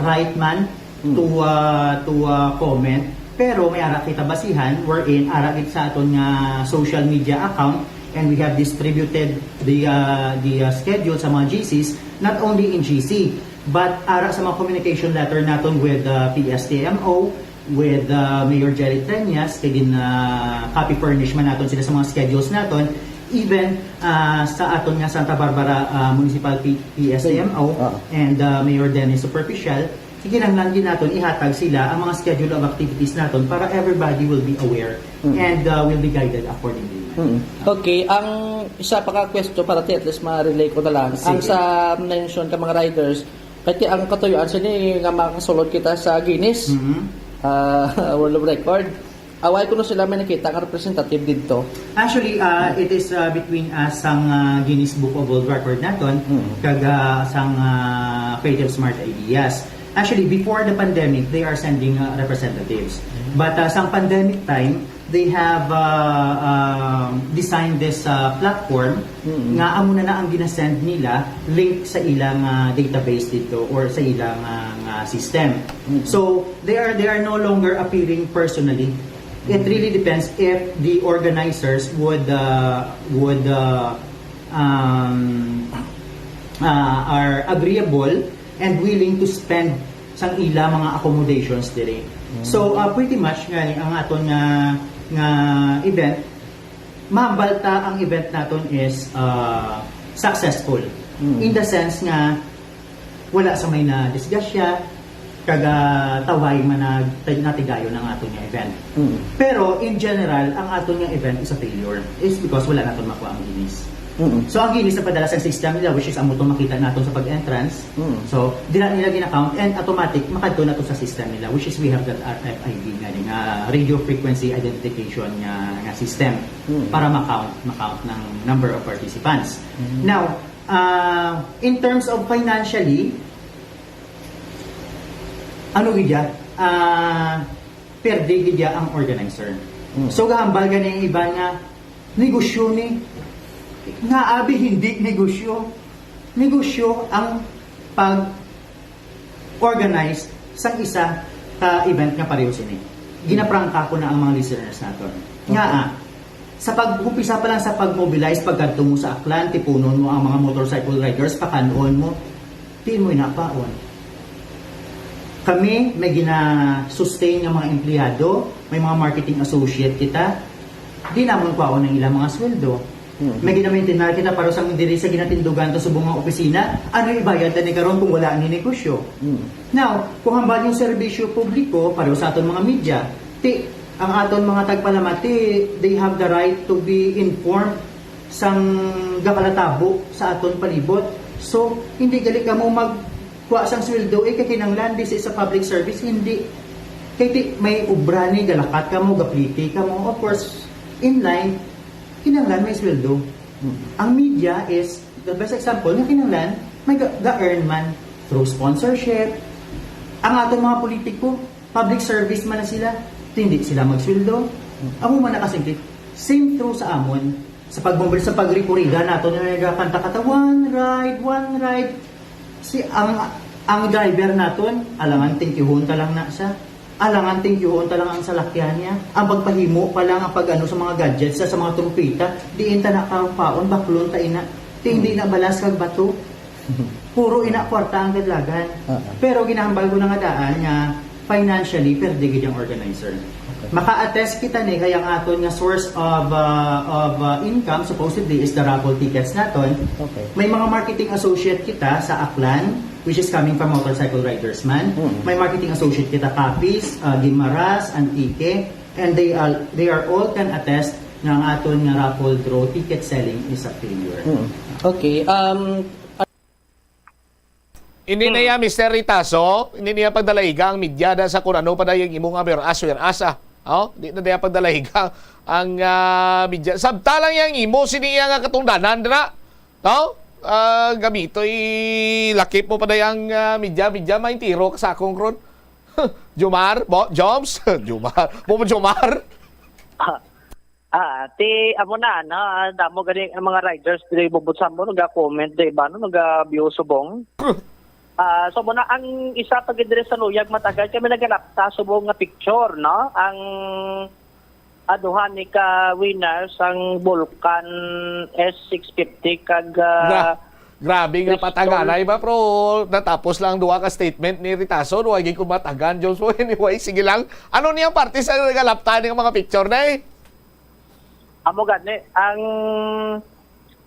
right man Mm. to uh, to uh, comment. Pero may ara kita basihan wherein ara gid sa aton nga social media account, and we have distributed the uh, the uh, schedule sa mga G Cs, not only in G C but ara sa mga communication letter naton with uh, P S T M O, with uh, Mayor Jerry Treñas, kay gin uh, copy furnish man naton sila sa mga schedules naton, even uh, sa aton nga Santa Barbara uh, Municipal P- P S T M O Ah. and uh, Mayor Dennis Superficial, kinahanglan gid naton ihatag sila ang mga schedule of activities naton para everybody will be aware Mm. and uh, will be guided accordingly. Mm. Okay, ang isa pa ka question para ti, at least ma-relay ko na lang. Ang Sige. Sa mention ka mga riders, kay ang katuyuan sini nga makasulod kita sa Guinness Mhm. ah, World of Record. Away ko na sila may nakita nga representative dito. Actually, uh, it is uh, between us sang uh, Guinness Book of World Record naton Mm. kag uh, sang uh, Creative Smart Ideas. Actually, before the pandemic, they are sending uh, representatives. But uh, sang pandemic time, they have uh, um, designed this uh, platform Mm. nga amo na na ang ginasend nila link sa ilang uh, database dito or sa ilang uh, nga system. Mm. So, they are they are no longer appearing personally. It really depends if the organizers would uh, would uh, um, uh, are agreeable and willing to spend sang ila mga accommodations diri. So uh, pretty much nga ang aton nga nga event, mabal ta ang event naton is uh, successful Mm. in the sense nga wala sa may nadisgrasya, kaga tawhay man nag- natigayon ang aton nga event. Mm. Pero in general, ang aton nga event is a failure. It's because wala naton makuha ang Guinness. Mm. So ang Guinness napadala sa system nila, which is amo tong makita naton sa pag-entrance. Mm. So dira nila gina-count and automatic makadto na to sa system nila, which is we have that R F I D nga, nga radio frequency identification nga, nga system Mm. para ma-count, ma-count ng number of participants. Now, uh, in terms of financially, ano gid ya? Ah, perde gid ya ang organizer. Mm. So gahambal gani ang iban nga negosyo ni, nga abi hindi negosyo. Negosyo ang pag organize sang isa ka event nga pareho sini. Ginaprangka ko na ang mga listeners naton. Nga ah, sa pag-umpisa pa lang sa pag-mobilize, pagkadto mo sa Aklan, tipunon mo ang mga motorcycle riders, pakan-on mo, di mo inapaon. Kami may gina-sustain nga mga empleyado, may mga marketing associate kita, di namon kwaon ang ilang mga sweldo. Hmm. May ginamaintinar kita para sa diri sa ginatindugan ta subong nga opisina, ano ibayad ta ni karon kung wala ni negosyo? Hmm. Now, kung hambal yung serbisyo publiko, pareho sa aton mga media, ti, ang aton mga tagpalamati, they have the right to be informed sang gakalatabo sa aton palibot. So, hindi gali kamo mag kuha sang sweldo, eh, kay kinahanglan, this is a public service, hindi. Kay ti, may obra ni, galakat kamo, gapliti kamo. Of course, in line, kinahanglan may sweldo. Ang media is the best example nga kinahanglan may ga- ga-earn man through sponsorship. Ang aton mga politiko, Public service man na sila, hindi sila magsweldo. Amo man nakasingkit. Same true sa amon. Sa pagbumble, sa pagrikurida nato na nagakanta kata, "One ride, one ride." Si ang ang driver naton, alangan tingkihon ta lang na siya. Alangan tingkihon ta lang ang salakyan niya. Ang pagpahimo pa lang, ang pag-ano sa mga gadgets, sa, sa mga trumpeta, diin ta na kapaon, baklon ta ina. Ti hindi na balas kag bato. Puro ina kwarta ang kadlagan. Ah, ah. Pero ginahambal ko na nga daan nga financially perde gid ang organizer. Okay. Maka-attest kita ni kaya ang aton nga source of, uh, of, uh, income supposedly is the raffle tickets naton. Okay. May mga marketing associate kita sa Aklan, which is coming from Motorcycle Riders man. Mm. May marketing associate kita Capiz, uh, Guimaras, Antique, and they are, they are all can attest nga ang aton nga raffle draw ticket selling is a failure. Mm. Okay. Um, Hindi na Hmm. iya, Mister Ritaso, hindi niya pagdalaiga ang media da sa kung ano pa da yung imo nga mayor as, mayor as, ah. Oh, di na niya pagdalaiga ang, ah, media. Sabta lang yang imo, sini iya nga katungdanan, dira. No? Ah, gamito, ilakip mo pa da yang, ah, media, media, may tiro ka sa akong kron. Jomar, bo, Joms? Jomar. Bobo Jomar? Ah, ah, ti, amo na, no? Ah, damo gani ang mga riders diri Bubot Sambo, naga-comment, di ba, no? Naga-view subong. Ah, so, mo na, ang isa pa gid diri sa luyag matagal kami nagalapta subong nga picture, no? Ang, ah, duha ni ka winners ang Vulcan S six fifty kag, ah, Gra-, grabe nga Bristol. Pataganay ba, pero natapos lang ang duha ka statement ni Ritaso, no? Ay, gid kumatagan, Jones. So, anyway, sige lang. Ano niyang parte sa nagalapta ning mga picture na eh? Amo gani, ang,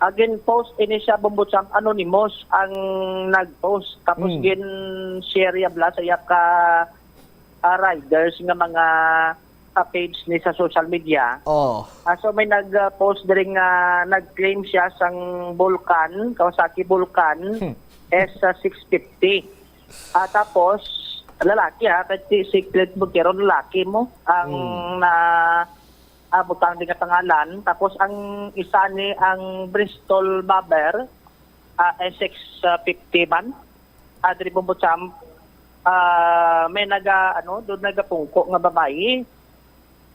ang gin-post ini siya, Bumbutsang, anonymous ang nag-post. Tapos Mm. gin-share ya bala sa iya ka, ah, riders nga mga, ah, page ni sa social media. Oh. Ah, so may nag-post diri nga nag-claim siya sang Vulcan, Kawasaki Vulcan Hmm. S six fifty. Ah, tapos, lalaki ha, kay si Secret Montero, lalaki mo, ang Mm. na, ah, butang din nga pangalan. Tapos ang isa ni ang Bristol Bobber, ah, S X fifty man, ah, diri Bumbutsang, ah, may naga, ano, doon nagapungko nga babayi.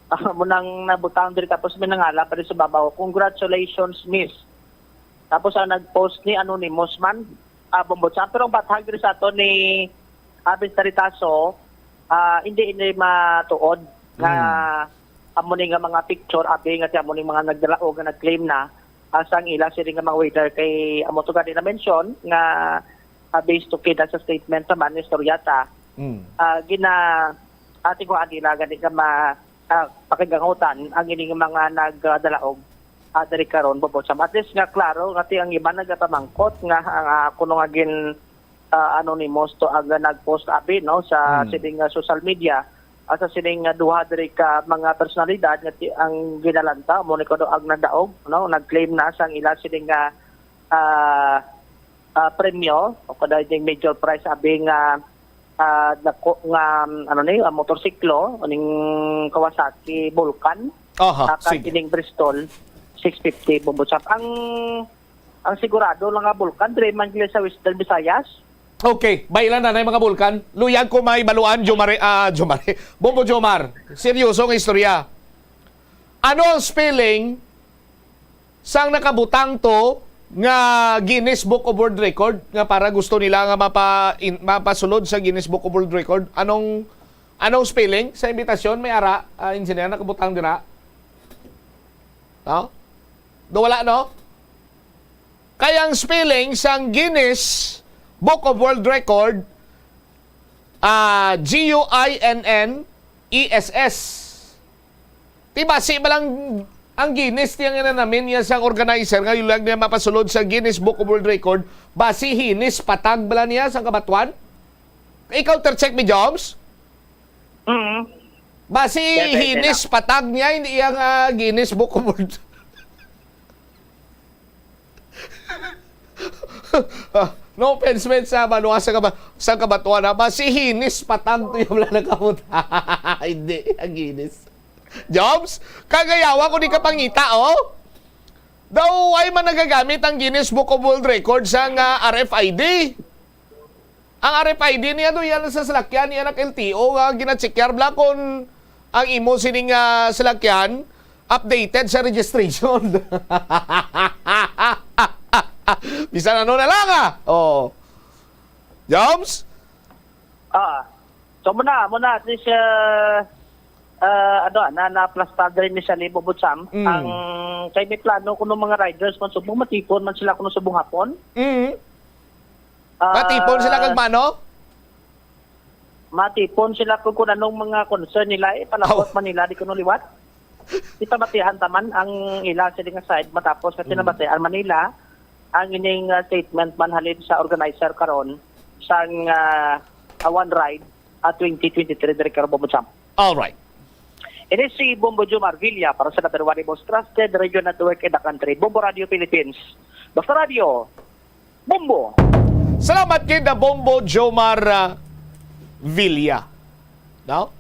Ah, mo nang nabutang diri tapos may nangalan pa rin sa babaw, "Congratulations, Miss." Tapos ang nag-post ni anonymous man, ah, Bumbutsang. Pero ang bathag diri sa ato ni Abin Taritaso, ah, hindi, hindi matuod nga Hmm. amo ni nga mga picture, abi nga ti amo ni mga nagdalaog nga nag-claim na, ah, sang ila sini nga mga winner kay amo to gani na-mention nga, ah, based to kida sa statement naman ni Storyata. Hmm. Ah, gina, ati ko adi na gani nga ma, ah, pakigangutan ang ining mga nagdalaog, ah, diri karon, Bumbutsang. At least nga klaro nga ti ang iba nagapamangkot nga, ah, kuno nga gin, ah, anonymous to ang nag-post abi, no, sa Hmm. sining, ah, social media, ah, sa sining, ah, duha diri ka mga personalidad nga ti-, ang ginalanta mo ni kuno ang nagdaog, no, nag-claim na sang ila sining, ah, ah, ah, premyo o kada ding major prize abi nga, ah, dako nga, um, ano ni, ah, motorsiklo, ning Kawasaki Vulcan, Aha, ah, kag sige. Kining Bristol six fifty Bumbutsang. Ang, ang sigurado lang nga Vulcan, diri man gila sa Western Visayas. Okay, bailan na na yung mga Vulcan. Luyag ko may baluan, Jomare, ah, Jomare. Bombo Jomar, seryoso ang istorya. Ano ang spelling sang nakabutang to nga Guinness Book of World Record nga para gusto nila nga mapa-, in-, mapasulod sa Guinness Book of World Record? Anong, anong spelling sa imbitasyon? May ara, ah, engineer, nakabutang dira? No? Do wala, no? Kaya ang spelling sang Guinness Book of World Record, ah, G U I N N E S S. Ti basi ba lang ang Guinness niya nga nanamin niya sang organizer nga yulag niya mapasulod sa Guinness Book of World Record, basi hinis patag bala niya sang kabatuan? Ikaw, ter-check mi, Joms? Mm. Basi Yes, yes, hinis yes. patag niya, hindi iya nga Guinness Book of World. Ah, no offense, man, sa banwa sa kaba-, sa kabatuan, ha? Basi hinis patag to yung wala nakapunta. Hindi, ang hinis. Jobs, kagayawa ko di ka pangita, oh. Daw, ay man nagagamit ang Guinness Book of World Records ang, ah, R F I D. Ang R F I D niya do, yan sa salakyan, yan ang L T O nga ginacheckar bala kung ang imo sining, ah, salakyan updated sa registration. Bisan ano na lang, ah. Oh. Joms? Ah. So, muna, muna, at least, ah, ah, ano, na, na-plus pa diri ni sa Libo Butsam. Mm. Ang, kay may plano kuno mga riders man subong matipon man sila kuno subong hapon. Mm. Ah, Matipon sila kag mano? Matipon sila kung, kung anong mga concern nila, eh, palabot Aw. man nila, di kuno liwat. Ipamatihan taman ang ila sila nga side matapos nga Mm. pinamatihan man nila ang ining, ah, statement man halin sa organizer karon sang, ah, ah, One Ride, ah, twenty twenty-three, Director Bobo Champ. All right. Ini si Bombo Jomar Villa para sa number one most trusted radio network in the country, Bombo Radio Philippines. Basta Radio, Bombo. Salamat kay The Bombo Jomar, ah, Villa. No?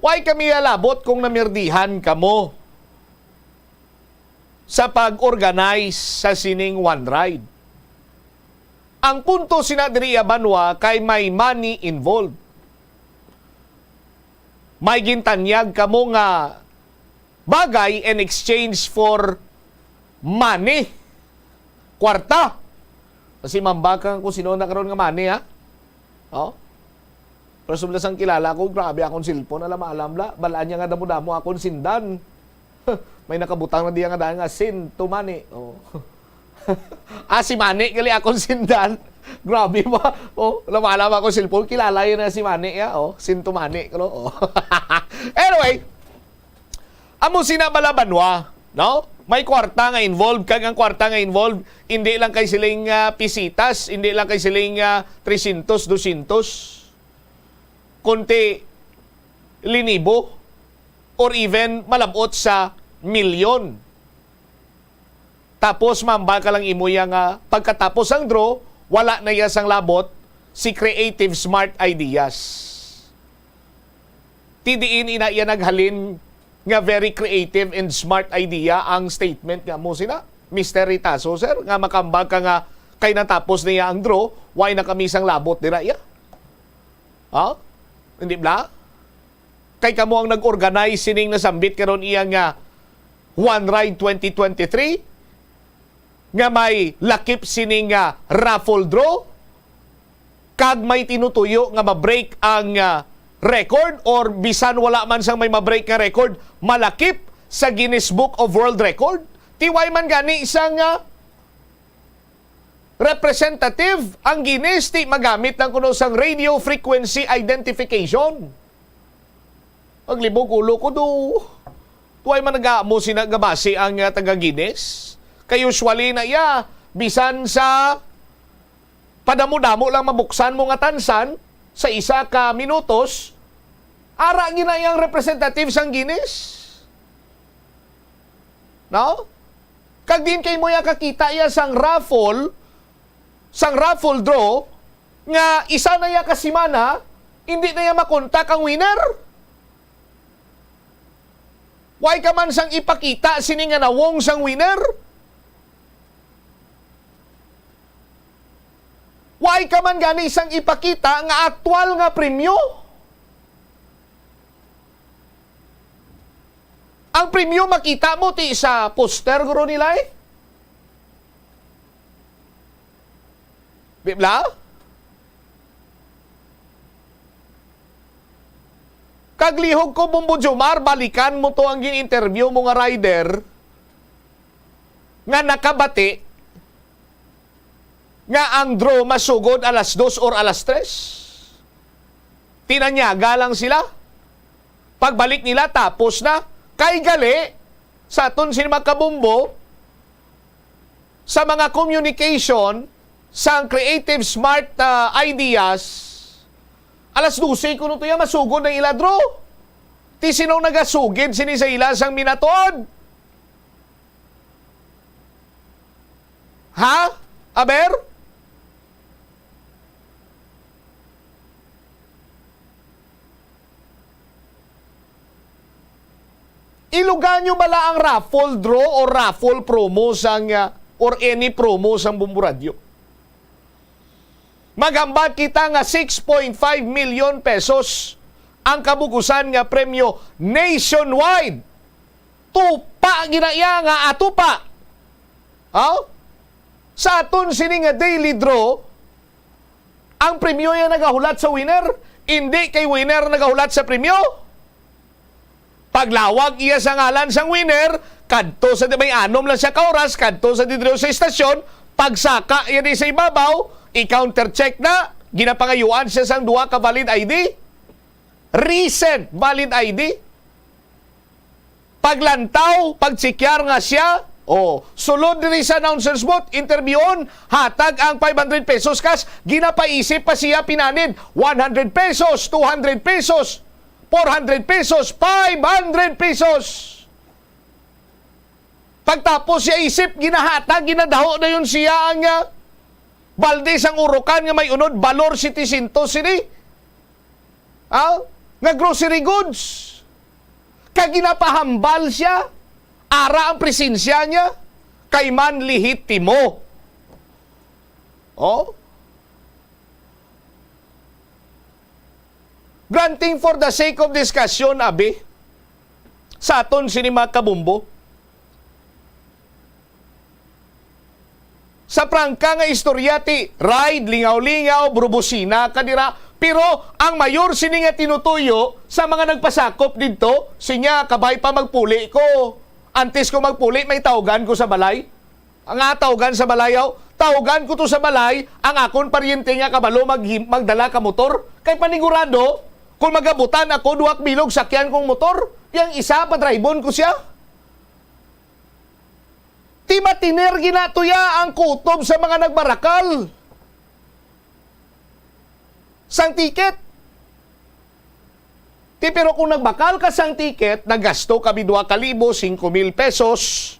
Why kami alabot kung namirdihan kamo sa pag-organize sa sining One Ride? Ang punto sina diri, Banwa, kay may money involved. May gintanyag kamo nga bagay in exchange for money. Kwarta. Kasi mambakang kung sino na karon nga money, ha? Oh? Pero sumla sang kilala ko, grabe akong cellphone. Alam, alam la. Balaan niya nga damo-damo akong sindan. May nakabutang na diya nga daan nga, "Sin to money." Oh. Ah, si Mani, gali akong sindan. Grabe ba? Oh, lama-lama akong cellphone. Kilala yun na si Mani, ya. Oh, sin to money, kalo. Oh. Anyway, amo sina bala, Banwa, no? May kwarta nga involved, kag ang kwarta nga involved, hindi lang kay siling, ah, pisitas, hindi lang kay siling, ah, trescientos, doscientos. Kunti linibo, or even malabot sa milyon. Tapos, mambal ka lang imo ya nga pagkatapos ang draw, wala na ya sang labot si Creative Smart Ideas. Ti diin ina iya naghalin nga very creative and smart idea ang statement nga mo sina, Mister Ritaso, sir, nga makambal ka nga kay natapos niya ang draw, why na kami sang labot dira iya? Ha? Hindi bla? Kay kamo ang nag-organize sining nasambit karon iya nga One Ride twenty twenty-three nga may lakip sining, ah, raffle draw, kag may tinutuyo nga ma-break ang, ah, record, or bisan wala man sang may ma-break nga record, malakip sa Guinness Book of World Record. Ti why man gani sang, ah, representative ang Guinness, ti magamit lang kuno sang radio frequency identification. Paglibog ulo ko do. Tuway man nagaamo sina gabasi ang, ah, taga Guinness. Kay usually na iya, bisan sa padamo-damo lang mabuksan mo nga tansan sa isa ka minutos, ara gina iyang representative sang Guinness. No? Kag din kay mo ya kakita iya sang raffle, sang raffle draw, nga isa na ya ka semana, hindi na ya makontak ang winner. Why ka man sang ipakita sini nga nawong sang winner? Why ka man gani sang ipakita nga aktual nga premyo? Ang premyo makita mo ti sa poster, guro nila, eh. Bibla? Kaglihog ko, Bombo Jomar, balikan mo to ang gin-interview mo nga rider nga nakabati nga ang draw masugod alas dos or alas tres. Tinanyaga lang sila. Pagbalik nila, tapos na. Kay gali, sa aton sini mga kabombo, sa mga communication, sa Creative Smart, ah, Ideas, alas dose kuno to ya, masugod ang ila draw. Ti sino nagasugid sini sa ila sang minatod? Ha? Aber? Ilugan nyo bala ang raffle draw or raffle promo sang, ah, or any promo sang Bombo Radyo? Maghambal kita nga six point five million pesos ang kabugusan nga premyo nationwide. Tupa gina iya nga atupa. Aw? Sa aton sini nga daily draw, ang premyo ya nagahulat sa winner, indi kay winner nagahulat sa premyo. Paglawag iya sa ngalan sang winner, kadto sa di, may anom lang siya ka oras, kadto sa didto sa istasyon, pagsaka iya di sa ibabaw, i-counter check na, ginapangayuan siya sang duha ka valid I D, recent valid I D. Paglantaw, pagtsikar nga siya, o, sulod diri sa announcer's booth, interviewon, hatag ang five hundred pesos cash, ginapaisip pa siya pinanid, one hundred pesos, two hundred pesos, four hundred pesos, five hundred pesos. Pagtapos siya isip, ginahatag, ginadaho na yun siya ang, ah, balde sang urukan nga may unod, balor setecientos sini. Ah, nga grocery goods. Kag ginapahambal siya, ara ang presensya niya, kay manlihitimo. Oh? Granting for the sake of discussion, abi, sa aton sini mga kabumbo. Sa prangka nga istorya, ti ride, lingaw-lingaw, burubusina ka dira. Pero ang mayor sini nga tinutuyo sa mga nagpasakop didto, sinya, "Kabay pa magpuli ko. Antes ko magpuli, may tawgan ko sa balay." Ang atawgan sa balay, aw, tawgan ko to sa balay, ang akon paryente nga kabalo mag-, magdala ka motor. Kay panigurado, kung magabutan ako, duha ka bilog, sakyan kong motor. Yang isa, padraybon ko siya. Ti matiner gina to ya ang kutob sa mga nagbarakal sang ticket. Ti, pero kung nagbakal ka sang ticket, naggasto ka bi duha ka libo, singko mil pesos,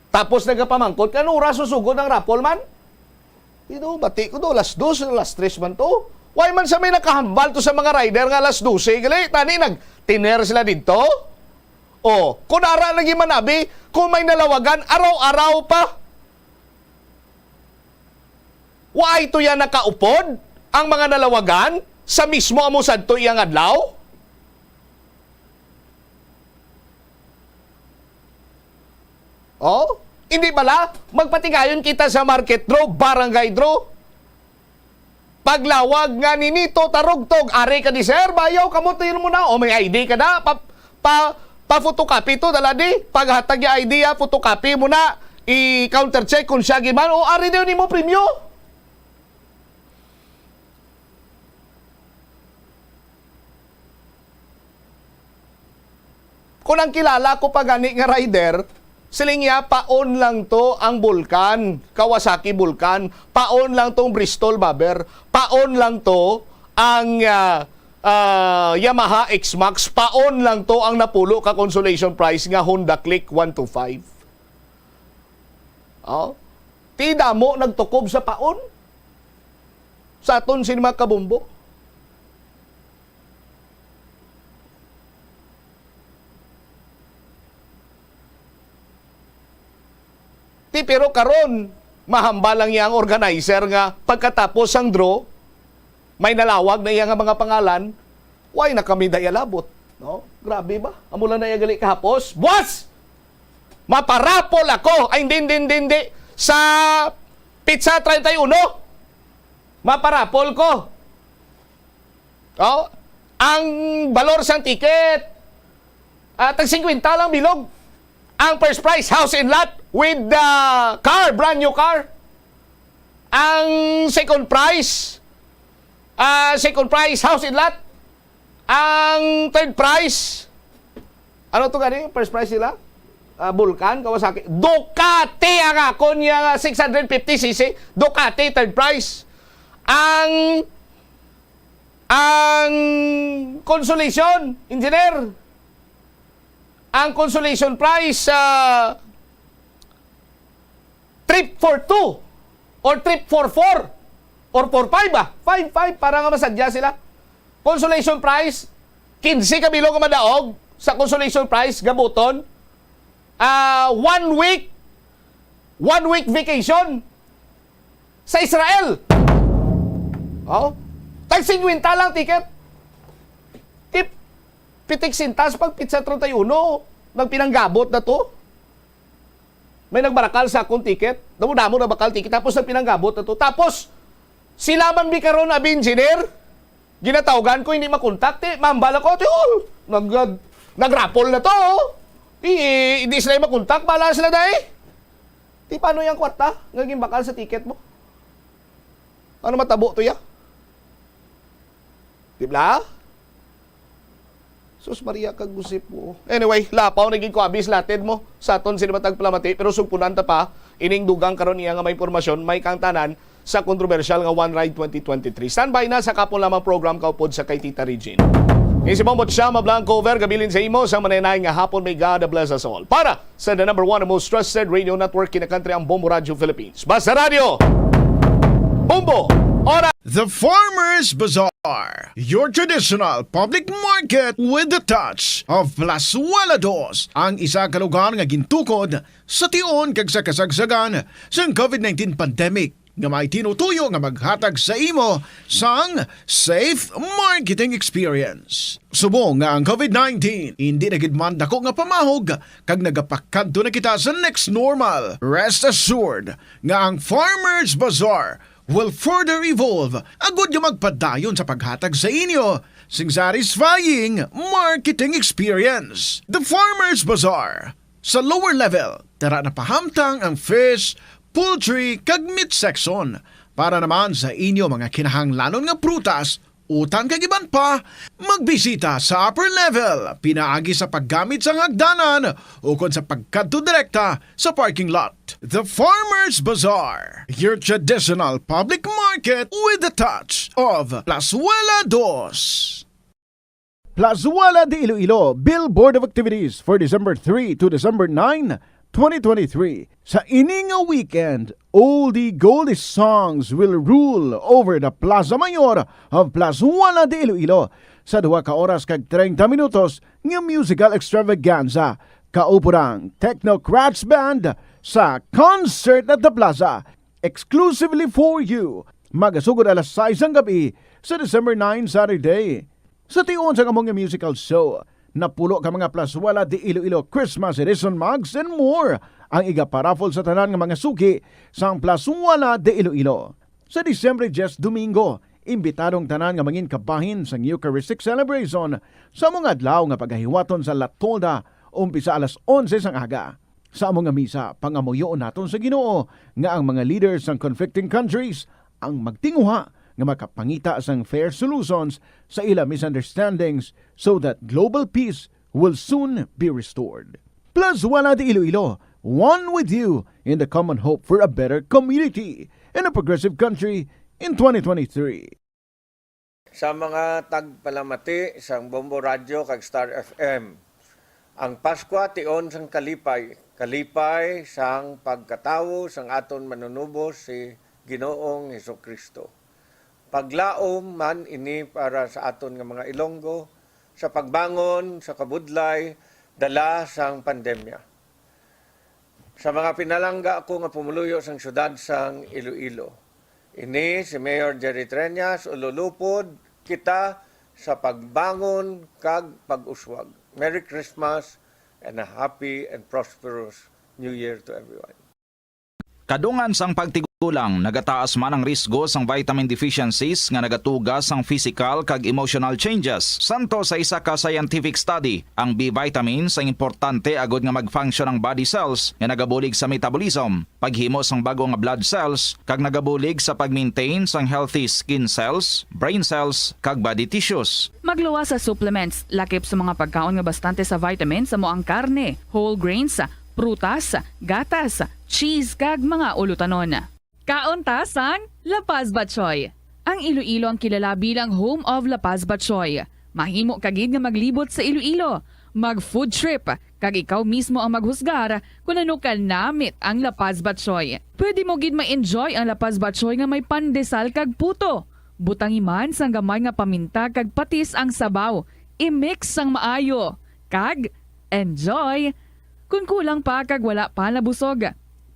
tapos nagapamangkot ka, "Ano oras susugod ang raffle man?" Ti do, bati ko do, alas dos, alas tres man to. Why man sa may nakahambal to sa mga rider nga alas dose, gali, tani, nagtiner sila didto? Oh, kung ara lagi man, abi, kung may nalawagan, araw-araw pa. Waay to yan nakaupod ang mga nalawagan sa mismo amo sadto iyang adlaw? Oh? Hindi bala? Magpatigayon kita sa market draw, barangay draw. Paglawag nga ni Nito Tarugtog, "Ari ka di, sir, bayaw, kamutin mo na. O, may I D ka na? Pa, pa, pa-photocopy to, dala di. Paghatag yung I D, ah, photocopy mo na. I-counter check kung siya giman. O, ari daw nimo premyo." Kung ang kilala ko pa gani nga rider, siling niya, "Paon lang to ang Vulcan, Kawasaki Vulcan. Paon lang tong Bristol Bobber. Paon lang to ang, ah, ah, Yamaha X-Max. Paon lang to ang napulo ka consolation prize nga Honda Click one two five." Oh? Ti damo nagtukob sa paon sa aton sini mga kabumbo. Ti, pero karon, mahambal lang niya ang organizer nga pagkatapos sang draw, may nalawag na iya nga mga pangalan, way na kami daya labot, no? Grabe ba? Amo lang na iya gali kahapos. Buwas! Maparapol ako! Ay, hindi, hindi, hindi, hindi. Sa Pizza treinta y uno, maparapol ko. Oh, ang balor sang ticket, ah, tag singkwenta lang bilog. Ang first prize, house and lot with the car, brand new car. Ang second prize, ah, second prize, house and lot. Ang third prize, ano to gani? First prize nila? Ah, Vulcan, Kawasaki. Ducati ang akon niya nga six hundred fifty C C. Ducati, third prize. Ang, ang consolation, engineer. Ang consolation prize, ah, trip for two or trip for four or for five, ah. Five, five, para nga masadya sila. Consolation prize, quince ka bilog ang madaog sa consolation prize, gabuton. Ah, one week, one week vacation sa Israel. Oh? Tag singkwenta lang ticket. Tip, pitik sintas pag pitsa treinta y uno. Nagpinanggabot na to. May nagbarakal sa akong ticket. Damo-damo na bakal ticket. Tapos nagpinanggabot na to. Tapos, sila man bi karon, abi engineer. Ginatawgan ko, hindi makontak. Ti, mambal ako. Ti, oh, nag, nagrapol na to, oh. Ti, hindi sila makontak. Bala sila, day. Ti, paano yung kwarta? Nga ginbakal sa ticket mo? Ano matabo to, ya? Di ba? Sus Maria, kagusip mo. Anyway, lapaw na gid ko, abi, latid mo sa aton sini matag palamati, pero sugpunan ta pa ining dugang karon niya nga may impormasyon, may kang tanan sa kontrobersyal nga One Ride twenty twenty-three. Standby na sa kapon lamang program kaupod sa kay Tita Regine. Isibong bot siya mablang cover, gabilin sa imo sa manenay nga hapon. May God bless us all. Para sa the number one and most trusted radio network in the country, ang Bombo Radio Philippines. Basta Radio Bombo, oras. The Farmers Bazaar, your traditional public market with the touch of Plazuela Dos, ang isa ka lugar nga gintukod sa tion kag sa kasagsagan sang covid nineteen pandemic, nga may tinutuyo nga maghatag sa imo sang safe marketing experience. Subong nga ang covid nineteen hindi na gid man dako nga pamahog kag nagapakadto na kita sa next normal, rest assured nga ang Farmers Bazaar will further evolve agud nga magpadayon sa paghatag sa inyo sing satisfying marketing experience. The Farmers Bazaar. Sa lower level, tara na pahamtang ang fish, poultry, kag meat section. Para naman sa inyo mga kinahanglanon nga prutas, utan kag iban pa, magbisita sa upper level, pinaagi sa paggamit sang hagdanan ukon sa pagkadto direkta sa parking lot. The Farmers Bazaar, your traditional public market with the touch of Plazuela Dos. Plazuela de Iloilo, Billboard of Activities for December three to December nine, twenty twenty-three. Sa ini nga weekend, oldie goldie songs will rule over the Plaza Mayor of Plazuela de Iloilo sa duha ka oras kag treinta minutos nga musical extravaganza. Kaupo ang Technocrats Band sa Concert at the Plaza, exclusively for you. Magasugod alas sais sang gabi sa December nine, Saturday. Sa tion sang among musical show, napulo ka mga Plazuela de Iloilo Christmas edition mugs and more ang igaparaffle sa tanan nga mga suki sang Plazuela de Iloilo. Sa Disyembre diyes, Domingo, imbitado ang tanan nga mangin kabahin sang Eucharistic celebration sa mga adlaw nga pagahiwaton sa La Tolda, umpisa alas onse sang aga. Sa amo nga misa, pangamuyoon naton sa Ginoo nga ang mga leaders sang conflicting countries ang magtinguha nga makapangita sang fair solutions sa ila misunderstandings so that global peace will soon be restored. Plazuela de Iloilo, one with you in the common hope for a better community and a progressive country in twenty twenty-three. Sa mga tagpalamati sang Bombo Radyo kag Star F M, ang Paskwa tion sang kalipay, kalipay sang pagkatawo sang aton Manunubos si Ginoong Jesu-Cristo. Paglaom man ini para sa aton nga mga Ilonggo sa pagbangon sa kabudlay dala sang pandemya. Sa mga pinalangga ko nga pumuluyo sang siyudad sang Iloilo, ini si Mayor Jerry Treñas, ululupod kita sa pagbangon kag pag-uswag. Merry Christmas and a happy and prosperous New Year to everyone. Kadungan sang pagtigulang, nagataas man ang risgo sang vitamin deficiencies nga nagatuga sang physical kag emotional changes. Santo sa isa ka scientific study, ang B vitamins ang importante agud nga mag-function ang body cells nga nagabulig sa metabolism, paghimo sang bag-o nga blood cells, kag nagabulig sa pag-maintain sang healthy skin cells, brain cells, kag body tissues. Magluwas sa supplements, lakip sa mga pagkaon nga bastante sa vitamins, amo ang karne, whole grains, prutas, gatas, cheese, kag mga ulutanon. Kaon ta sang La Paz Batchoy. Ang Iloilo ang kilala bilang home of La Paz Batchoy. Mahimo ka gid nga maglibot sa Iloilo, mag-food trip, kag ikaw mismo ang maghusgar kon ano ka namit ang La Paz Batchoy. Pwede mo gid ma-enjoy ang La Paz Batchoy nga may pandesal kag puto. Butangi man sang gamay nga paminta kag patis ang sabaw. I-mix sang maayo. Kag enjoy! Kon kulang pa kag wala pa nabusog,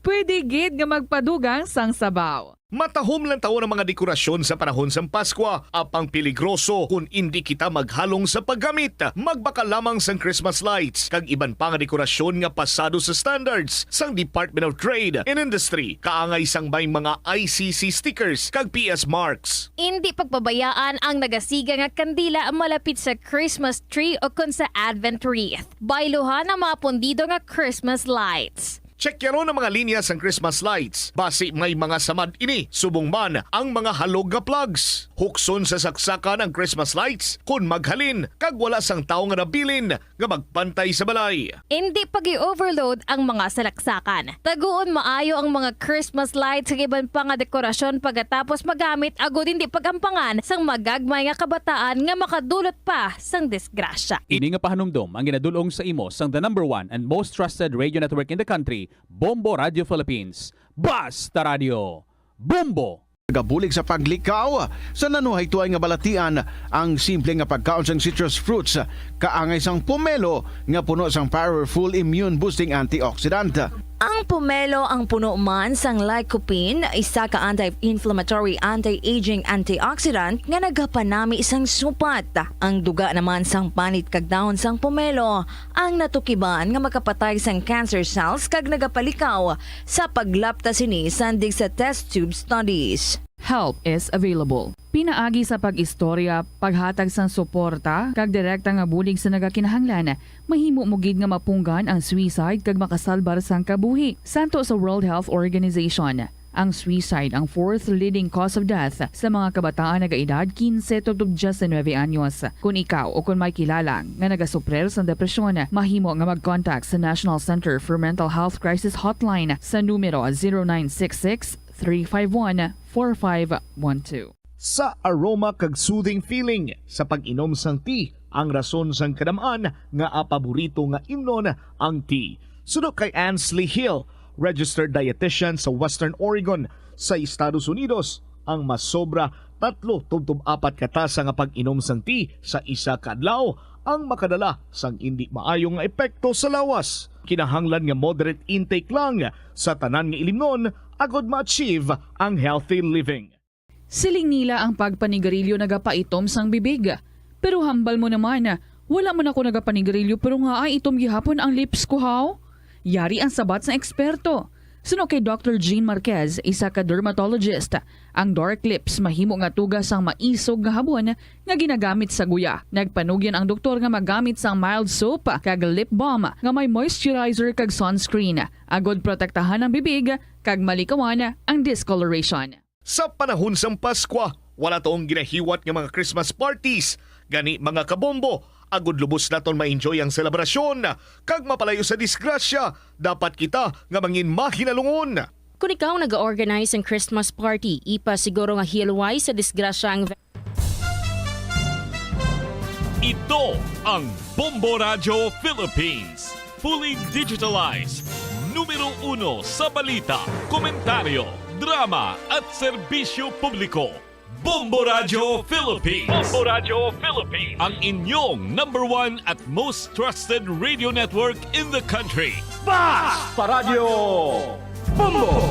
pwede gid nga magpadugang sang sabaw. Matahom lang tawon ang mga dekorasyon sa panahon sang Paskwa, apang peligroso kon indi kita maghalong sa paggamit. Magbakal lamang sang Christmas lights kag iban pa nga dekorasyon nga pasado sa standards sang Department of Trade and Industry, kaangay sang may mga I C C stickers kag P S marks. Indi pagpabayaan ang nagasiga nga kandila malapit sa Christmas tree o kon sa Advent wreath. Bayluhan ang mga pundido nga Christmas lights. Checkyaron ang mga linya sang Christmas lights. Basi may mga samad ini, subong man ang mga halog nga plugs. Hukson sa saksakan ang Christmas lights kon maghalin kag wala sang tawo nga nabilin nga magbantay sa balay. Indi pag-i-overload ang mga salaksakan. Taguon maayo ang mga Christmas lights kag iban pa nga dekorasyon pagkatapos magamit, agod indi pag-ampangan sang magagmay nga kabataan nga makadulot pa sang disgrasya. Ini nga pahanumdom ang ginadul-ong sa imo sang the number one and most trusted radio network in the country, Bombo Radio Philippines. Basta Radio Bombo! Nagabulig sa paglikaw sa nanuhaytoy nga balatian ang simple nga pagkaon sang citrus fruits, kaangay sang pomelo nga puno sang powerful immune boosting antioxidant. Ang pomelo ang puno man sang lycopene, isa ka anti-inflammatory, anti-aging antioxidant nga nagapanami sang supat. Ang duga naman sang panit kag dahon sang pomelo ang natukiban nga makapatay sang cancer cells kag nagapalikaw sa paglapta sini sandig sa test tube studies. Help is available. Pinaagi sa pag-istorya, paghatag sang suporta, kag direkta nga bulig sa nagakinahanglan, mahimo mo gid nga mapunggan ang suicide kag makasalbar sang kabuhi. Santo sa World Health Organization, ang suicide ang fourth leading cause of death sa mga kabataan nagaedad kinse tubtob diyes nuebe anyos. Kon ikaw o kon may kilala nga nagasuprir sang depresyon, mahimo nga mag-contact sa National Center for Mental Health Crisis Hotline sa numero zero nine six six, three five one, four five one two. Sa aroma kag soothing feeling sa pag-inom sang tea, ang rason sang kadam-an nga paborito nga imnon ang tea. Suno kay Ansley Hill, registered dietitian sa Western Oregon sa Estados Unidos, ang masobra tatlo tubtob apat ka tasa nga pag-inom sang tea sa isa ka adlaw ang makadala sang indi maayo nga epekto sa lawas. Kinahanglan nga moderate intake lang sa tanan nga ilimnon agod ma-achieve ang healthy living. Siling nila ang pagpanigarilyo nagapaitom sang bibig. Pero hambal mo naman, wala man ako nagapanigarilyo pero ngaay itom gihapon ang lips ko, haw? Yari ang sabat sang eksperto. Suno kay Doctor Jean Marquez, isa ka dermatologist, ang dark lips mahimo nga tuga sang maisog nga habon nga ginagamit sa guya. Nagpanugyan ang doktor nga magamit sang mild soap kag lip balm nga may moisturizer kag sunscreen, agod protektahan ang bibig kag malikawan ang discoloration. Sa panahon sang Paskwa, wala taong ginahiwat nga mga Christmas parties. Gani, mga kabombo, agud lubos naton ma-enjoy ang selebrasyon kag mapalayo sa disgrasya, dapat kita nga mangin mahinalungon. Kon ikaw naga-organize sang Christmas party, ipasiguro nga hilway sa disgrasya ang Ito ang Bombo Radyo Philippines. Fully digitalized. Numero uno sa balita, komentaryo, drama, at serbisyo publiko. Bombo Radyo Philippines. Bombo Radyo Philippines. Ang inyong number one at most trusted radio network in the country. Basta Radyo Bombo!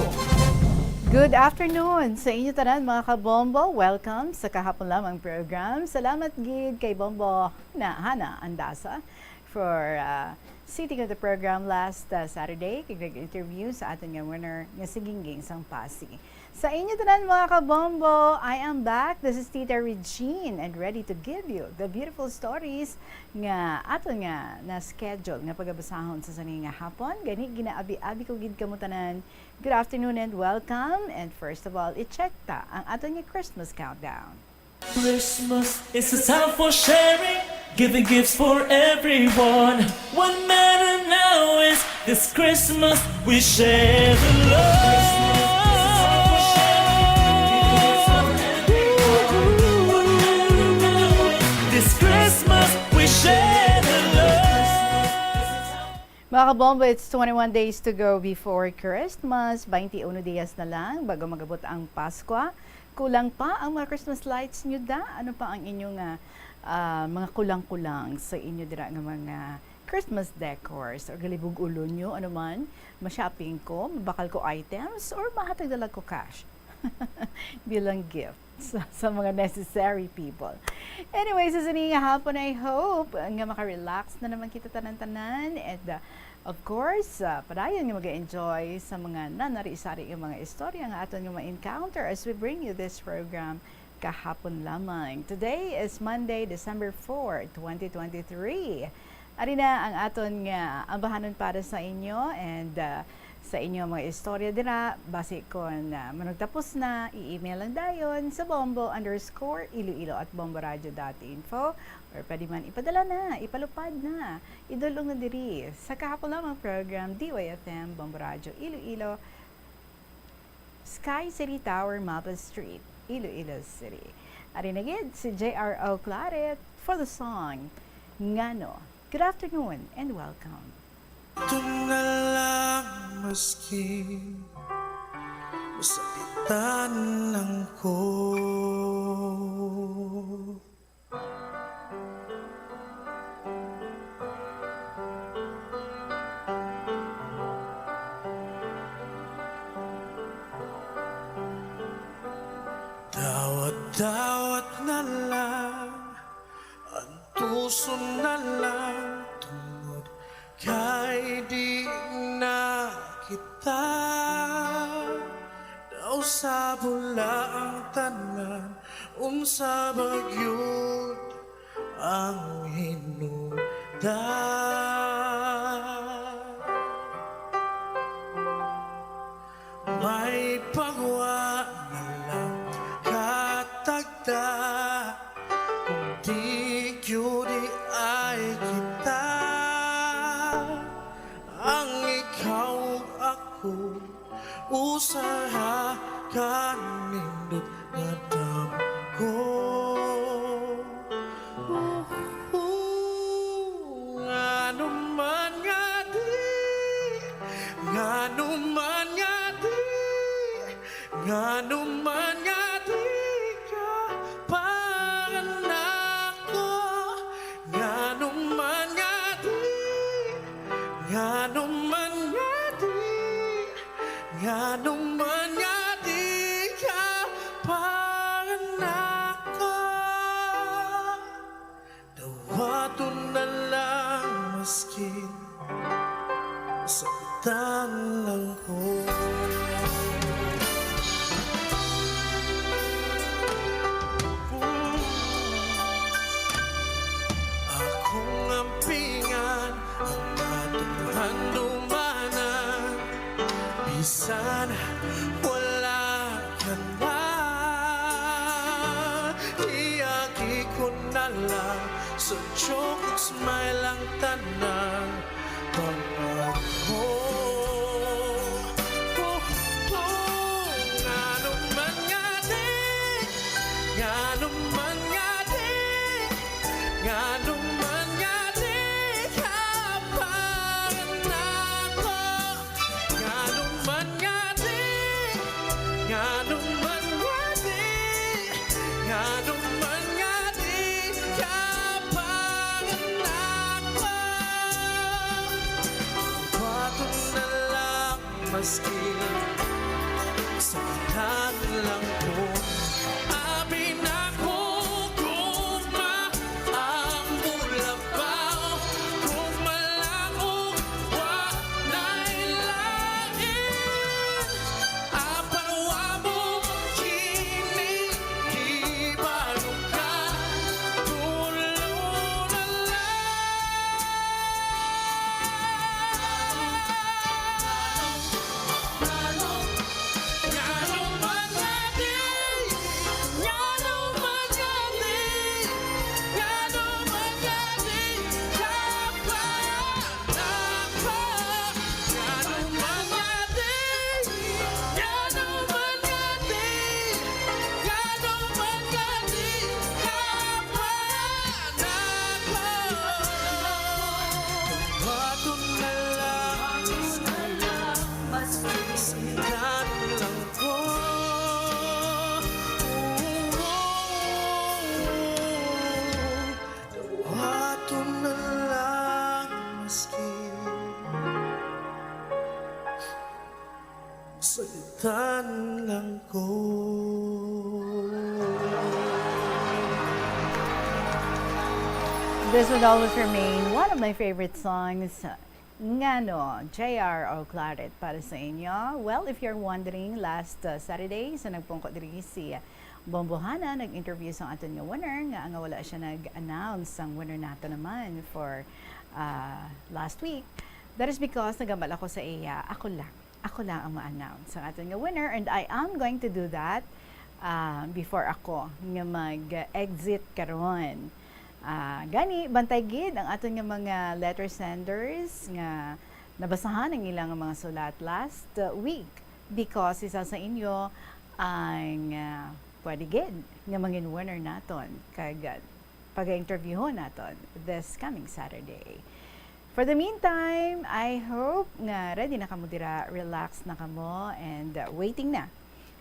Good afternoon sa inyo tanan, mga kabombo. Welcome sa Kahapon Lamang program. Salamat gid kay Bombo na Hana Andasa for, uh, sitting on the program last, uh, Saturday, kag nag-interview sa aton nga winner nga si Gingging sang Passi. Sa inyo tanan, mga kabombo, I am back. This is Tita Regine and ready to give you the beautiful stories nga aton nga na-schedule nga pagabasahon sa sini nga hapon. Gani, ginaabi-abi ko gid kamo tanan. Good afternoon and welcome. And first of all, i-check ta ang aton nga Christmas countdown. Christmas is a time for sharing, giving gifts for everyone. What matter now is this Christmas we share the love. This Christmas we share the love. Mga kabombo, it's twenty-one days to go before Christmas. Bainti uno dias na lang bago magabot ang Paskwa. Kulang pa ang mga Christmas lights nyo da? Ano pa ang inyong, ah, ah, mga kulang-kulang sa inyo dira nga mga Christmas decors? Or galibog ulo nyo? Ano man? Ma-shopping ko? Mabakal ko items? Or mahatag na lang ko cash? Bilang gift sa, sa mga necessary people. Anyway, sa sini nga hapon, I hope nga makarelax na naman kita tanan-tanan. And, uh, of course, uh, padayon nga mag-enjoy sa mga nanari-sari nga mga istorya nga aton nga ma-encounter as we bring you this program kahapon lamang. Today is Monday, December four, twenty twenty-three. Ari na ang aton nga ambahanon para sa inyo, and, uh, sa inyo mga istorya dira, basi kon, ah, manugtapos na, i-email lang dayon sa bombo underscore iloilo at bomboradio dot info, or pwede man ipadala na, ipalupad na, idul-ong na diri sa kahapon lamang program, D Y F M, Bombo Radio Iloilo, Sky City Tower, Mabas Street, Iloilo City. Ari na gid si J R O Claret for the song Ngano. Good afternoon and welcome. Ito na lang, maski masakitan lang ko. Dawat-dawat na lang, antuson na lang, tungod kay di na kita nausab. Wala ang tanan, unsa ba gyud ang hinungdan? May pagwa na lang katagda, kung di gyud ay kita, ang ikaw ug ako, usaha ka nindot nga damgo. Ngano man nga di, ngano man nga di, ngano man nga di ka para nako, ngano man nga di, ngano man nga di, ngano man nga di ka para nako. Dawaton na lang, maskin saktan lang ko. Akong ampingan ang atong handumanan, bisan wala ka na. Iagi ko na lang sa joke ug smile ang tanan pangako. Oh, oh, ngano man nga di, ngano man nga di, ngano man nga di ka para nako. Ngano man nga di, ngano man nga di, ngano man nga di ka para nako. Baton na lang, maski saktan lang ko. Abi nako kung maamo lang ba, kung malang-o, wa na'y lain. Apan wa mo kini, ibalo ka, tulo na lang. Sakitan lang ko. This would always remain one of my favorite songs. Ngano, J R o Claret para sa inyo? Well, if you're wondering, last uh, Saturday, sa nagpungko diri si Bombohana, nag-interview sa aton nga winner, nga nga wala siya nag-announce sang winner nato naman for uh, last week. That is because nagambal ako sa iya, ako lang. Ako lang ang ma-announce ang aton nga winner, and I am going to do that uh, before ako nga mag-exit karon. Uh, gani, bantay gid ang aton nga mga letter senders nga nabasahan ang ilang mga sulat last uh, week, because isa sa inyo ang uh, pwede gid nga mangin winner naton kag uh, pag-interviewon naton this coming Saturday. For the meantime, I hope nga ready na kamo dira, relax na kamo, and uh, waiting na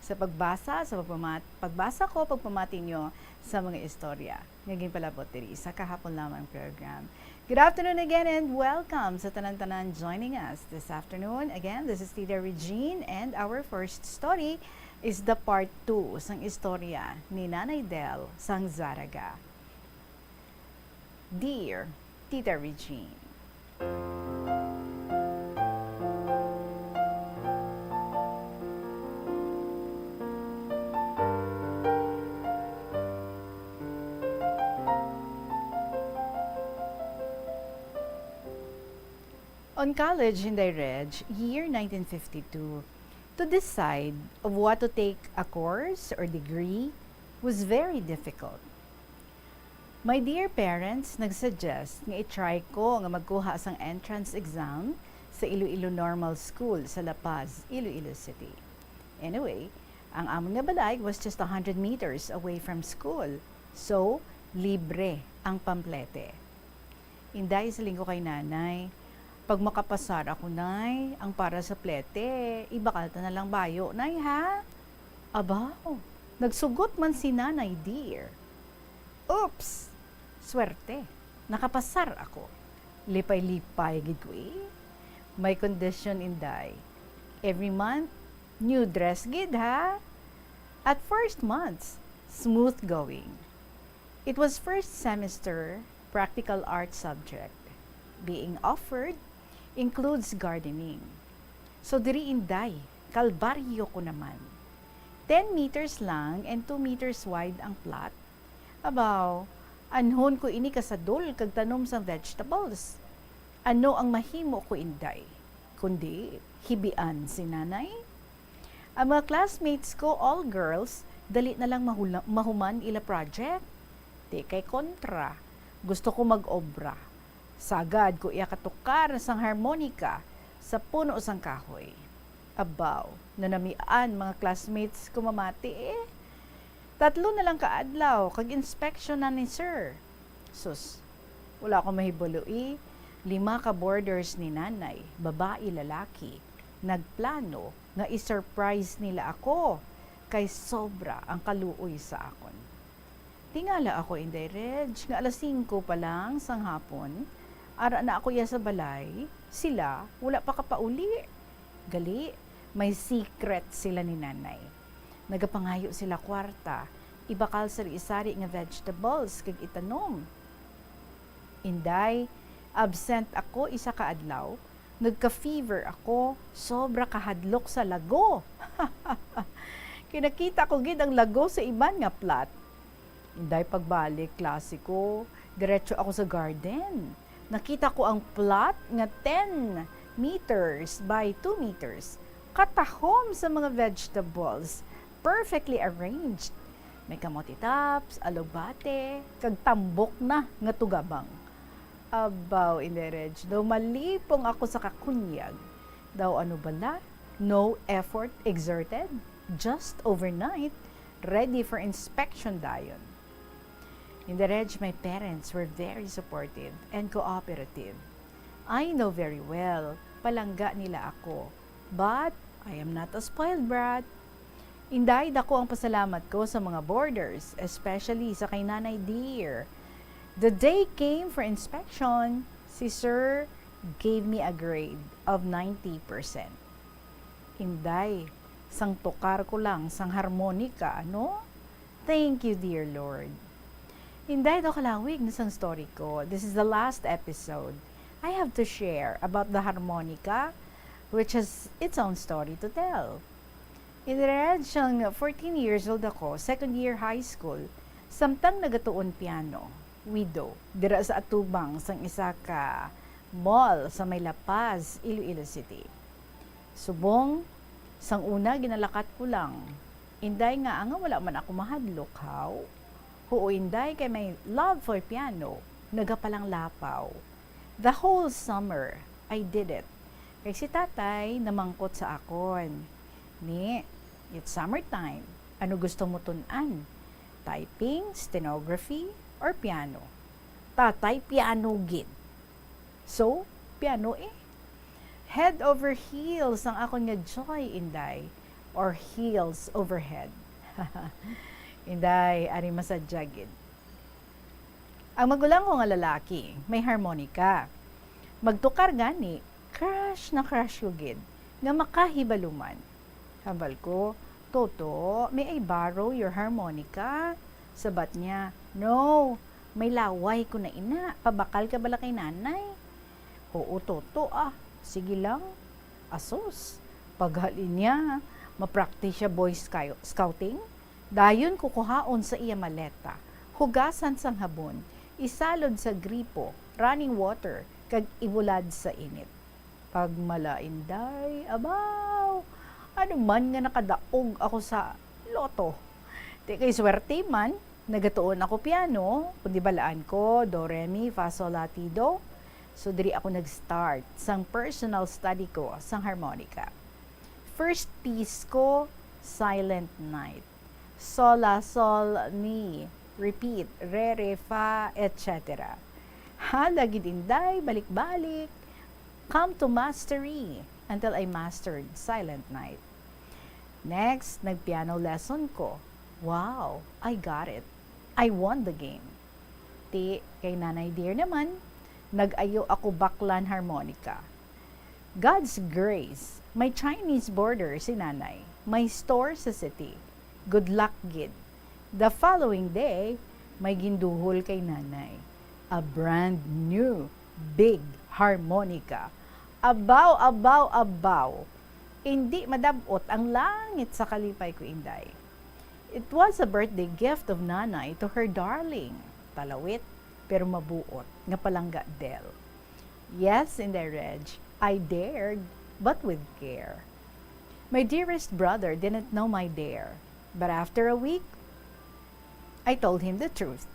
sa pagbasa, sa pagpamat pagbasa ko, pagpamati nyo sa mga istorya nga ginpalabot diri sa kahapon lamang program. Good afternoon again and welcome sa tanan-tanan joining us this afternoon. Again, this is Tita Regine, and our first story is the part two sang istorya ni Nanay Del sang Zaraga. Dear Tita Regine. On college, Inday Reg, year nineteen fifty-two, to decide of what to take a course or degree was very difficult. My dear parents nag-suggest nga i-try ko nga magkuha sang entrance exam sa Iloilo Normal School sa La Paz, Iloilo City. Anyway, ang amon nga balay was just a hundred meters away from school, so libre ang pamplete. Inday, siling ko kay Nanay, "Pag makapasar ako, Nay, ang para sa plete, ibakal ta na lang bayo, Nay, ha?" Abaw, nagsugot man si Nanay, dear. Oops! Swerte, nakapasar ako. Lipay-lipay gid ko, eh. May condition, Inday. Every month, new dress gid, ha? At first months, smooth going. It was first semester practical art subject. Being offered includes gardening. So diri, Inday, kalbaryo ko naman. Ten meters lang and two meters wide ang plot. Abaw, anhon ko ini kasadol kag tanom sang vegetables? Ano ang mahimo ko, Inday, kundi hibian si Nanay? Ang mga classmates ko, all girls, dali na lang mahula- mahuman ila project. Di kay kontra, gusto ko mag-obra. Sagad ko iya katukar sang harmonica sa puno sang kahoy. Abaw, nanamian mga classmates ko mamati, eh. Tatlo na lang ka adlaw kag inspection na ni sir. Sus, wala ko mahibalo, eh. Lima ka boarders ni Nanay, babayi, lalaki, nagplano nga i-surprise nila ako kay sobra ang kaluoy sa akon. Tingala ako, Inday Reg, nga alas singko pa lang sang hapon, ara na ako iya sa balay, sila wala pa kapauli. Gali, may secret sila ni Nanay. Nagapangayo sila kwarta, ibakal sari-sari nga vegetables kag itanom. Inday, absent ako isa ka adlaw, nagka-fever ako, sobra kahadlok sa lago. Kinakita ko gid ang lago sa iban nga plot. Inday, pagbalik klase ko, diretso ako sa garden. Nakita ko ang plot nga ten meters by two meters. Katahom sa mga vegetables, perfectly arranged. May kamote tops, alugbate, kag tambok na nga tugabang. Abaw, Inday Reg, daw malipong ako sa kakunyag. Daw ano bala? No effort exerted? Just overnight, ready for inspection dayon. Inday Reg, my parents were very supportive and cooperative. I know very well, palangga nila ako. But I am not a spoiled brat. Inday, dako ang pasalamat ko sa mga boarders, especially sa kay Nanay Dear. The day came for inspection, si Sir gave me a grade of ninety percent. Inday, sang tukar ko lang sang harmonica, no? Thank you, dear Lord. Inday, daw kalawig na sang story ko. This is the last episode. I have to share about the harmonica, which has its own story to tell. In the range sang fourteen years old ako, second year high school, samtang nagatuon piano, wido, dira sa atubang sang isa ka mall sa may La Paz, Iloilo City. Subong, sang una ginalakat ko lang. Inday nga, nga wala man ako mahadlok, haw? Huo, Inday, kay my love for piano nagapalanglapaw. The whole summer, I did it. Kay si tatay namangkot sa akon, ni, "It's summertime. Ano gusto mo tun-an? Typing, stenography, or piano?" Tatay, piano gid. So, piano eh. Head over heels ang akon nga joy, Inday, or heels over head. Inday, ari masadya gid. Ang magulang ko nga lalaki, may harmonica. Magtukar gani, crush na crush ko gid, nga makahibalo man. Hambal ko, "Toto, may I borrow your harmonica?" Sabat niya, "No, may laway ko na ina, pabakal ka bala kay nanay?" "Oo, Toto, ah. Sige lang." Asus, paghalin niya, mapraktis siya Boy Scou-, Scouting. Dayon kukuhaon sa iya maleta, hugasan sang habon, isalod sa gripo, running water, kag ibulad sa init. Pagmala, Inday, abaw, ano man nga nakadaog ako sa lotto. Di kay swerte man, nagatuon ako piano, kundi balaan ko, do, re, mi, fa, sol, la, ti, do. So, diri ako nag-start sang personal study ko sang harmonica. First piece ko, Silent Night. Sol, la, sol, mi, repeat, re, re, fa, et cetera. Hala gid, Inday, balik-balik. Come to mastery until I mastered Silent Night. Next, nag-piano lesson ko. Wow, I got it. I won the game. Ti, kay Nanay Dear naman, nag-ayo ako baklan harmonica. God's grace, may Chinese border si Nanay, may store sa city. Good luck gid. The following day, may ginduhol kay Nanay. A brand new, big harmonica. Abaw, abaw, abaw! Indi madab-ot ang langit sa kalipay ko, Inday. It was a birthday gift of Nanay to her darling. Palawit, pero mabuot, nga palangga, Del. Yes, Inday Reg, I dared, but with care. My dearest brother didn't know my dare, but after a week, I told him the truth.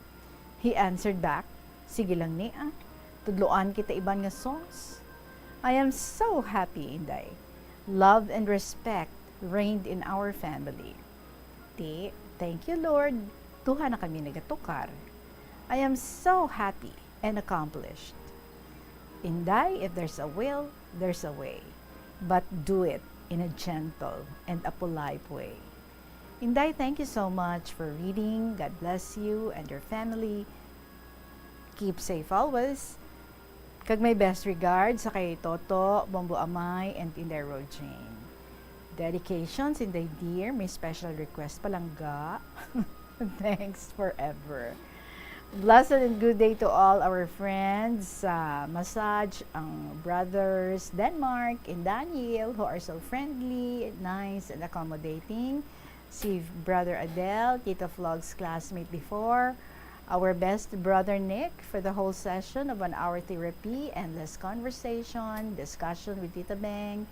He answered back, "Sige lang ni, ah. Tudloan kita iban nga songs." I am so happy, Inday. Love and respect reigned in our family. Ti, thank you, Lord. Duha na kami nagatukar. I am so happy and accomplished. Inday, if there's a will, there's a way. But do it in a gentle and a polite way. Inday, thank you so much for reading. God bless you and your family. Keep safe always. Kag my best regards sa kay Toto, Bombo Amay, and Inday Rojane. Dedications, Inday Dear, may special request, palangga. Thanks forever. Blessed and good day to all our friends sa Massage, ang brothers Denmark and Daniel, who are so friendly, nice, and accommodating. Si Brother Adel, Tito Flog's classmate before. Our best Brother Nick for the whole session of an hour therapy, endless conversation, discussion with Tita Beng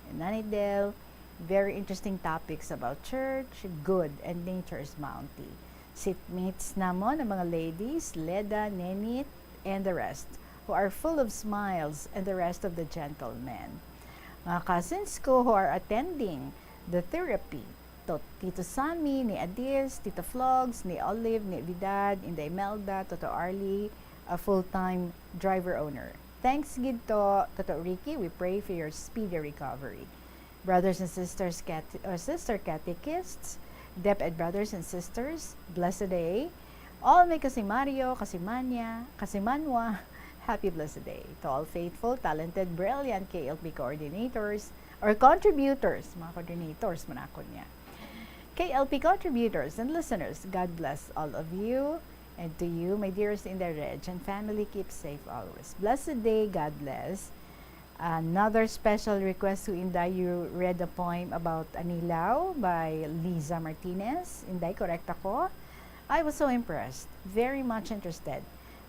and Nanay Del. Very interesting topics about church, good, and nature's bounty. Seatmates namon ang mga ladies, Leda, Nenit, and the rest, who are full of smiles, and the rest of the gentlemen. Mga cousins ko who are attending the therapy, to Tito Sammy, ni Adis, Tito Flogs, ni Olive, ni Vidad, Inday Melda, Toto Arlie, a full-time driver owner. Thanks gid to, Toto Ricky, we pray for your speedy recovery. Brothers and sisters, cate-, uh, sister catechists, Dep Ed brothers and sisters, blessed day. All my kasimario, kasimanya, kasimanwa, Happy blessed day to all faithful, talented, brilliant K L P coordinators or contributors, mga coordinators man ako niya. K L P contributors and listeners, God bless all of you. And to you, my dearest Inday Reg and family, keep safe always. Blessed day, God bless. Another special request to Inday, you read a poem about Anilaw by Liza Martinez. Inday, correct ako? I was so impressed, very much interested,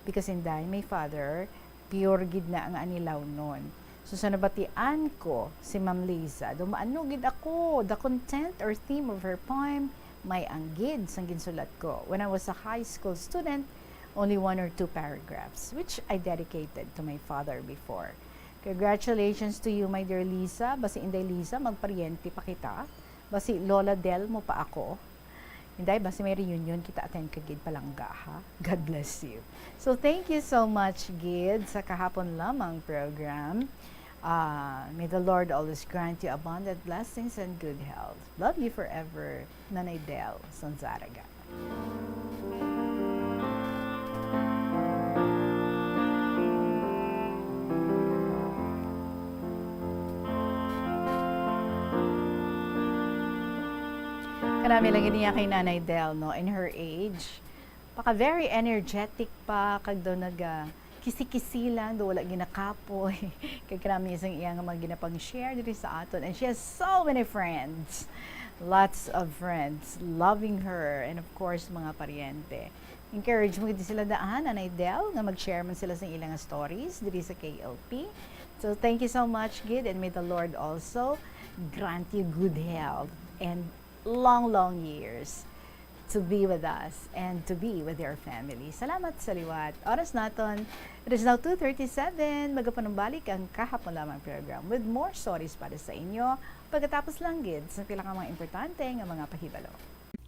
because Inday, my father, pure gid na ang Anilaw nun. So sa nabatian ko si Ma'am Liza, dumaano gid ako. The content or theme of her poem, may anggid sang ginsulat ko. When I was a high school student, only one or two paragraphs, which I dedicated to my father before. Congratulations to you, my dear Liza. Basi Inday Liza, magparyente pa kita. Basi Lola Del mo pa ako. Inday, basi may reunion kita, attend ka gid palangga, ha? God bless you. So thank you so much gid sa kahapon lamang program. Ah, may the Lord always grant you abundant blessings and good health. Love you forever, Nanay Del Sanzaraga. Kanami lang niya kay Nanay Del, no, in her age. Baka very energetic pa, kag daw naga kisi-kisi lang, daw wala ginakapoy. Kag kanami sang iya nga mga ginapang-share diri sa aton. And she has so many friends. Lots of friends loving her. And of course, mga paryente. Encourage mo gid sila daan, Nanay Del, nga mag-share man sila sa ilang stories diri sa K L P. So, thank you so much, gid, and may the Lord also grant you good health and long, long years to be with us and to be with your family. Salamat sa liwat. Oras naton, it is now two thirty-seven. Magapanumbalik ang kahapon lamang program with more stories para sa inyo. Pagkatapos lang gid sa pila ka mga importante nga mga pahibalo.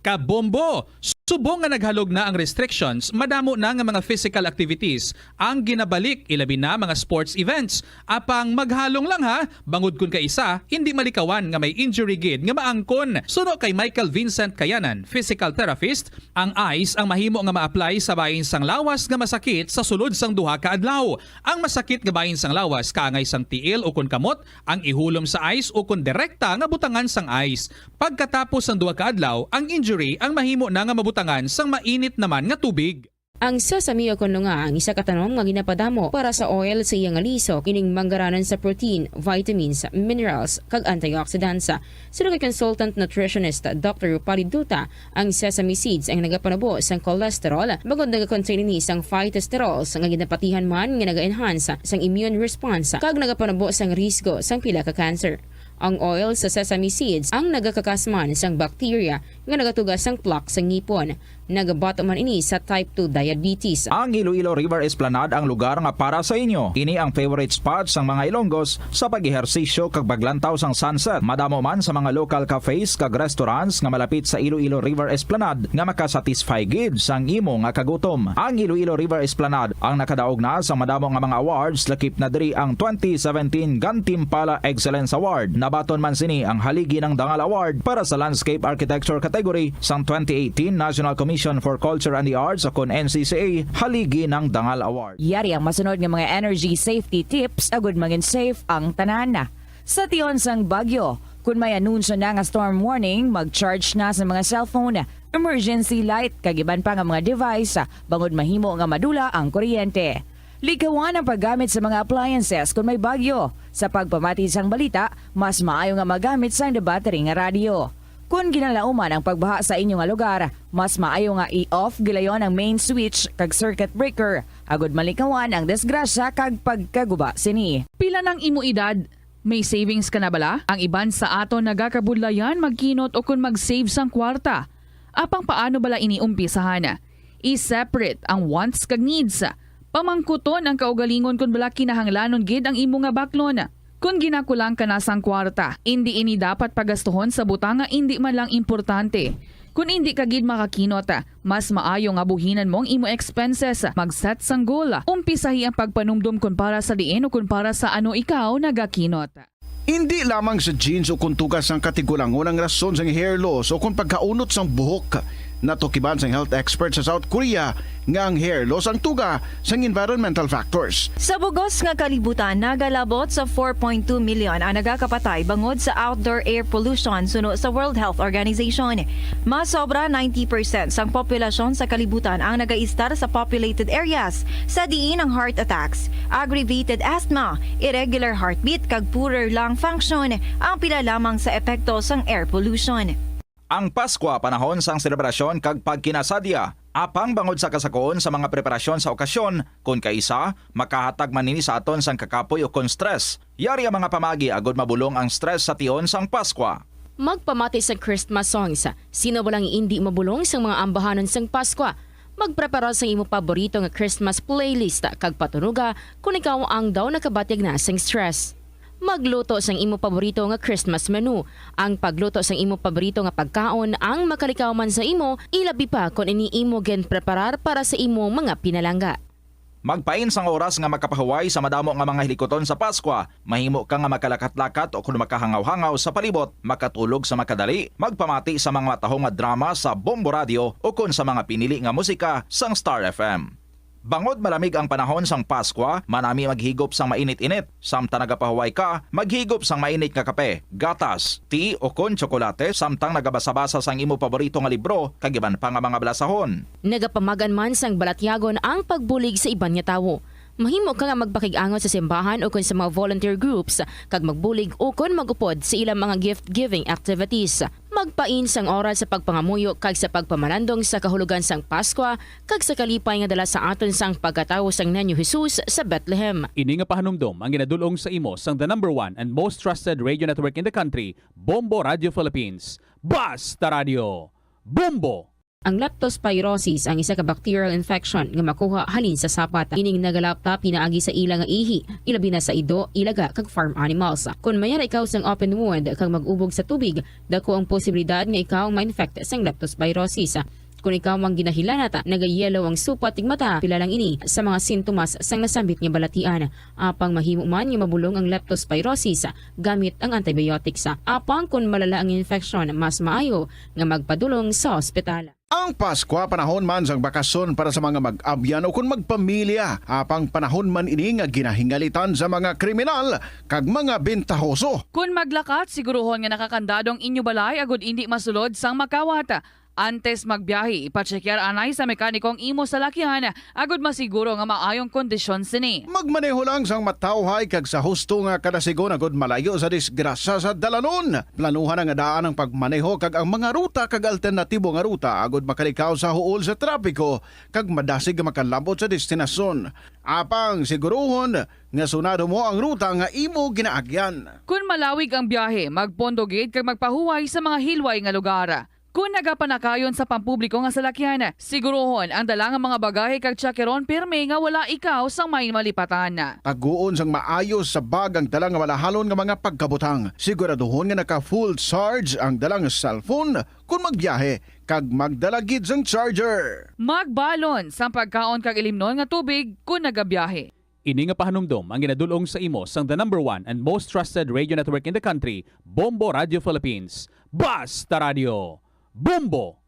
Kabombo! Subong nga naghalog na ang restrictions, madamo na nga mga physical activities ang ginabalik, ilabi na mga sports events. Apang maghalong lang ha, bangod kun kaisa, hindi malikawan nga may injury gid nga maangkon. Suno kay Michael Vincent Kayanan, physical therapist, ang ice ang mahimo nga ma-apply sa bahin sang lawas nga masakit sa sulod sang duha ka adlaw. Ang masakit nga bahin sang lawas kaangay sang tiil ukon kamot ang ihulom sa ice ukon direkta nga butangan sang ice. Pagkatapos sang duha ka adlaw, ang injury ang mahimo na nga mabutangan sang mainit naman nga tubig. Ang sesame o kon lunga ang isa ka tanom nga ginapadamo para sa oil sa iya nga lisok, ining manggaranan sa protein, vitamins, minerals, kag antioxidants. Suno kay consultant nutritionist Doctor Rupali Duta, ang sesame seeds ang nagapanubo sang cholesterol, bangod nagakontain ini sang phytosterols nga ginapatihan man nga naga-enhance sang immune response kag nagapanubo sang risgo sang pila ka cancer. Ang oil sa sesame seeds ang nagakakas man sang bacteria nga nagatuga sang plaque sa ngipon. Nagabato man ini sa type two diabetes. Ang Iloilo River Esplanade ang lugar nga para sa inyo. Ini ang favorite spot sang mga Ilonggos sa pag-ehersisyo kag paglantaw sang sunset. Madamo man sa mga local cafes kag restaurants nga malapit sa Iloilo River Esplanade nga makasatisfy gid sang imo nga kagutom. Ang Iloilo River Esplanade ang nakadaog na sa madamo nga mga awards, lakip na diri ang twenty seventeen Gantimpala Excellence Award. Nabaton man sini ang Haligi ng Dangal Award para sa Landscape Architecture category sang twenty eighteen National Commission for Culture and the Arts, o kon N C C A, Haligi ng Dangal Award. Yari ang masunod nga mga energy safety tips agud mangin safe ang tanan. Sa tion sang bagyo, kun may anunsyo na nga storm warning, mag-charge na sa mga cellphone, emergency light, kag iban pa nga mga device, bangod mahimo nga madula ang kuryente. Likawan ang paggamit sa mga appliances kun may bagyo. Sa pagpamati sang balita, mas maayo nga magamit sang battery nga radyo. Kun ginalauman ang pagbaha sa inyo nga lugar, mas maayo nga i-off gilayon ang main switch kag circuit breaker, agud malikawan ang disgrasya kag pagkaguba sini. Pila nang imo edad? May savings ka na bala? Ang iban sa aton nagakabudlayan magkinot o kon mag-save sang kwarta. Apang paano bala ini umpisahan? I-separate ang wants kag needs. Pamangkuton ang kaugalingon kon bala kinahanglanon gid ang imo nga baklon. Kon ginakulang ka na sang kwarta, indi ini dapat pagastuhon sa butang nga indi man lang importante. Kon indi ka gid makakinot, mas maayo nga buhinan mo ang imo expenses. Mag-set sang goal. Umpisahi ang pagpanumdom kon para sa diin o kon para sa ano ikaw nagakinot. Indi lamang sa genes o kon tuga sang katigulangon ang rason sang hair loss o kon pagkaunot sang buhok. Natukiban sang health expert sa South Korea nga ang hair loss ang tuga sang environmental factors. Sa bugos nga kalibutan, nagalabot sa four point two million ang nagakapatay bangod sa outdoor air pollution suno sa World Health Organization. Mas sobra ninety percent sang populasyon sa kalibutan ang nagaistar sa populated areas, sa diin ang heart attacks, aggravated asthma, irregular heartbeat kag poorer lung function ang pila lamang sa epekto sang air pollution. Ang Paskwa panahon sang selebrasyon kag pagkinasadya. Apang bangod sa kasakuon sa mga preparasyon sa okasyon, kun kaisa, makahatag man ini sa aton sang kakapoy ukon stress. Yari ang mga pamagi agud mabulong ang stress sa tion sang Paskwa. Magpamati sang Christmas songs. Sino ba lang indi mabulong sang mga ambahanon sang Paskwa? Magprepara sang imo paborito nga Christmas playlist kag patunoga kon ikaw ang daw nakabatyag na sang stress. Magluto sang imo paborito nga Christmas menu. Ang pagluto sang imo paborito nga pagkaon ang makalikaw man sa imo, ilabi pa kon ini imo ginpreparar para sa imo mga pinalangga. Magpain sang oras nga makapahuway sa madamo nga mga hilikuton sa Paskwa. Mahimo ka nga makalakat-lakat ukon makahangaw-hangaw sa palibot, makatulog sa makadali, magpamati sa mga matahom nga drama sa Bombo Radio ukon sa mga pinili nga musika sang Star F M. Bangod malamig ang panahon sang Paskwa, manami maghigop sang mainit-init. Samtang nagapahuway ka, maghigop sang mainit nga kape, gatas, tea, ukon tsokolate, samtang nagabasa-basa sang imo paborito nga libro, kag iban pa nga mga balasahon. Nagapamagan man sang balatyagon ang pagbulig sa iban nga tawo. Mahimo ka nga magpakig-angot sa simbahan ukon sa mga volunteer groups kag magbulig ukon mag-upod sa ilang mga gift-giving activities. Magpain sang oras sa pagpangamuyo kag sa pagpamalandong sa kahulogan sang Paskwa kag sa kalipay nga dala sa aton sang pagkatawo sang Niño Jesus sa Bethlehem. Ini nga pahanumdom ang ginadul-ong sa imo sang the number one and most trusted radio network in the country, Bombo Radio Philippines. Basta Radio! Bombo! Ang leptospirosis ang isa ka bacterial infection nga makuha halin sa sapat. Ining nagalapta pinaagi sa ila nga ihi, ilabi na sa ido, ilaga, kag farm animals. Kon mayara ikaw sang open wound kag mag-ubog sa tubig, dako ang posibilidad nga ikaw ma-infect sang leptospirosis. Kon ikaw ang ginahilanat, nagayellow ang supat ug mata, pila lang ini sa mga sintomas sang nasambit nga balatian. Apang mahimo man nga mabulong ang leptospirosis gamit ang antibiotics. Apang kon malala ang infection, mas maayo nga magpadulong sa ospital. Ang Paskwa panahon man sang bakasyon para sa mga mag-abyan o kon magpamilya, apang panahon man ini nga ginahingalitan sa mga kriminal kag mga bentahoso. Kon maglakat, siguruhon nga nakakandado ang inyo balay agud indi masulod sang makawat. Antes magbiyahe, ipatsekyar anay sa mekaniko ang imo salakyan agud masiguro nga maayong kondisyon sini. Magmaneho lang sang matawhay kag sa husto nga kadasigon agud malayo sa disgrasya sa dalanon. Planuhan nga daan ang pagmaneho kag ang mga ruta kag alternatibo nga ruta agud makalikaw sa huol sa trapiko kag madasig nga makalabot sa destinasyon. Apang siguruhon nga sunado mo ang ruta nga imo ginaagyan. Kon malawig ang biyahe, magpondo gid kag magpahuway sa mga hilway nga lugar. Kon nagapanakayon sa pampubliko nga salakyan, siguruhon ang dala nga mga bagahe kag tsakeron pirme nga wala ikaw sang may malipatan. Taguon sang maayo sa bag ang dala nga malahalon nga mga pagkabutang. Siguraduhon nga naka full charge ang dala nga cellphone kon magbiyahe, kag magdala gid sang charger. Magbalon sang pagkaon kag ilimnon nga tubig kon nagabiyahe. Ini nga pahanumdom ang ginadul-ong sa imo sang the number one and most trusted radio network in the country, Bombo Radio Philippines. Basta Radio! Bombo!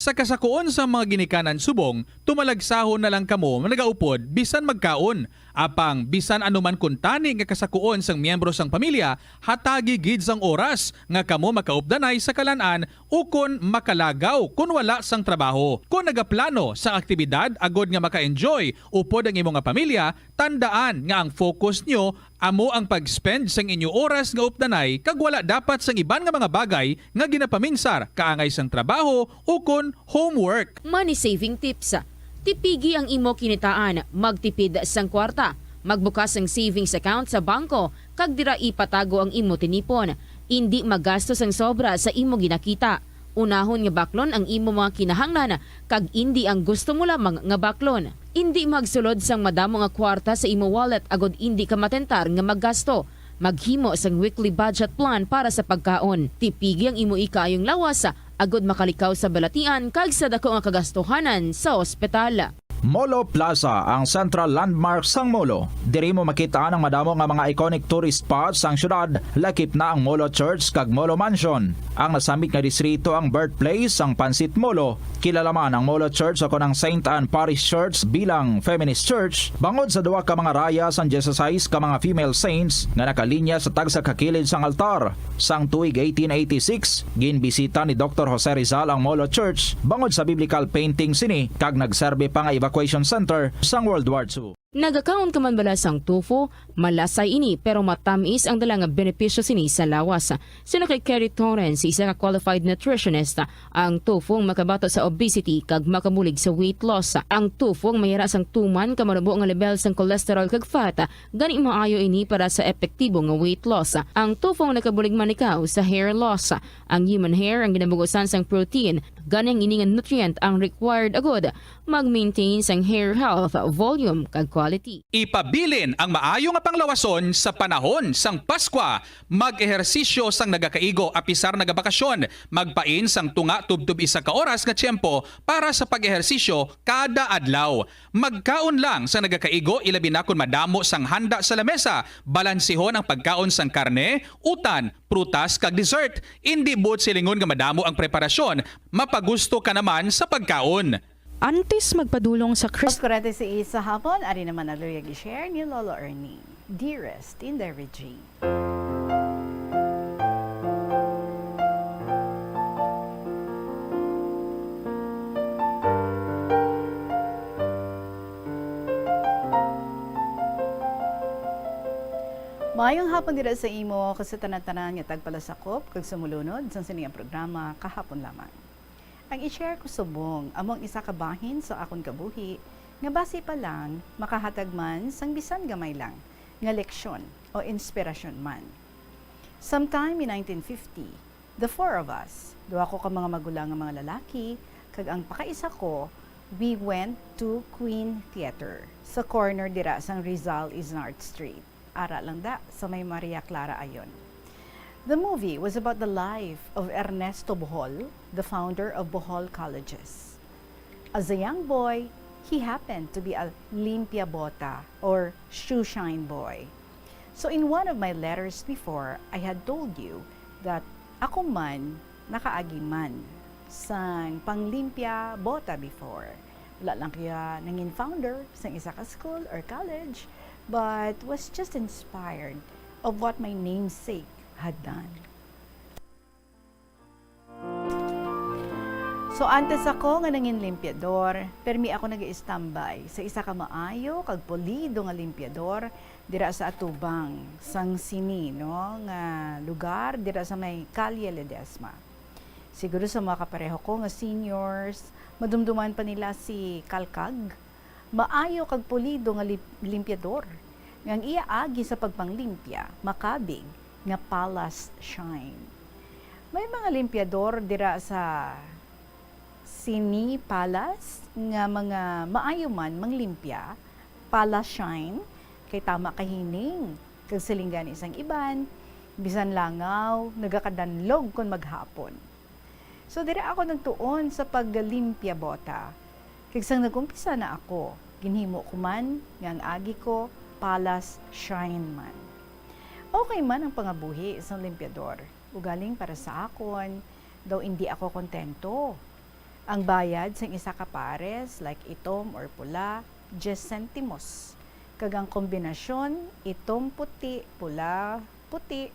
Sa kasakuon sang mga ginikanan subong, tumalagsahon na lang kamo nga nagaupod bisan magkaon. Apang bisan ano man kuntani nga kasakuon sang miyembro sang pamilya, hatagi gid sang oras nga kamo makaupdanay sa kalan-an ukon makalagaw kon wala sang trabaho. Kon nagaplano sang aktibidad agod nga maka-enjoy upod ang imo nga pamilya, tandaan nga ang focus nyo amo ang pag-spend sang inyo oras nga updanay kag wala dapat sang iban nga mga bagay nga ginapaminsar kaangay sang trabaho ukon homework. Money saving tips. Tipigi ang imo kinitaan, magtipid sang kwarta, magbukas sang savings account sa bangko, kag dira ipatago ang imo tinipon. Indi magasto sang sobra sa imo ginakita. Unahon nga baklon ang imo mga kinahanglan kag indi ang gusto mo lamang nga baklon. Indi magsulod sang madamo nga kwarta sa imo wallet agod indi ka matentar nga maggasto. Maghimo sang weekly budget plan para sa pagkaon. Tipigi ang imo ikaayong lawas agod makalikaw sa balatian kag sa dako nga kagastuhanan sa ospital. Molo Plaza, ang central landmark sang Molo. Diri mo makit-an ang madamo nga mga iconic tourist spots sang syudad, lakip na ang Molo Church kag Molo Mansion. Ang nasambit nga distrito ang birthplace sang Pansit Molo. Kilala man ang Molo Church, o kon ang Saint Anne Parish Church, bilang feminist church, bangod sa duha ka mga raya sang dieciséis ka mga female saints nga nakalinya sa tagsa ka kilid sang altar. Sang tuig eighteen eighty-six, ginbisita ni Doktor Jose Rizal ang Molo Church bangod sa biblical painting sini, kag nagserbi pa nga evacuation center sang World War Two. Nagakaon ka man bala sang tofu? Malasay ini, pero matamis ang dala nga benepisyo sini sa lawas. Suno kay Kerry Torrens, isa ka qualified nutritionist, ang tofu ang makabato sa obesity kag makabulig sa weight loss. Ang tofu ang mayara sang tuman ka manubo nga level sang cholesterol kag fat, gani maayo ini para sa epektibo nga weight loss. Ang tofu ang nakabulig man ikaw sa hair loss. Ang human hair ang ginabugusan sang protein, gani ang ini nga nutrient ang required agud mag-maintain sang hair health, volume, kag quality. Ipabilin ang maayo nga panglawason sa panahon sang Paskwa. Mag-ehersisyo sang nagakaigo, apisar nagabakasyon. Magpain sang tunga tubtob isa ka oras nga tiyempo para sa pag-ehersisyo kada adlaw. Magkaon lang sang nagakaigo, ilabi na kon madamo sang handa sa lamesa. Balansihon ang pagkaon sang karne, utan, prutas, kag dessert. Indi buot silingon nga madamo ang preparasyon, mapagusto ka naman sa pagkaon. Antes magpadulong sa Chris- Alas kuwarenta y seis sa hapon, ari naman ang luyag i-share ni Lolo Ernie. Dearest Inday Regine. Maayong hapon dira sa imo, kag sa tanan-tanan nga tagpalasakop kag sumulunod sang sini nga programa, Kahapon Lamang. Ang i-share ko subong amo ang isa ka bahin sa akon kabuhi nga basi pa lang makahatag man sang bisan gamay lang nga leksyon o inspirasyon man. Sometime in nineteen fifty, the four of us, duha ko ka mga magulang nga mga lalaki, kag ang pakaisa ko, we went to Queen Theater sa corner dira sang Rizal Isnard Street. Ara lang da sa may Maria Clara Ayon. The movie was about the life of Ernesto Bohol, the founder of Bohol Colleges. As a young boy, he happened to be a limpia bota or shoe shine boy. So in one of my letters before, I had told you that ako man nakaagi man sang panglimpia bota before. Wala lang kaya nangin founder sang isa ka school or college, but was just inspired of what my namesake had done. So, antes ako nga nangin limpyador, permi ako nag-iistambay sa isa ka maayo kag pulido nga limpyador dira sa atubang sang sini, no, nga lugar dira sa may Calle Ledesma. Siguro sa mga kapareho ko nga seniors, madumduman pa nila si Kalkag, maayo kag pulido nga lim-, limpyador, nga ang iya agi sa pagpanglimpya makabig nga Palace Shine. May mga limpyador dira sa sini Palace nga mga maayo man manglimpya, Palace Shine, kay tama kahining, kag siling gani sang iban, bisan langaw, nagakadanlog kon maghapon. So, dira ako nagtuon sa paglimpya bota. Kag sang nag-umpisa na ako, ginhimo ko man nga ang agi ko Palace Shine man. Okay man ang pangabuhi sang limpyador. Ugaling para sa akon, daw indi ako kontento. Ang bayad sang isa ka pares, like itom or pula, diyes sentimos. Kag ang kombinasyon, itom, puti, pula, puti,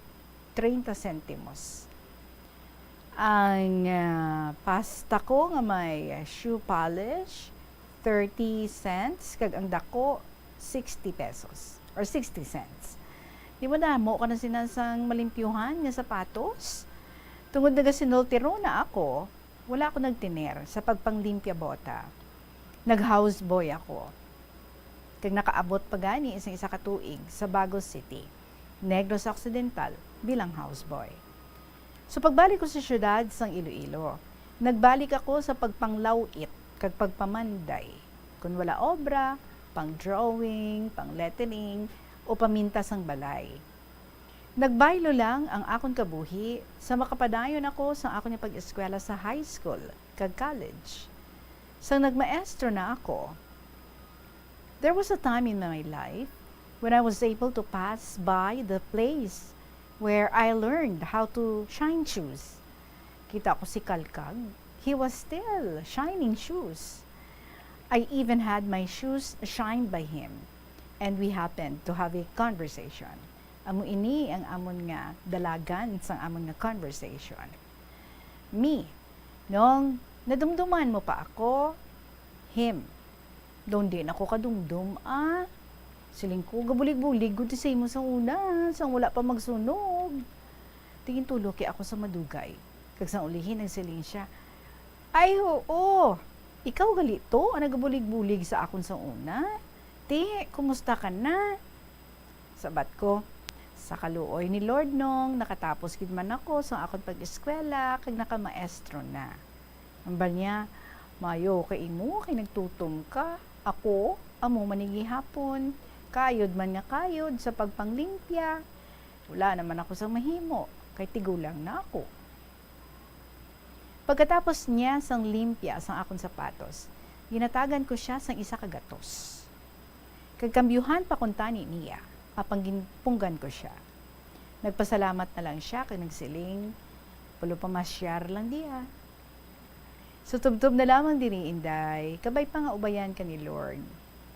treinta sentimos. Ang, ah, pasta ko nga may shoe polish, thirty cents, kag ang dako, sixty pesos or sixty cents. Di ba damo ka na sina sang malimpyuhan nga sapatos? Tungod nagasinultiro na ako, wala ako nagtener sa pagpanglimpya bota. Nag-houseboy ako. Kag nakaabot pa gani sa isa ka tuig sa Bago City, Negros Occidental, bilang houseboy. So, pagbalik ko sa siyudad sang Iloilo, nagbalik ako sa pagpanglaw-it kag pagpamanday. Kun wala obra, pang-drawing, pang-lettering, o paminta sang balay. Nagbaylo lang ang akon kabuhi sa makapadayon ako sang akon nga pag-eskwela sa high school kag college. Sang nagmaestro na ako, There was a time in my life when I was able to pass by the place where I learned how to shine shoes. Kita ko si Kalkag, he was still shining shoes. I even had my shoes shined by him, and we happened to have a conversation. Amo ini ang amon nga dalagan sang amon nga conversation. Me, Nong, nadumduman mo pa ako? Him, Nong, di na ko kadumdom, ah. Siling ko, gabulig-bulig gud sa imo sa una, sang wala pa magsunog. Tingin tulo kay ako sa madugay. Kag sang ulihi, nagsiling siya, "Ay, oo. Ikaw gali to ang nagabulig-bulig sa akon sa una. Ti, kumusta ka na?" Sabat ko, "Sa kaluoy ni Lord, Nong, nakatapos gid man ako sa akon pag-eskwela kag nakamaestro na." Hambal niya, "Maayo kay imo kay nagtutom ka. Ako, amo man ni gihapon. Kayod man nga kayod sa pagpanglimpya. Wala naman ako sa mahimo, kay tigulang na ako." Pagkatapos niya sang limpya sang akon sapatos, ginatagan ko sia sang isa ka gatos. Kag kambyuhan pa kuntani niya, apang ginpunggan ko sia. Nagpasalamat na lang sia kag nagsiling, "Pulo pa masyar lang diha." So, tubtob na lamang diri, Inday, kabay pa nga ubayan ka ni Lord.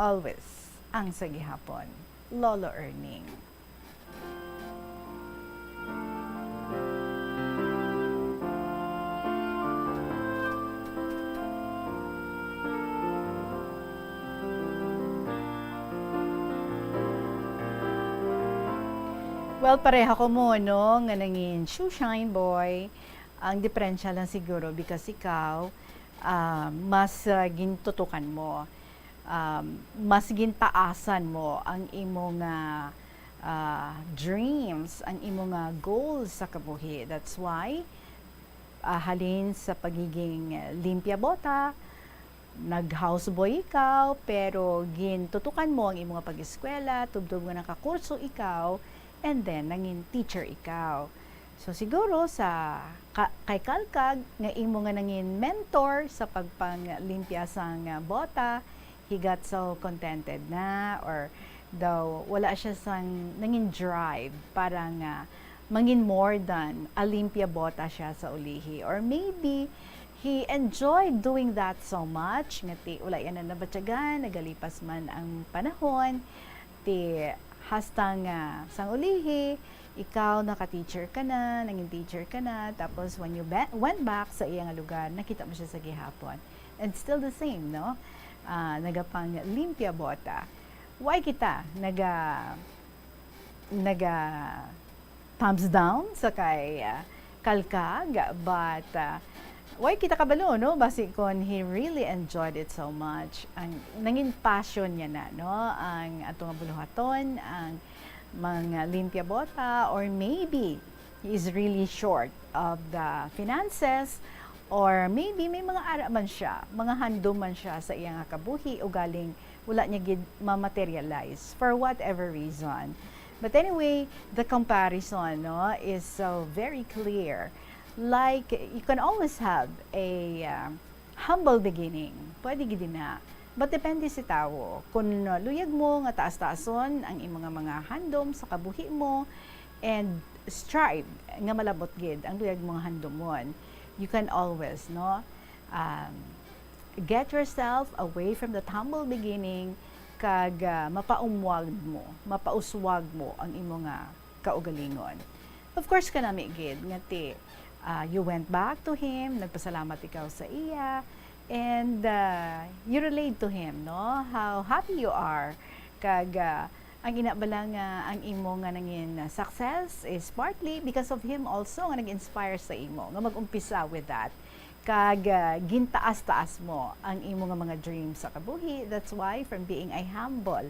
Always, ang sa gihapon. Lolo Erning. Well, pareha ko mo, no, nga nangin shoe shine boy. Ang diferensya lang siguro because ikaw, ah, mas, ah, gintutukan mo, um, mas gintaasan mo ang imo nga, ah, dreams, ang imo nga goals sa kabuhi. That's why, ah, halin sa pagiging limpya bota, nag-houseboy ikaw, pero gintutukan mo ang imo nga pag-eskwela, tubtob nga nakakurso ikaw, and then nangin teacher ikaw. So, siguro sa ka-, kay Kalkag nga imo nga nangin mentor sa pagpanglimpya sang, ah, bota, he got so contented na, or daw wala siya sang nangin drive para nga mangin more than a limpya bota siya sa ulihi. Or maybe he enjoyed doing that so much nga ti wala yan na nabatyagan, nagalipas man ang panahon, ti hasta nga sang ulihi, ikaw naka-teacher ka na, nangin teacher ka na, tapos when you be-, went back sa iya nga lugar, nakita mo siya sa gihapon. And still the same, no? Ah, nagapanglimpya bota. Why kita naga-, naga-thumbs down sa kay, ah, Kalkag, but, ah, why kita kabalo, no? Basi kon he really enjoyed it so much, ang nangin passion niya na, no? Ang ato nga buluhaton, ang mga limpya bota, or maybe he is really short of the finances, or maybe may mga ara man siya, mga handom man siya sa iya nga kabuhi, ugaling wala niya gid ma-materialize for whatever reason. But anyway, the comparison, no, is so very clear. Like, you can always have a, uh, humble beginning. Pwede gid na. But depende si tawo. Kung luyag mo nga taas-taason ang imo nga mga handom sa kabuhi mo and strive nga malabot gid ang luyag mo nga handomon, you can always, no, um, get yourself away from the humble beginning kag, ah, mapaumwag mo, mapauswag mo ang imo nga kaugalingon. Of course, kanami gid nga ti, ah, you went back to him, nagpasalamat ikaw sa iya, and, ah, you relate to him, no? How happy you are. Kag, ah, ang ina bala nga ang imo nga nangin success is partly because of him also nga nag-inspire sa imo nga mag-umpisa with that. Kag, ah, gintaas-taas mo ang imo nga mga dreams sa kabuhi. That's why, from being a humble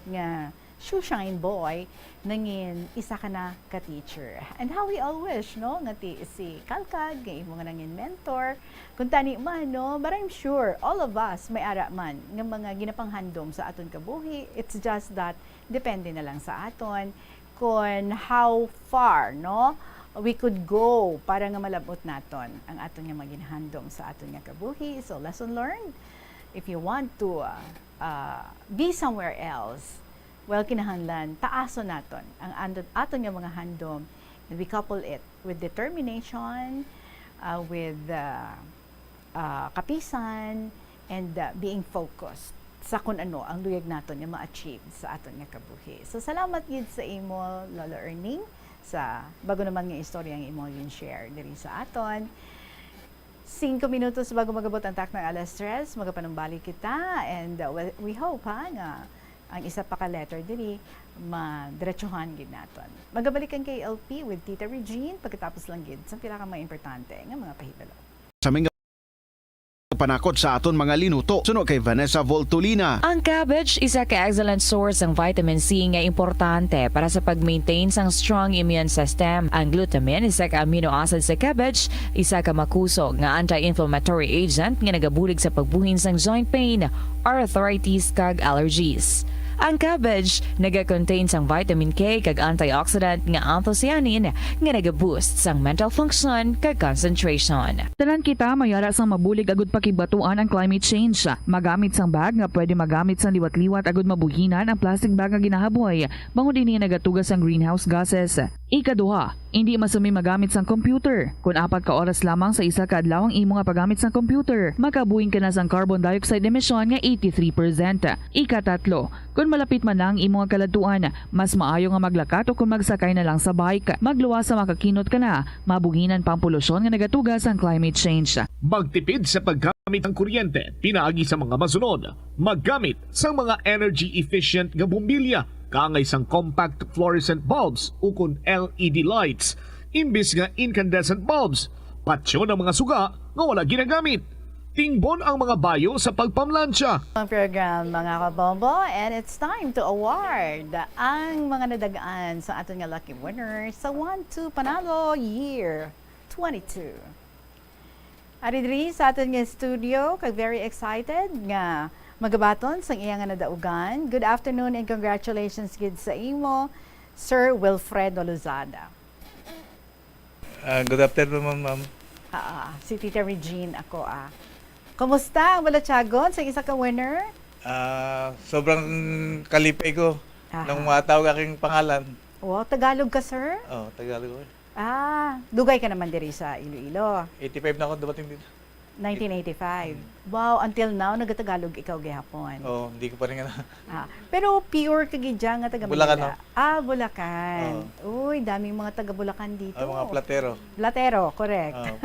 nga shoeshine boy, nangin isa ka na ka teacher. And how we all wish, no, nga ti si Kalkag, nga imo nga nangin mentor. Kung tani man, no, but I'm sure all of us may ara man nga mga ginapanghandom sa aton kabuhi. It's just that depende na lang sa aton kon how far, no, we could go para nga malab-ot naton ang aton nga mga ginahandom sa aton nga kabuhi. So, lesson learned, if you want to, uh, uh, be somewhere else, well, kinahanglan taason naton ang ando-, aton nga mga handom, and we couple it with determination, uh, with, uh, uh, kapisan, and, uh, being focused sa kun ano ang luyag naton nga ma-achieve sa aton nga kabuhi. So, salamat gid sa imo, Lolo Erning, sa bago naman nga istorya nga imo gin-share diri sa aton. Singko minutos bago mag-abot ang takna alas tres, magapanumbalik kita, and, uh, we, we hope, ha, nga ang isa pa ka letter diri madiretsuhan gid naton. Magabalik ang K L P with Tita Regine pagkatapos lang gid sa pila ka mga importante nga mga pahibalo. Sa mga panakot sa aton mga linuto, suno kay Vanessa Voltolina. Ang cabbage isa ka excellent source sang vitamin C nga importante para sa pag-maintain sang strong immune system. Ang glutamine, isa ka amino acid sa cabbage, isa ka makusog nga anti-inflammatory agent nga nagabulig sa pagbuhin sang joint pain, arthritis, kag allergies. Ang cabbage naga-contain sang vitamin K kag antioxidant nga anthocyanin nga naga-boost sang mental function kag concentration. Tanan kita may ara sang mabulig agud pakigbatuan ang climate change. Magamit sang bag nga pwede magamit sang liwat-liwat agud mabuhinan ang plastic bag nga ginahaboy, bangod ini nagatuga sang greenhouse gases. Ikaduha, indi masumi magamit sang computer. Kon apat ka oras lamang sa isa ka adlaw ang imo nga paggamit sang computer, makabuhin ka na sang carbon dioxide emission nga eighty-three percent. Ikatatlo, kon malapit man na ang imo nga kaladtuan, mas maayo nga maglakat o kon magsakay na lang sa bike. Magluwas sa makakinot ka na, mabuhinan pa ang polusyon nga nagatuga sang climate change. Magtipid sa paggamit sang kuryente pinaagi sa mga masunod. Maggamit sang mga energy efficient nga bombilya, kaangay sang compact fluorescent bulbs ukon L E D lights, imbis nga incandescent bulbs. Patyon ang mga suga nga wala ginagamit. Tingbon ang mga bayo sa pagpamlansya. Ang program, mga kabombo, and it's time to award ang mga nadagaan sa aton nga lucky winner sa One Two Panalo Year twenty-two. Ari diri sa aton nga studio, kag very excited nga magabaton sang iya nga nadaugan. Good afternoon and congratulations gid sa imo, Sir Wilfredo Lozada. Ah, good afternoon, ma'am, ma'am. Ah, si Tita Regine ako, ah. Kumusta ang balatyagon sa isa ka winner? Ah, sobrang kalipay ko Aha. nung matawag aking pangalan. Wow, Tagalog ka, sir? Oh, Tagalog ko. Ah, dugay ka naman diri sa Iloilo. Eighty-five na ako dumating dito. Nineteen eighty-five. Mm. Wow, until now, nagatagalog ikaw gihapon. Oo, hindi ko pa rin nga na- Ah, pero pure ka gid dyan nga taga Bulacan, Manila. no? Ah, Bulacan. Oo. Uy, daming mga taga Bulacan dito. Ah, mga platero. Platero, correct. Oo.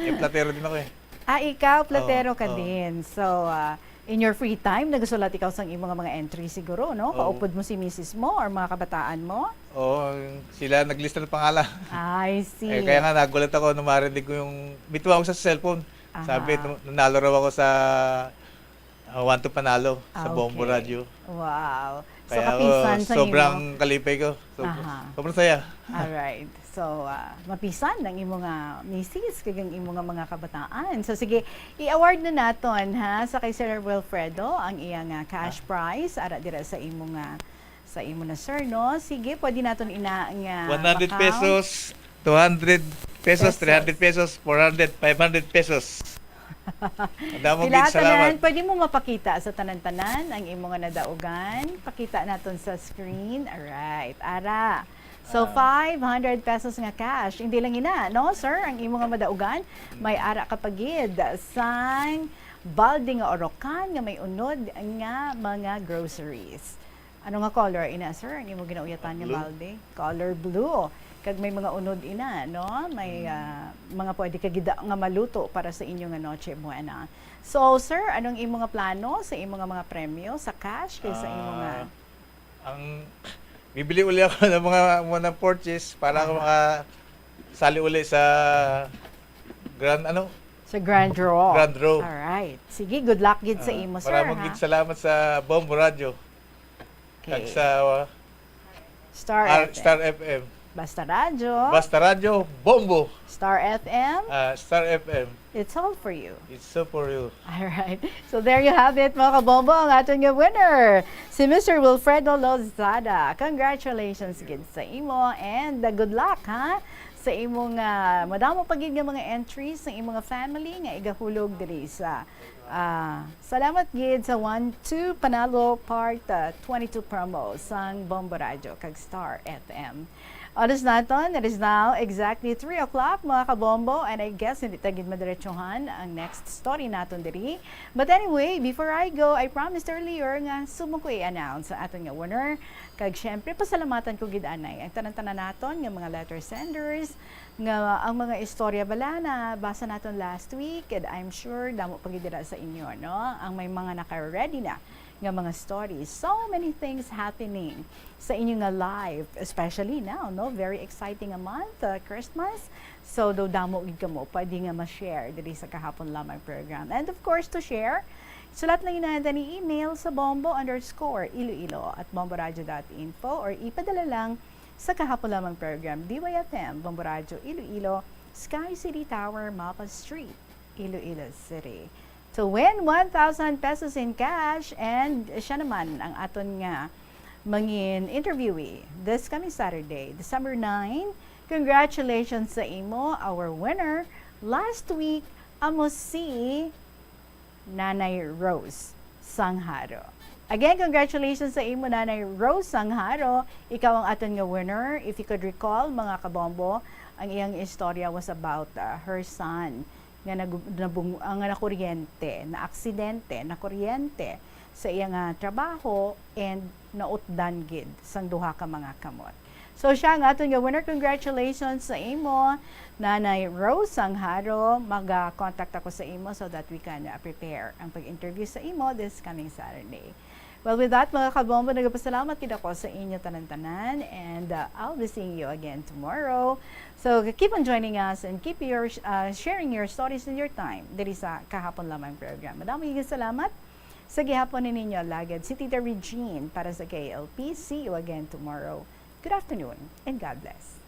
Eh, platero din ako eh. Ah, ikaw, platero Oo, ka oo. din. So, ah, in your free time, nagasulat ikaw sang imo nga mga entry siguro, no? Oo. Kaupod mo si misis mo or mga kabataan mo? Oo, sila naglista ng pangalan. I see. Eh, kaya nga nagulat ako nung marinig ko yung, bituan ko sa cellphone. Sabi, Aha. "Nanalo raw ako sa, ah, One to Panalo sa Ah, Bombo okay. Radyo." Wow. So, Kaya ako, kapisan sa sobrang imo. kalipay ko. So, Aha. sobrang saya. Alright. So, ah, mapisan ang imo nga misis kag ang imo nga mga kabataan. So, sige, i-award na naton, ha, sa kay Sir Wilfredo ang iya nga cash Ah. prize ara dira sa imo nga, sa imo na, sir, no? Sige, pwede naton ina nga One hundred makaw- pesos, two hundred pesos, Pesos. three hundred pesos, four hundred, five hundred pesos. Ang damo Pila gid, salamat. tanan? Pwede mo mapakita sa tanan-tanan ang imo nga nadaugan? Pakita naton sa screen. Alright. Ara. So, Ah. five hundred pesos nga cash. Hindi lang ina, no, sir? Ang imo nga madaugan, may ara ka pa gid sang balde nga orokan nga may unod nga mga groceries. Ano nga color ina, sir, ang imo ginauyatan nga Blue. balde? Color blue. Kag may mga unod ina, no? May, Mm. ah, mga pwede ka gid nga maluto para sa inyo nga Noche Buena. So, sir, anong imo nga plano sa imo nga mga premyo, sa cash, kay sa imo nga Ah, ang bibili uli ako ng mga, mga purchase para ako Aha. makasali uli sa grand, ano? Sa grand draw. Grand draw. Alright. Sige, good luck gid sa Ah, imo, sir, maraming ha? gid salamat sa Bombo Radyo. Okay. Kag sa, uh, Star R-, F M. Star F M. Basta Radyo. Basta Radyo, Bombo. Star F M. Ah, Star F M. It's all for you. It's all for you. Alright. So there you have it, mga kabombo, ang aton nga winner, si Mister Wilfredo Lozada. Congratulations gid sa imo and, uh, good luck, ha, sa imo nga madamo pa gid nga mga entries sa imo nga family nga igahulog diri sa Ah, salamat gid sa One Two Panalo Part, ah, twenty-two promo sang Bombo Radio kag Star F M. Oras naton, it is now exactly three o'clock, mga kabombo, and I guess hindi ta gid madiretsuhan ang next story naton diri. But anyway, before I go, I promised earlier nga subong ko i-announce ang aton nga winner. Kag syempre, pasalamatan ko gid anay ang tanan-tanan naton nga mga letter senders, nga ang mga istorya bala nabasa naton last week, and I'm sure damo pa gid dira sa inyo, no? Ang may mga naka-ready na nga mga stories. So many things happening sa inyo nga life, especially now, no? Very exciting a month, uh, Christmas. So, daw damo gid kamo pwede nga ma-share diri sa Kahapon Lamang program. And of course, to share, sulat lang yun ni email sa bombo underscore iloilo at bomboradio dot info or ipadala lang sa Kahapon Lamang program, D Y F M, Bombo Radio Iloilo, Sky City Tower, Mapa Street, Iloilo City. To win one thousand pesos in cash, and siya naman ang aton nga mangin interviewee this coming Saturday, December nine. Congratulations sa imo, our winner last week, amo si Nanay Rose Sangharo. Again, congratulations sa imo, Nanay Rose Sangharo. Ikaw ang aton nga winner. If you could recall, mga kabombo, ang iyang istorya was about, uh, her son nga nag-, nabung-, ah, nga nakuryente, naaksidente, nakuryente sa iya nga trabaho and nautdan gid sang duha ka mga kamot. So, siya ang aton nga winner. Congratulations sa imo, Nanay Rose Sangharo. Maga-contact ako sa imo so that we can, uh, prepare ang pag-interview sa imo this coming Saturday. Well, with that, mga kabombo, nagapasalamat gid ako sa inyo tanan-tanan, and, uh, I'll be seeing you again tomorrow. So, keep on joining us and keep your, uh, sharing your stories and your time diri sa Kahapon Lamang program. Madamo gid salamat sa gihapon ni ninyo alagad, si Tita Regine para sa K L P. See you again tomorrow. Good afternoon and God bless.